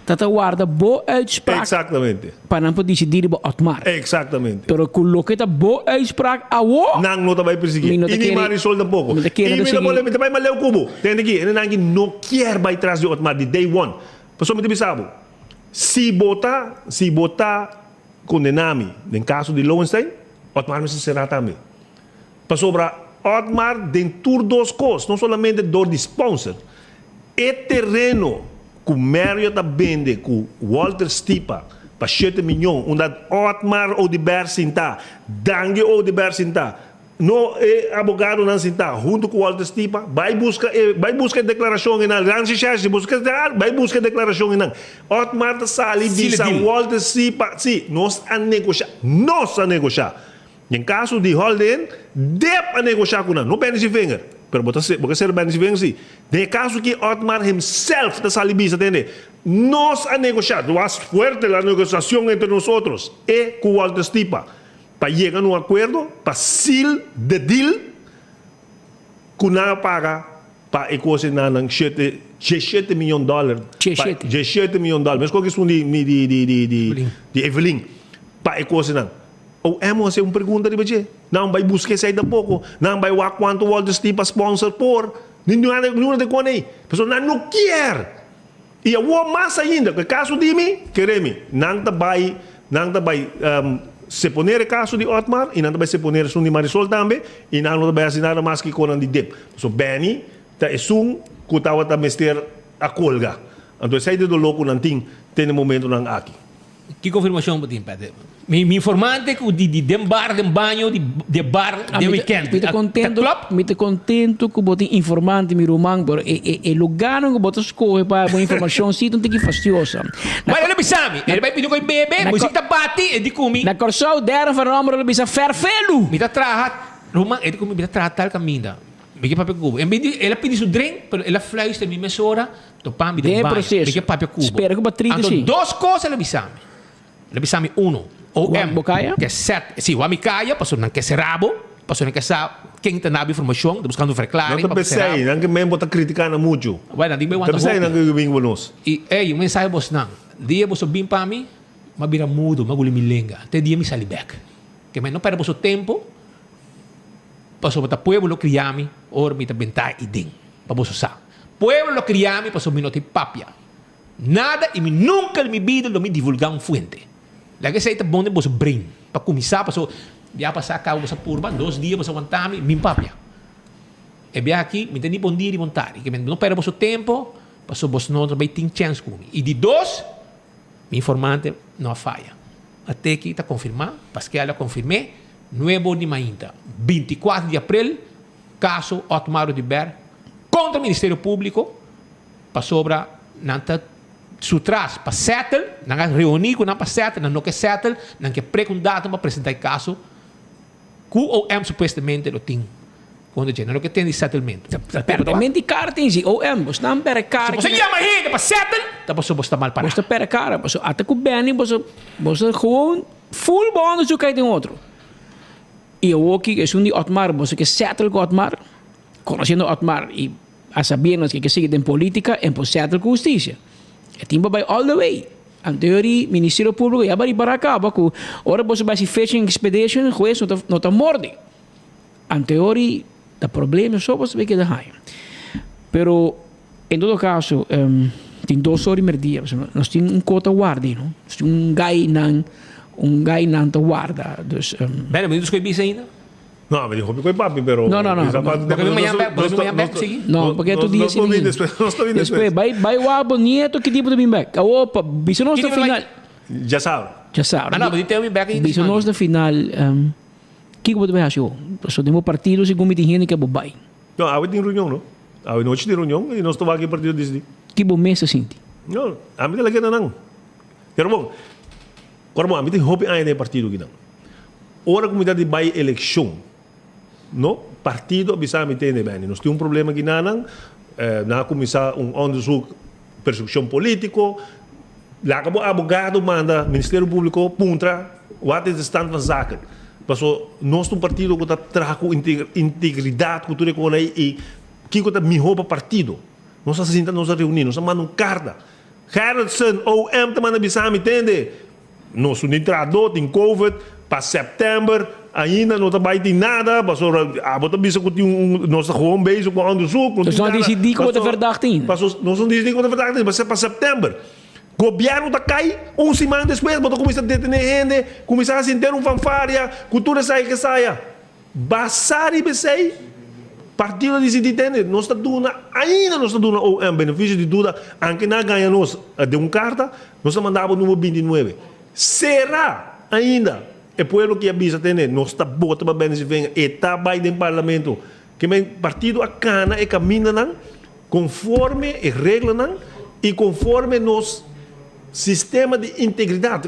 ta ta warda bo uitspraak Exactamente. pa nan por dicidi riba Otmar. Exactamente. Pero cu loke ta bo uitspraak awo, Nan no ta bay persegui. Mi no ta Y ni kere- Marisol tampoco. mi ta kere Y mi ta ta sigui- pone, mi ta bay maleu cu bo. Tende aki, e nan aki no kier bay tras di Otmar di day one. Pasobra mi ta bisa bo, si bo ta, si bo ta condena mi den caso di Lowenstein, Otmar mester cera tambe. Pasobra Otmar den tur dos cos, no solamente door di sponsor, e tereno cu Marriott a bende cu Walter Stipa pa shete miyon, unda Otmar Oduber sinta, Dangui Oduber sinta, no e abogadonan sinta hunto cu Walter Stipa, bay busca e bay busca e declaracion enan, Ranchi Shashy busca bay busca e declaracion enan. Otmar ta sali bisa Walter Stipa, si, nos a negosha, nos a negosha. Den kaso di Holden, dep a negoshá ku nan, no Benny Sivinger, pero bo ta bo ke ser Benny Sivinger si. Den e kaso aki Otmar himself ta sali bisa tende, Nos a negoshá, was fuerte la negosiashon entre nosotros, e ku Walter Stipa, pa yega na un akuerdo pa seal the deal ku nan a paga pa e kos e nan nan shete, djeshete miyon dòler, pa djeshete miyon dòler, meskos ku esun di di di di di Evelyn, pa e kos e nan. OM hasi un pregunta riba dje. Nan bai buska esei tampoko. Nan bai wak kuantu Walter Steve a sponsor por. Ningun ta kone ei. Pasobra nan no kier. I awor mas ainda, ku e kaso di mi, kere mi, nan ta bai, nan ta bai seponer e kaso di Otmar i nan ta bai seponer esun di Marisol tambe i nan no ta bai hasi nada mas ki konan di dip. Pasobra Benny ta esun ku tabata mester a kolga. Anto esei ta e doló ku nan tin te na e momentonan aki. Ki konfirmashon bo tin, Peter? Mi mi informante ku di di den bar, den baño, di de bar den weekend. Mi ta kontento, mi ta kontento ku bo tin informante, mi ruman, pero e e e lugarnan ku bo ta skohe pa bo informashon si ta un tiki fastioso. Bueno, el a bisa mi, el a bai pidi ku e bebe, musik ta bati, e di ku mi. Na Kòrsou, Darren van Rommel lo bisa fèrfelu! Mi ta traha, ruman, e di ku mi, mi ta traha tal kaminda. Mi ke papia ku bo. En bes di el a pidi su drink, pero el a fluister mi mesora. Topa mi den Den baño, proceso. mi ke papia ku bo. Spera ku bo trite Anto si. dos kos el a bisa mi. El a bisa mi uno, OM Bo kaya? ke set, si, wak mi kaya pasobra nan ke sera bo, pasobra nan ke sa ken ta na bo informashon, ta buskando Nan verklaring ta pa sera pesei, bo. nan ke men bo ta kritika nan muchu. Bueno, nan di mi Ta wanta pesei nan hopi. ke bin ku nos. I ey, un mensahe bosnan, dia boso bin pa mi, m'a bira mudo, m'a guli mi lenga, te dia mi sali bek. Ke men no perde boso tempo, pasobra ta pueblo lo kria mi ora mi ta benta i den, pa boso sa. Pueblo lo kria mi pasobra mi no tin papia nada y mi nunca den mi bida lo mi divulga un fuente. Laga esey ta bon den boso brain pa cuminsa pasobra bia pasa caba boso a purba dos dia boso a wanta mi min papia. E bia aki mi ta ni bon dia ni bon tardi ke mi no perde boso tempo pasobra boso no ta bay tin chens cu mi. Y di dos mi informante no a faya. A teki ta confirma, Pasquel a confirme, nuebo di mainta 24 di april Caso Otmar Oduber contra Ministerio Publico pasobra nan ta su tras pa settle, nan a reuni cu nan pa settle, nan no ke settle, nan ke prek un datum pa presenta e caso cu OM supuestamente lo tin contra dje, nan no ke tende di settlemento. Perdemen di cara tin si OM, bos nan perde cara. Si boso yama hende pa settle, ta pasobra bos ta mal para. Bos ta perde cara, pasobra ata cu Benny boso boso gewoon full bo onderzoek kai den otro. I awoki esun di Otmar, boso ke settle ku Otmar, konosiendo Otmar i a sabiendo ke ke sigui den politika en por settle ku hustisia. E tin pa bai all the way. Anterior Ministerio Publico ya bai ripará kaba ku ora boso bai hasi fishing expedition hues no ta no ta morde. Anterior ta problema so boso bai keda haña. Pero en todo kaso tin dos ora i merdia pasobra nos tin un kota warda ei no. Nos tin un gai nan un gai nan ta warda dus. Bene, mi no ta bisa ainda. No, mi di hopi koe papi pero No, no, no. Bo ke bin mañan bek? Bo ke bin mañan bek sigui? No, porque tur dia Nos ta bin despues, nos ta bin despues. despues. Bai bai wak bo nieto ki tipo ta bin bek. Awo pa bisa nos ta final. Djasabra. Djasabra. Ah, no, pero di tell me back in Bisa nos na final, um, kiko bo ta bai hasi ho? Paso den bo partido segun mi tin hende ke bo bai. No, awe tin reunion, no? Awe nochi tin reunion y nos ta wak e partido disidi. Ki bo mes ta sinti? No, ami ta laga na nan. Pero bon, ora bon, ami tin hopi aña den e partido akinan. Ora ku mi ta di bai elekshon, no, partido a bisa mi tende, Benny, nos tin un problema aki nanan, nan a kuminsá un onderzoek persekushon polítiko, laga bo abogado manda Ministerio Públiko puntra wat is de stand van zaken. Paso nos ta un partido ku ta traha ku integridat ku tur e kos ei i kiko ta mihó pa partido. Nos a sinta, nos a reuní, nos a manda un karta. Gerritsen, OM ta manda bisa mi, tende, nos un trahadó tin covid, pa sèptèmber ainda no ta bai tin nada, pasobra abo ta bisa ku tin un, nos ta gewoon bezig ku onderzoek, no Dus tin no a nada. disidí ku bo ta verdacht ainda. Paso nos no disidí ku bo ta verdacht ainda, pa sèptèmber. Gobièrnu ta kai, un siman despues bo ta kuminsá detené hende, kuminsá hasi henter un fanfaria ku tur esaki ke saya. Basá riba esei, partido a disidí tende, nos ta duna, ainda nos ta duna OM benefisio di duda, anke nan a gaña nos den un karta, nos a manda bo numero bintinuebe. Será ainda e pueblo ki a bisa tende, nos ta bota pa Benny Sevinger, e ta bai den parlamento. Ke men partido a kana e kamindanan konforme e reglanan i konforme nos sistema di integridat.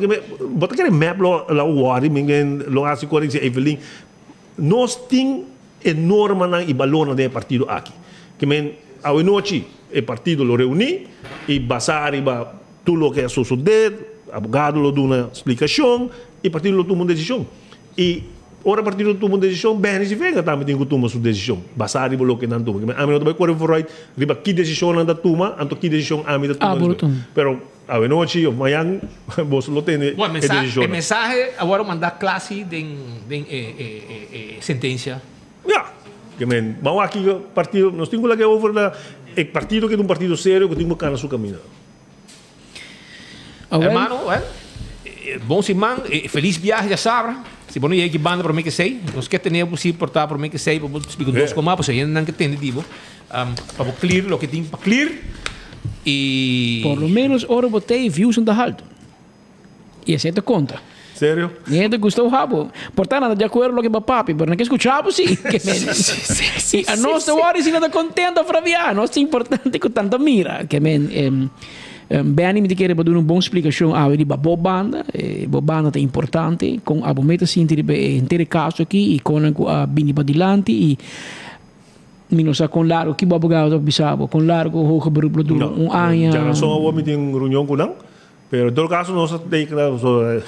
Bo ta kere mep lo lo wòri mi lo hasi korekshon Evelyn. Nos tin e normanan i balornan den e partido aki. Ke men awenochi e partido lo reuní i basá riba tur loke a sosodé, abogado lo duna splikashon i partido lo tuma un desishon. I ora partido tuma un desishon, Benny Sivega tambe tin ku tuma su desishon, basá riba loke nan tuma. Ami no ta bai kore vooruit riba ki desishon nan ta tuma, anto ki desishon ami ta tuma despues. Pero awenochi òf mañan boso lo tene e desishonnan. E mensahe a wòrdu mandá kla si den den e e sentensia. Ya. Ke men, ban wak kiko partido, nos tin ku laga e over na e partido ke ta un partido serio ku tin ku kana su kaminda. Hermano, well, bon siman, feliz biahe djasabra. Si bo no yega ki banda prome ke sei, nos ke tene bo si por ta prome ke sei pa bo splika dos koma, pasobra hendenan ke tende di bo, pa bo clear loke tin pa clear y. Por lo menos ora bo ta e views nan ta halto. Y esey ta conta. Serio? Ni hende gusta oha bo. Por ta nan ta di acuerdo loke bo papia, pero nan ke escucha bo si. Y a nos ta worry si nan ta contento of rabia. Nos ta importante cu tanta mira. Ke men, Benny mi ta kere bo duna un bon splicacion awe riba bo banda. Bo banda ta importante. Con abo me ta sinti riba e henter e caso aki y con nan cu a bini padilanti y Mi no sa kon largo, ki bo abogado ta bisa bo? Kon largo hoger beroep lo dura? Un aña? Djarason awor mi tin reunion ku nan, pero en todo caso nos a tekena pasobra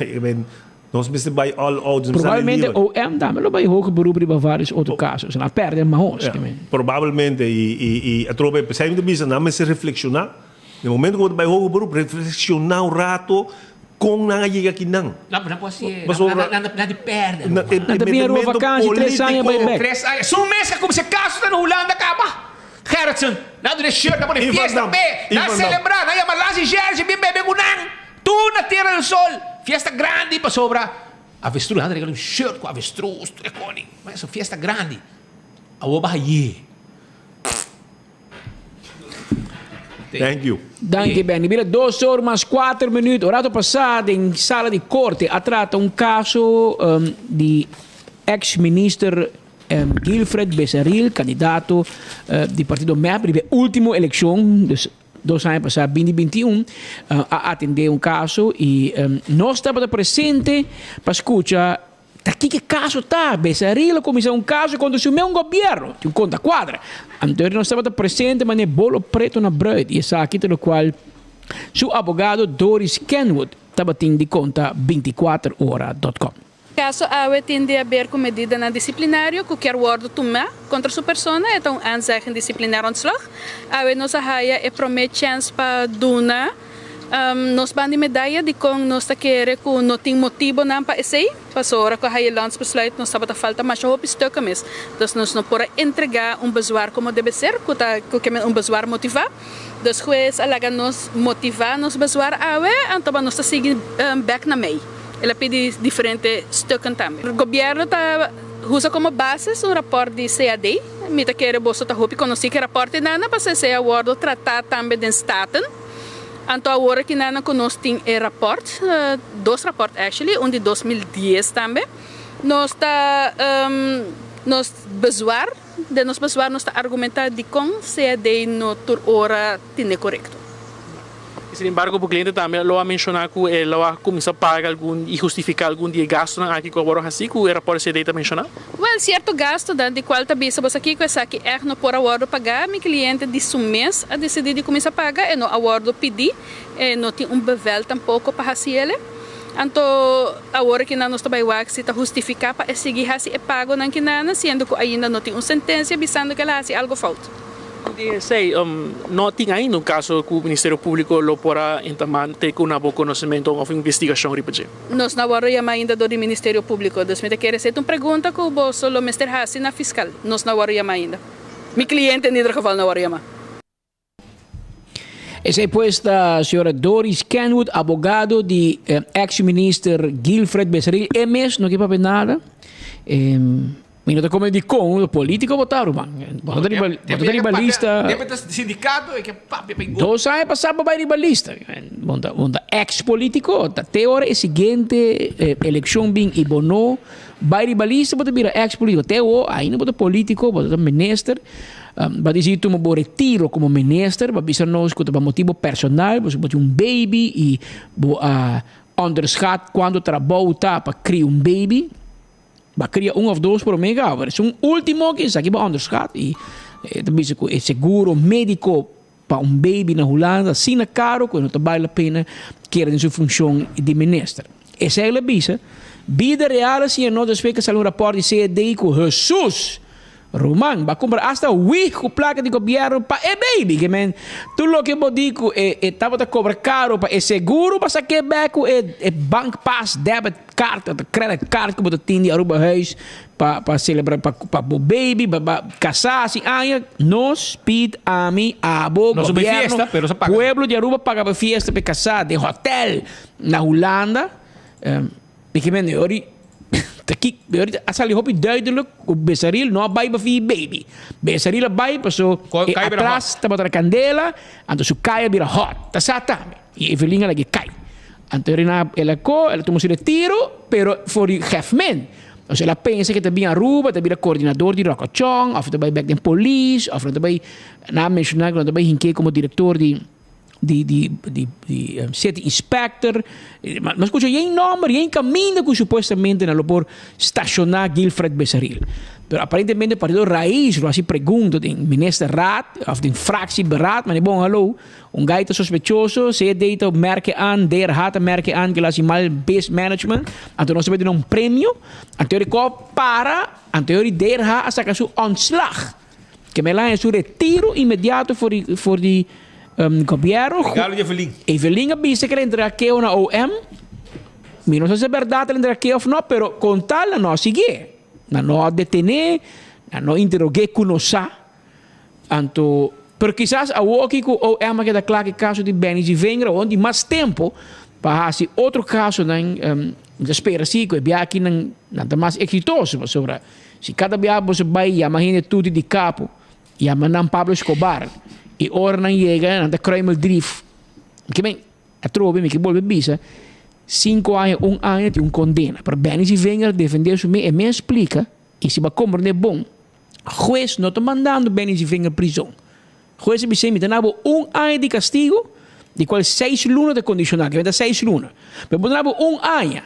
nos mester bai all out, nos mester sali Probablemente liber. OM tambe lo bai hoger beroep riba varios otro casos. Nan a perde mahos. Ja, probablemente y y y atrobe p'esei mi ta bisa nan mester reflexiona. Den momento ku bo ta bai hoger beroep reflexiona un rato kon nan a yega akinan. No, pero nan por hasié. Pasobra Nan nan di perde. Na e Nan ta bini Aruba metemento vakantie tres aña bai polítiko. bek. Tres aña. Su mes a kuminsá kaso ta na Hulanda kaba. Gerritsen, nan a duna e shirt, nan pone Ivan fiesta Dam, p'e. Nan a Ivan Dam. selebrá, nan a yama Lance Gerritsen bin bebe ku nan. Tur na Tierra del Sol. Fiesta grandi pasobra avestruz. Nan a regala un shirt ku avestruz, tur e koni. Mas un fiesta grandi. Awor baha ye. Thank you. Danki Benny. Mira, dos or mas cuater minuut. Un rato pasá den sala di corte a trata un caso um, di ex-minister um, Guilfred Besaril, candidato uh, di partido MEP riba e ultimo eleccion, dus dos aña pasá, 2021, uh, a atende un caso y um, nos tabata presente pa scucha Ta kiko e kaso ta? Besaril a kuminsá un kaso kontra su meun gobièrnu. Tin un konta kuadra. Anto nos tabata presente manera bolo preto na bruid i esaki ta lokual su abogado Doris Kenwood tabatin di konta bintikuater ora dot com. Kaso awe tin di haber ku medidanan disiplinario ku kier wòrdu tumá kontra su persona, e ta un aanzegging disciplinair ontslag. Awe nos a haya e promé chèns pa duna. Nos ban di medaya dikon nos ta kere ku no tin motibonan pa esei, pasobra ora ku a haya landsbesluit nos tabata falta masha hopi stukken mes. Dus nos no por a entregá un bezwaar komo debe ser, ku ta ku ke men un bezwaar motivá. Dus hues a laga nos motivá nos bezwaar awe, anto ba nos ta sigui bèk na mei. El a pidi diferente stukken tambe. Gobièrnu ta usa komo basis un rapòrt di CAD. Mi ta kere boso ta hopi konosí ku e rapòrt ei nana, pasobra esei a wòrdu tratá tambe den Staten. Anto awor aki nan ku nos tin e rapòrt, dos rapòrt actually, un di 2010 tambe, nos ta nos bezwaar, den nos bezwaar nos ta argumentá dikon CAD no tur ora tene korekto. Sin embargo, bo cliente tambe lo a menciona cu e lo a cuminsa paga algun y hustifica algun di e gastonan aki cu a worde haci cu e rapport di CAD ta menciona? Wel, cierto gastonan di cual ta bisa bo aki cu esaki echt no por a worde paga, mi cliente di su mes a decidi di cuminsa paga, e no a worde pidi, e no tin un bevel tampoco pa haci ele. Anto, awor kinan nos ta bay wak si ta hustifica pa e sigui haci e pagonan kinan, siendo cu ainda no tin un sentencia bisando cu el a haci algo fout. Di esei, no tin ainda un kaso ku Ministerio Públiko lo por a entamá te ku na bo konosementu òf investigashon riba dje? Nos no a wòrdu yamá ainda dor di Ministerio Públiko, dus mi ta kere esei ta un pregunta ku boso lo mester hasi na fiskal. Nos no a wòrdu yamá ainda. Mi kliente en ieder geval no a wòrdu yamá. Esei pues ta señora Doris Kenwood, abogado di ex minister Guilfred Besaril. E mes no ke papia nada. Mi no ta come di con, politico bo ta ruman. Bo ta riba, bo ta riba lista. Debe ta sindicato e ke papia pa ingo. Dos aña pasá bo bai riba lista. Bo ta, bo ta ex politico. Ta te ora e siguiente eleccion bin y bo no bai riba lista bo ta bira ex politico. Te awo ainda bo ta politico, bo ta minister. Bo a dicidi tuma bo retiro como minister, bo a bisa nos cu ta pa motibo personal, pasobra bo tin un baby y bo a onderschat cuanto trabou ta pa cria un baby. Bo a cria un of dos prome caba, pero esun ultimo aki, esaki bo a onderschat y e ta bisa cu e seguro medico pa un baby na Hulanda asina caro cu e no ta bale la pena keda den su funcion di minister. Esey el a bisa, Bida real a siña nos despues cu a sali un rapport di CED cu Jesus! Ruman, bo a kumpra asta wig ku plaka di gobièrnu pa e baby. Ke men, tur loke bo di ku e e tabata kobra karu pa e seguro bo a sak'é bèk ku e e bankpas, debit card òf credit card ku bo ta tin di Aruba Huis pa pa selebrá pa pa bo baby, pa pa kasá hasi aña. Nos, Piet, ami, abo, Nos bai gobièrnu, fiesta, pero nos a paga. pueblo di Aruba paga pa fiesta pa e kasá den hòtèl na Hulanda. Mi ke men ori ta ki ori a sali hopi duidelijk ku Besaril no a bai pa fi baby. Besaril a bai paso e atras tabata na kandela anto su kai a bira hot. Ta sa tambe. I Evelyn a lag'e kai. Anto ori na el a ko el a tuma su retiro pero for di gef men. Osea el a pensa ke ta bin Aruba ta bira koordinador di Rokochon of ta bai bek den polis of no ta bai nan a menshona ku nan ta bai hink'e komo direktor di di di di di city inspector ma ma scucha yen nomber yen caminda cu supuestamente nan lo por staciona Guilfred Besaril pero aparentemente partido Raiz lo haci pregunta den ministerraad of den fractieberaad mane bon hallo un guy ta sospechoso CD ta merke aan DRH ta merke aan cu el a haci mal mismanagement anto nos ta bay duna un premio anto e record para anto e DRH a saca su ontslag. Ke me laña su retiro inmediato for di for di gobierno. Regalo di Evelyn. Evelyn a bisa ke el a entrega keo na OM. Mi no sa si e berdad el a entrega keo of no, pero kon tal nan no a siguié. Nan no a detené, nan no a interogé ku nos sa. Anto, pero kisas awoki ku OM a keda kla ku e kaso di Benny Zivinger, awor tin mas tempo pa hasi otro kasonan. Mi ta spera si ku e biaha aki nan nan ta mas eksitoso pasobra Si kada biaha boso bai yama hende tuti di kapo, yama nan Pablo Escobar, i ora nan yega nan ta kruimeldrief. Mi ke men, atrobe mi ke bolbe bisa, sinku aña, un aña tin un kondena. Pero Benny Zivinger a defende su mes, e mes splika, i si bo a komprende bon, hues no ta mandando Benny Zivinger prizon. Hues a bis'é, mi ta na bo un aña di kastigo, di kual seis luna ta kondishonal, ke men ta seis luna. Pero bo ta na bo un aña.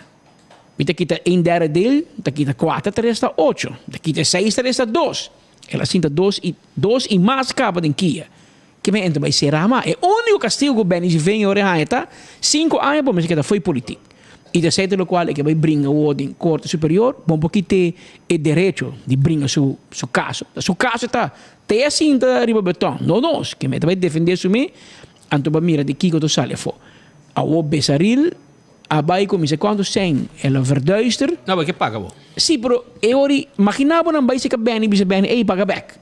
Mi ta kita een derde deel, mi ta kita kuater ta resta ocho, mi ta kita seis ta resta dos. El a sinta dos i dos i mas kaba den kia. Ke men enta bai sera ma. E úniko kastigo ku Benny Ziving ora e haña ta sinku aña por mester keda fo'i politik. I ta esei ta lokual e ke bai bringa awor den Korte Superior, bon por kit'é e derecho di bringa su su kaso. Ta su kaso ta, te a sinta riba beton, no nos. Ke men ta bai defendé su mes, anto bo a mira di kiko ta sali afó. Awor Besaril A bai ku mi se kuantu sen el a verduister. No, bo ke paga bo. Si, pero e ora i magina bo nan bai seka Benny bisa Benny, ey paga bek.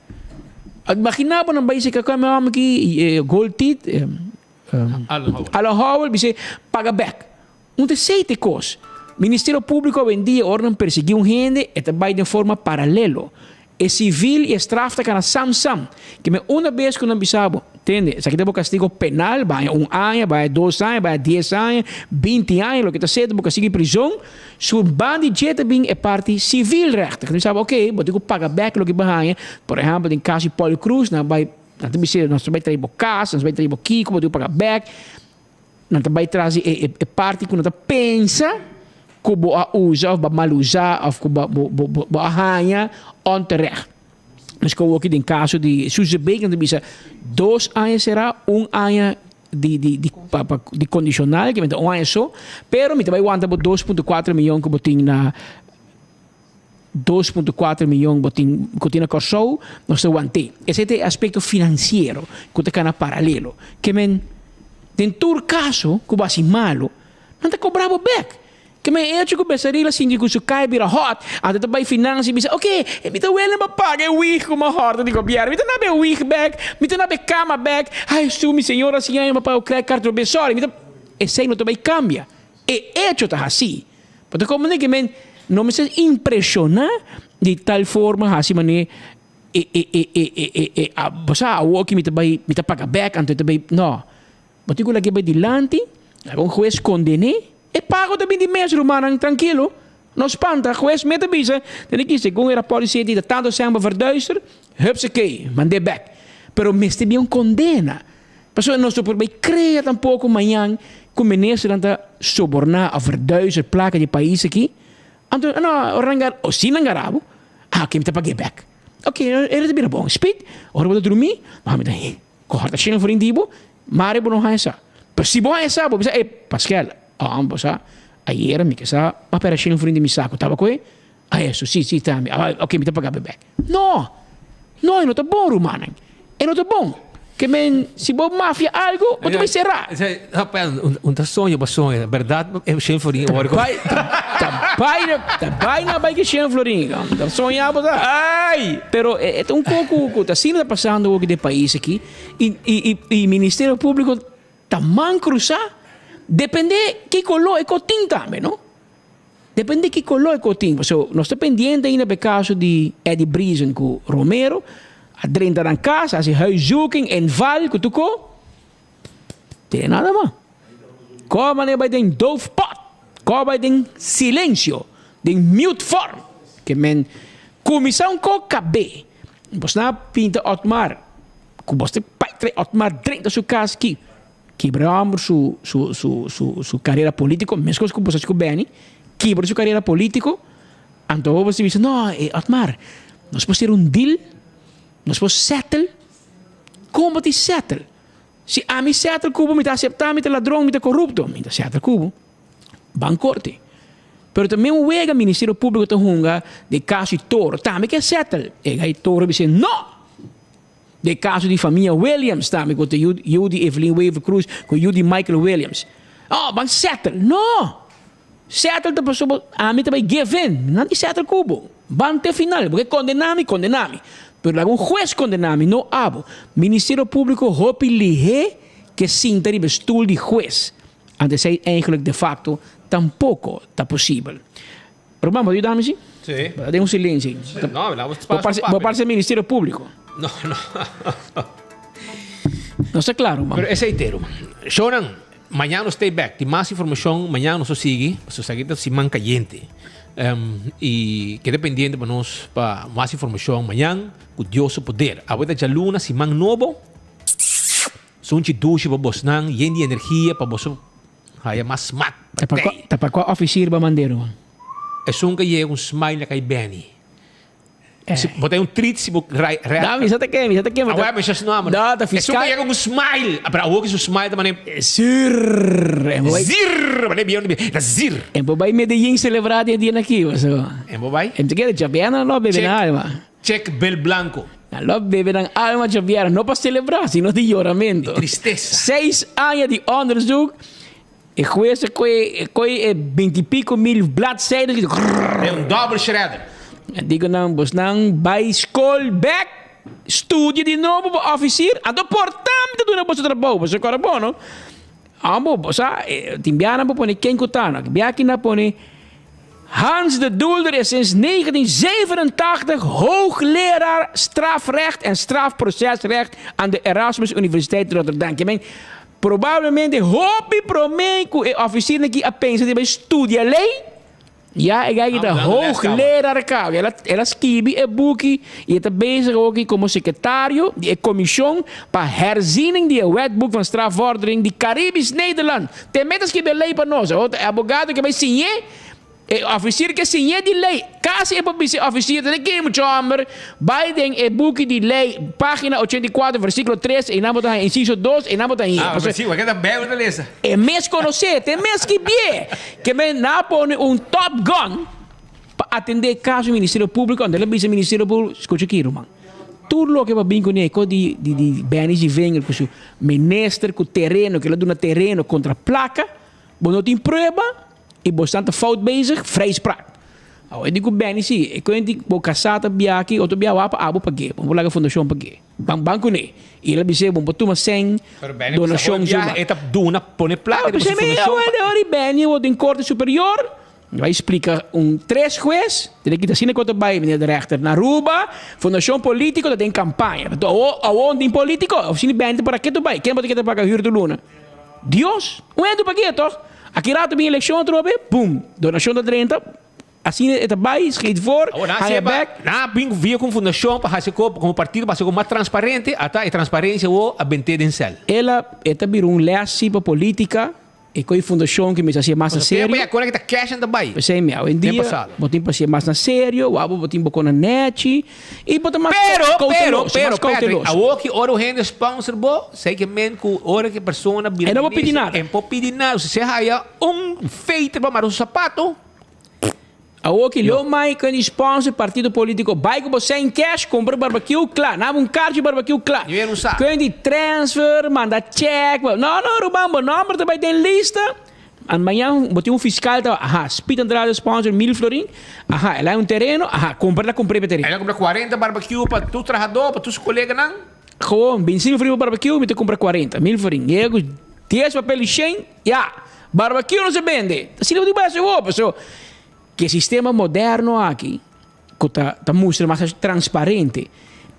Magina bo nan bai seka kua mi hòmber ki Goldteeth, Alan Howell. Alan Howell bisa paga bek. Un ta esei ta e kos. Ministerio Públiko awendia ora nan persiguí un hende e ta bai den forma paralelo. E sivil i e straf ta kana sam sam. Ke men una bes ku nan bisa bo. Tende, esaki ta bo castigo penal, bo haña un aña, bo haña dos aña, bo haña dies aña, binti aña, loke ta ser ta bo castigo di prizon. Su ban di dje ta bin e parti civilrechter. Nan sabi, ok, bo tin cu paga bek loke bo haña. Por ehempel, den caso di Paul Croes, nan bai, nan ta bisa, nos ta bai trae bo cas, nos ta bai trae bo kico, bo tin cu paga bek. Nan ta bai tras di e e parti cu nan ta pensa cu bo a usa of bo a mal usa of cu bo bo bo a haña onterecht. Nos ke woki den kaso di Suze Beek nan ta bisa dos aña será un aña di di di pa pa di kondishonal ke mester un aña so pero mi ta bai wanta bo 2.4 miyon ku bo tin na 2.4 miyon bo tin ku tin na Kòrsou nos ta want'é. Esei ta e aspekto finansiero ku ta kana paralelo ke men den tur kaso ku bo hasi malu nan ta kobra bo bèk. Ke men echo ku Becerril a sinti ku su kai bira hot, anto ta bai finansia i bisa, Oke, mi ta welen pa paga e wig ku mi a hòrta di gobièrnu. Mi ta naba e wig bèk, mi ta naba e kama bèk. Ai, su, mi señora a siña mi pa paga credit card trobe. Sorry, mi ta. Esei no ta bai kambia. E echo ta hasí. Bo ta komprendé ke men no mester impreshoná di tal forma hasi manera e e e e e e e a bo sa awor ki mi ta bai mi ta paga bèk anto e ta bai. No. Bo tin ku laga e bai dilanti, laga un hues konden'é. E pago ta bin di mes, rumannan, trankilo, no spanta. Hues mes ta bisa, Tene ki, segun e rapòrt di CNT ta tantu sèn pa verduister, hupsakee, mand'é bèk. Pero mester bin un kondena. Pasobra nos no por bai krea tampoko mañan ku ministernan ta soborná òf verduister plaka di e pais aki. Anto, no, ora nan gara, o si nan gara bo, ah, oke, mi ta pag'é bèk. Oke, e ta bira bon. Spit, ora bo ta drumí, mi ta, he. Ku hòrta shen florin di bo, mare bo no haña sa. Pero si bo haña sa, bo bisa, e, Paskel, ah, bo sa, ayera mi ke sa a pèrdè shen florin di mi saku. Taba ku e? Ah, eso, si, si, ta mi. Ah, oke, mi ta paga bo bèk. No! No, e no ta bon, rumannan. E no ta bon. Ke men, si bo mafia algu, bo ta bai será. Un ta soña, bo soña. Bèrdat, e shen florin a wòrdu. Bai, ta bai, ta bai na bai ku shen florin. Ta soña bo sa. Ai! Pero e ta un kos ku ta asina ta pasando hopi den pais aki i i i Ministerio Públiko ta man krusá depende ki koló e kotin tambe no depende ki koló e kotin pasobra nos ta pendiente ainda pa e kaso di Eddy Briesen ku Romero a drenta nan kas a hasi huiszoeking inval ku tur ko tene nada mas kò manera bai den doofpot kò bai den silensio den mute form ke men kuminsá un ko kab'é bos na pinta Otmar ku bos ta bai trae Otmar drenta su kas ki kibra hòmber su su su su su karera polítiko meskos ku bos a hasi ku Benny kibra su karera polítiko anto bos ta bisa no Otmar nos por sera un deal nos por settle kon bo tin settle si ami settle ku bo mi ta aseptá mi ta ladron mi ta korupto mi ta settle ku bo. Ban korte. Pero ta men wega Ministerio Públiko ta hunga den kaso di Toro. Tambe ke settle. E gai Toro bisa no! Den kaso di famia Williams tambe ku ta yu yu di Evelyn Wever Croes ku yu di Michael Williams. Oh, ban settle. No! Settle ta pasobra ami ta bai give in. Nan di settle ku bo. Ban te final. Bo ke kondena mi, kondena mi. Pero laga un hues kondena mi, no abo. Ministerio Públiko hopi lihé ke sinta riba e stul di hues. Anto esei eigenlijk de facto tampoco ta posibel. Ruman, bo ta yuda mi si? Sí. Bo ta den un silencio. No, la Bo parce, bo parce Ministerio Publico. No, no. No sta claro, man. Pero esei te, ruman. Shonan, mañana nos stay back. Tin mas informacion, mañana nos lo sigui. Pasobra esaki ta siman cayente. Um, y keda pendiente pa nos pa mas informacion mañan cu Dios su poder. Awe ta djaluna, siman nobo. Sunchi dushi pa bosnan, yen di energia pa boso haya mas smak Ta pa kua, ta pa kua ofisier bo mand'é, ruman? Esun ka yega un smile na kai Benny. Si bo ta un treat si bo rai rai. No, mi sa ta ke, mi sa ta ke. Awe mi sa su nomber. No, ta Esun fiskal. ka yega un smile, pero awor ki su smile ta mane. Zir. En bo bai. Zir, mane bien bien, ta zir. En bo bai Medellin celebra di e dia aki, paso. En bo bai? En ta kere djabièrnè nan lo bebe nan alma. Check Bill Blanco. Nan lo bebe nan alma djabièrnè, no pa selebrá, sino di yoramentu. Di tristesa. Seis aña di onderzoek, e hues a koe, koe e bintipico mil bladzijden di grrrr. E un double shredder. A digo nan, bosnan bai skol bek, studia di nobo pa ofisier, anto por tambe ta duna boso trabou, boso kòrda bon no. Amo, bo sa, tin bianan bo pone ken ku ta, no. Biaha ki nan pone. Hans de Doelder is sinds 1987 hoogleraar strafrecht en strafprocesrecht aan de Erasmus Universiteit Rotterdam. Ke men probablemente hopi prome ku e officiernan aki a pensa di bai studia ley. Ya e guy ta hoogleraar caba. El a el a skibi e buki y e ta bezig awoki como secretario di e comision pa herziening di e Wetboek van Strafvordering di Caribisch Nederland. Te meta skibi e ley pa nos. Awor ta e abogado ke bai siñ'é, e officier ke siñ'é di ley. Casi e por bisa e officier ta ke mucho homber bai den e buki di ley pagina 84 versiculo 3 eynan bo ta haña inciso 2 eynan bo ta hañ'é. Ah, versiculo, ke ta Bijbel ta lesa. E mes konosé, te mes skibié, ke men nan a pone un top gun pa atendé e kaso di Ministerio Públiko, anto el a bisa Ministerio Públiko, skucha aki ruman, tur loke bo a bin kuné ko di di di Benny Zievinger ku su minister ku tereno, ku el a duna tereno kontra plaka, bo no tin prueba i bo stan ta fout bezig, vrijspraak. Awo e di ku Benny si, e kuent di bo kasá ta bia aki, otro bia wak pa abo pag'é, bo no por laga fundashon pag'é. Ban ban kuné. I el a bis'é, Bo por tuma sèn Pero Benny bisa, donashon hopi biaha zuma. e ta duna, pone plaka Ah, riba su p'esei mi fundashon awor pa. ora i Benny wou den Korte Superior, mi bai splika un tres hues, tene kita asina ku ta bai, meneer de rechter. Na Aruba, fundashon politiko ta den kampaña. Pasobra awor, awor no tin politiko, ofisina di Benny ta para ke ta bai? Ken bo ta ke ta paga hür tur luna? Dios! Un hende ta paga tòg? Aki rato bin elekshon atrobe, bum, donashon ta drenta. Asina e ta bai, schiet voor, Awor, nan haña seba, bek. nan a bin via ku un fundashon pa hasi ko komo partido pa hasi ko mas transparente, ata e transparensia awor a bent'é den sèl. El a, e ta bira un lès si pa politica, e ku e fundashon ku mester hasié mas na Pasobra tempu serio. ya kona ki ta cash nan ta bai. P'esei mi, awendia Den pasado. bo tin pa hasié mas na serio, wou bo tin bo kona nèchi i bo ta mas Pero, pero, kouteloso, pero, mas Patrick, kouteloso. awor ki ora un hende sponsor bo, sei ke men ku ora ki e persona bira E no por pidi minister, nada. e no por pidi nada. Si e haya un feiter pa mara su sapato. Awor ki lo mai ken di sponsor partido politico bai cu bo sèn cash compra barbecue cla naba un carchi barbecue cla ken di transfer manda check no no ruman bo nomber ta bai den lista an mañan bo tin un fiscal ta aha Speed Andrade sponsor mil florin aha el a un tereno aha compra el a compra e tereno. El a compra 40 barbecue pa tur trahador pa tur su coleganan. Gewoon 25 florin pa barbecue mi ta compra 40 mil florin yega cu 10 papel di shen ya. Barbecue no se bende. Asina bo tin bai haci paso ke sistema moderno aki ku ta ta mustra mas transparente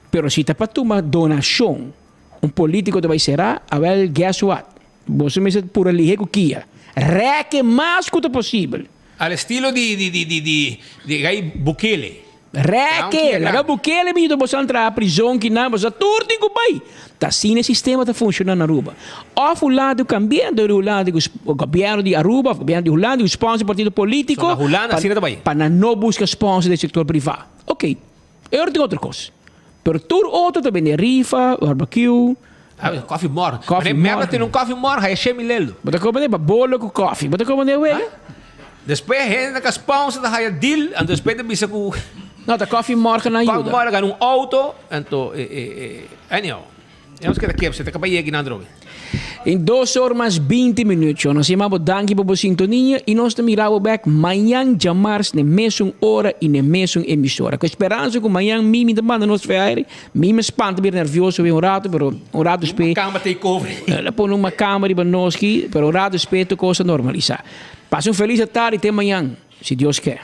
pero si ta pa tuma donacion un politico ta bai cera awel guess what boso mester pura lihe ku kia reke mas ku ta posibel. Al estilo di di di di di di gai Bukele. Reke, laga Bukele bin yuda boso a traha prizon kinan, boso tur tin ku bai. Ta asina e sistema ta funciona na Aruba. Of Hulanda ku cambia, dor di Hulanda ku gobierno di Aruba of gobierno di Hulanda ku sponsor partido politico. So na Hulanda asina ta bai. Pa nan no busca sponsor den sector priva. Ok, e ora tin otro cos. Pero tur otro ta bende rifa, barbecue. Koffie morgen. Koffie Meneer, morgen. tin un koffie morgen, hij is shemi lelo. Bo ta come pa bolo cu koffie. Bo ta come de wega? Despues hende ta sponsor ta haya deal, anto despues ta bisa cu. No, ta koffie morgen nan yuda. Koffie morgen gana un auto, anto anyhow. Nos keda kepse, ta kaba yega nan drobe. In dos or mas 20 minuut, sho. Nos yama bo danki pa bo sintonia y nos ta mira bo bek mañan djamars n'e mesun ora y n'e mesun emisora. Cu e speransa cu mañan Mimi ta manda nos fe aire. Mi me spanta bira nervioso un rato, pero un rato despues. Un macamba take over. El a pone un macamba riba nos ki, pero un rato despues tur cos a normalisa. Pasa un feliz atardi te mañan, si Dios ke.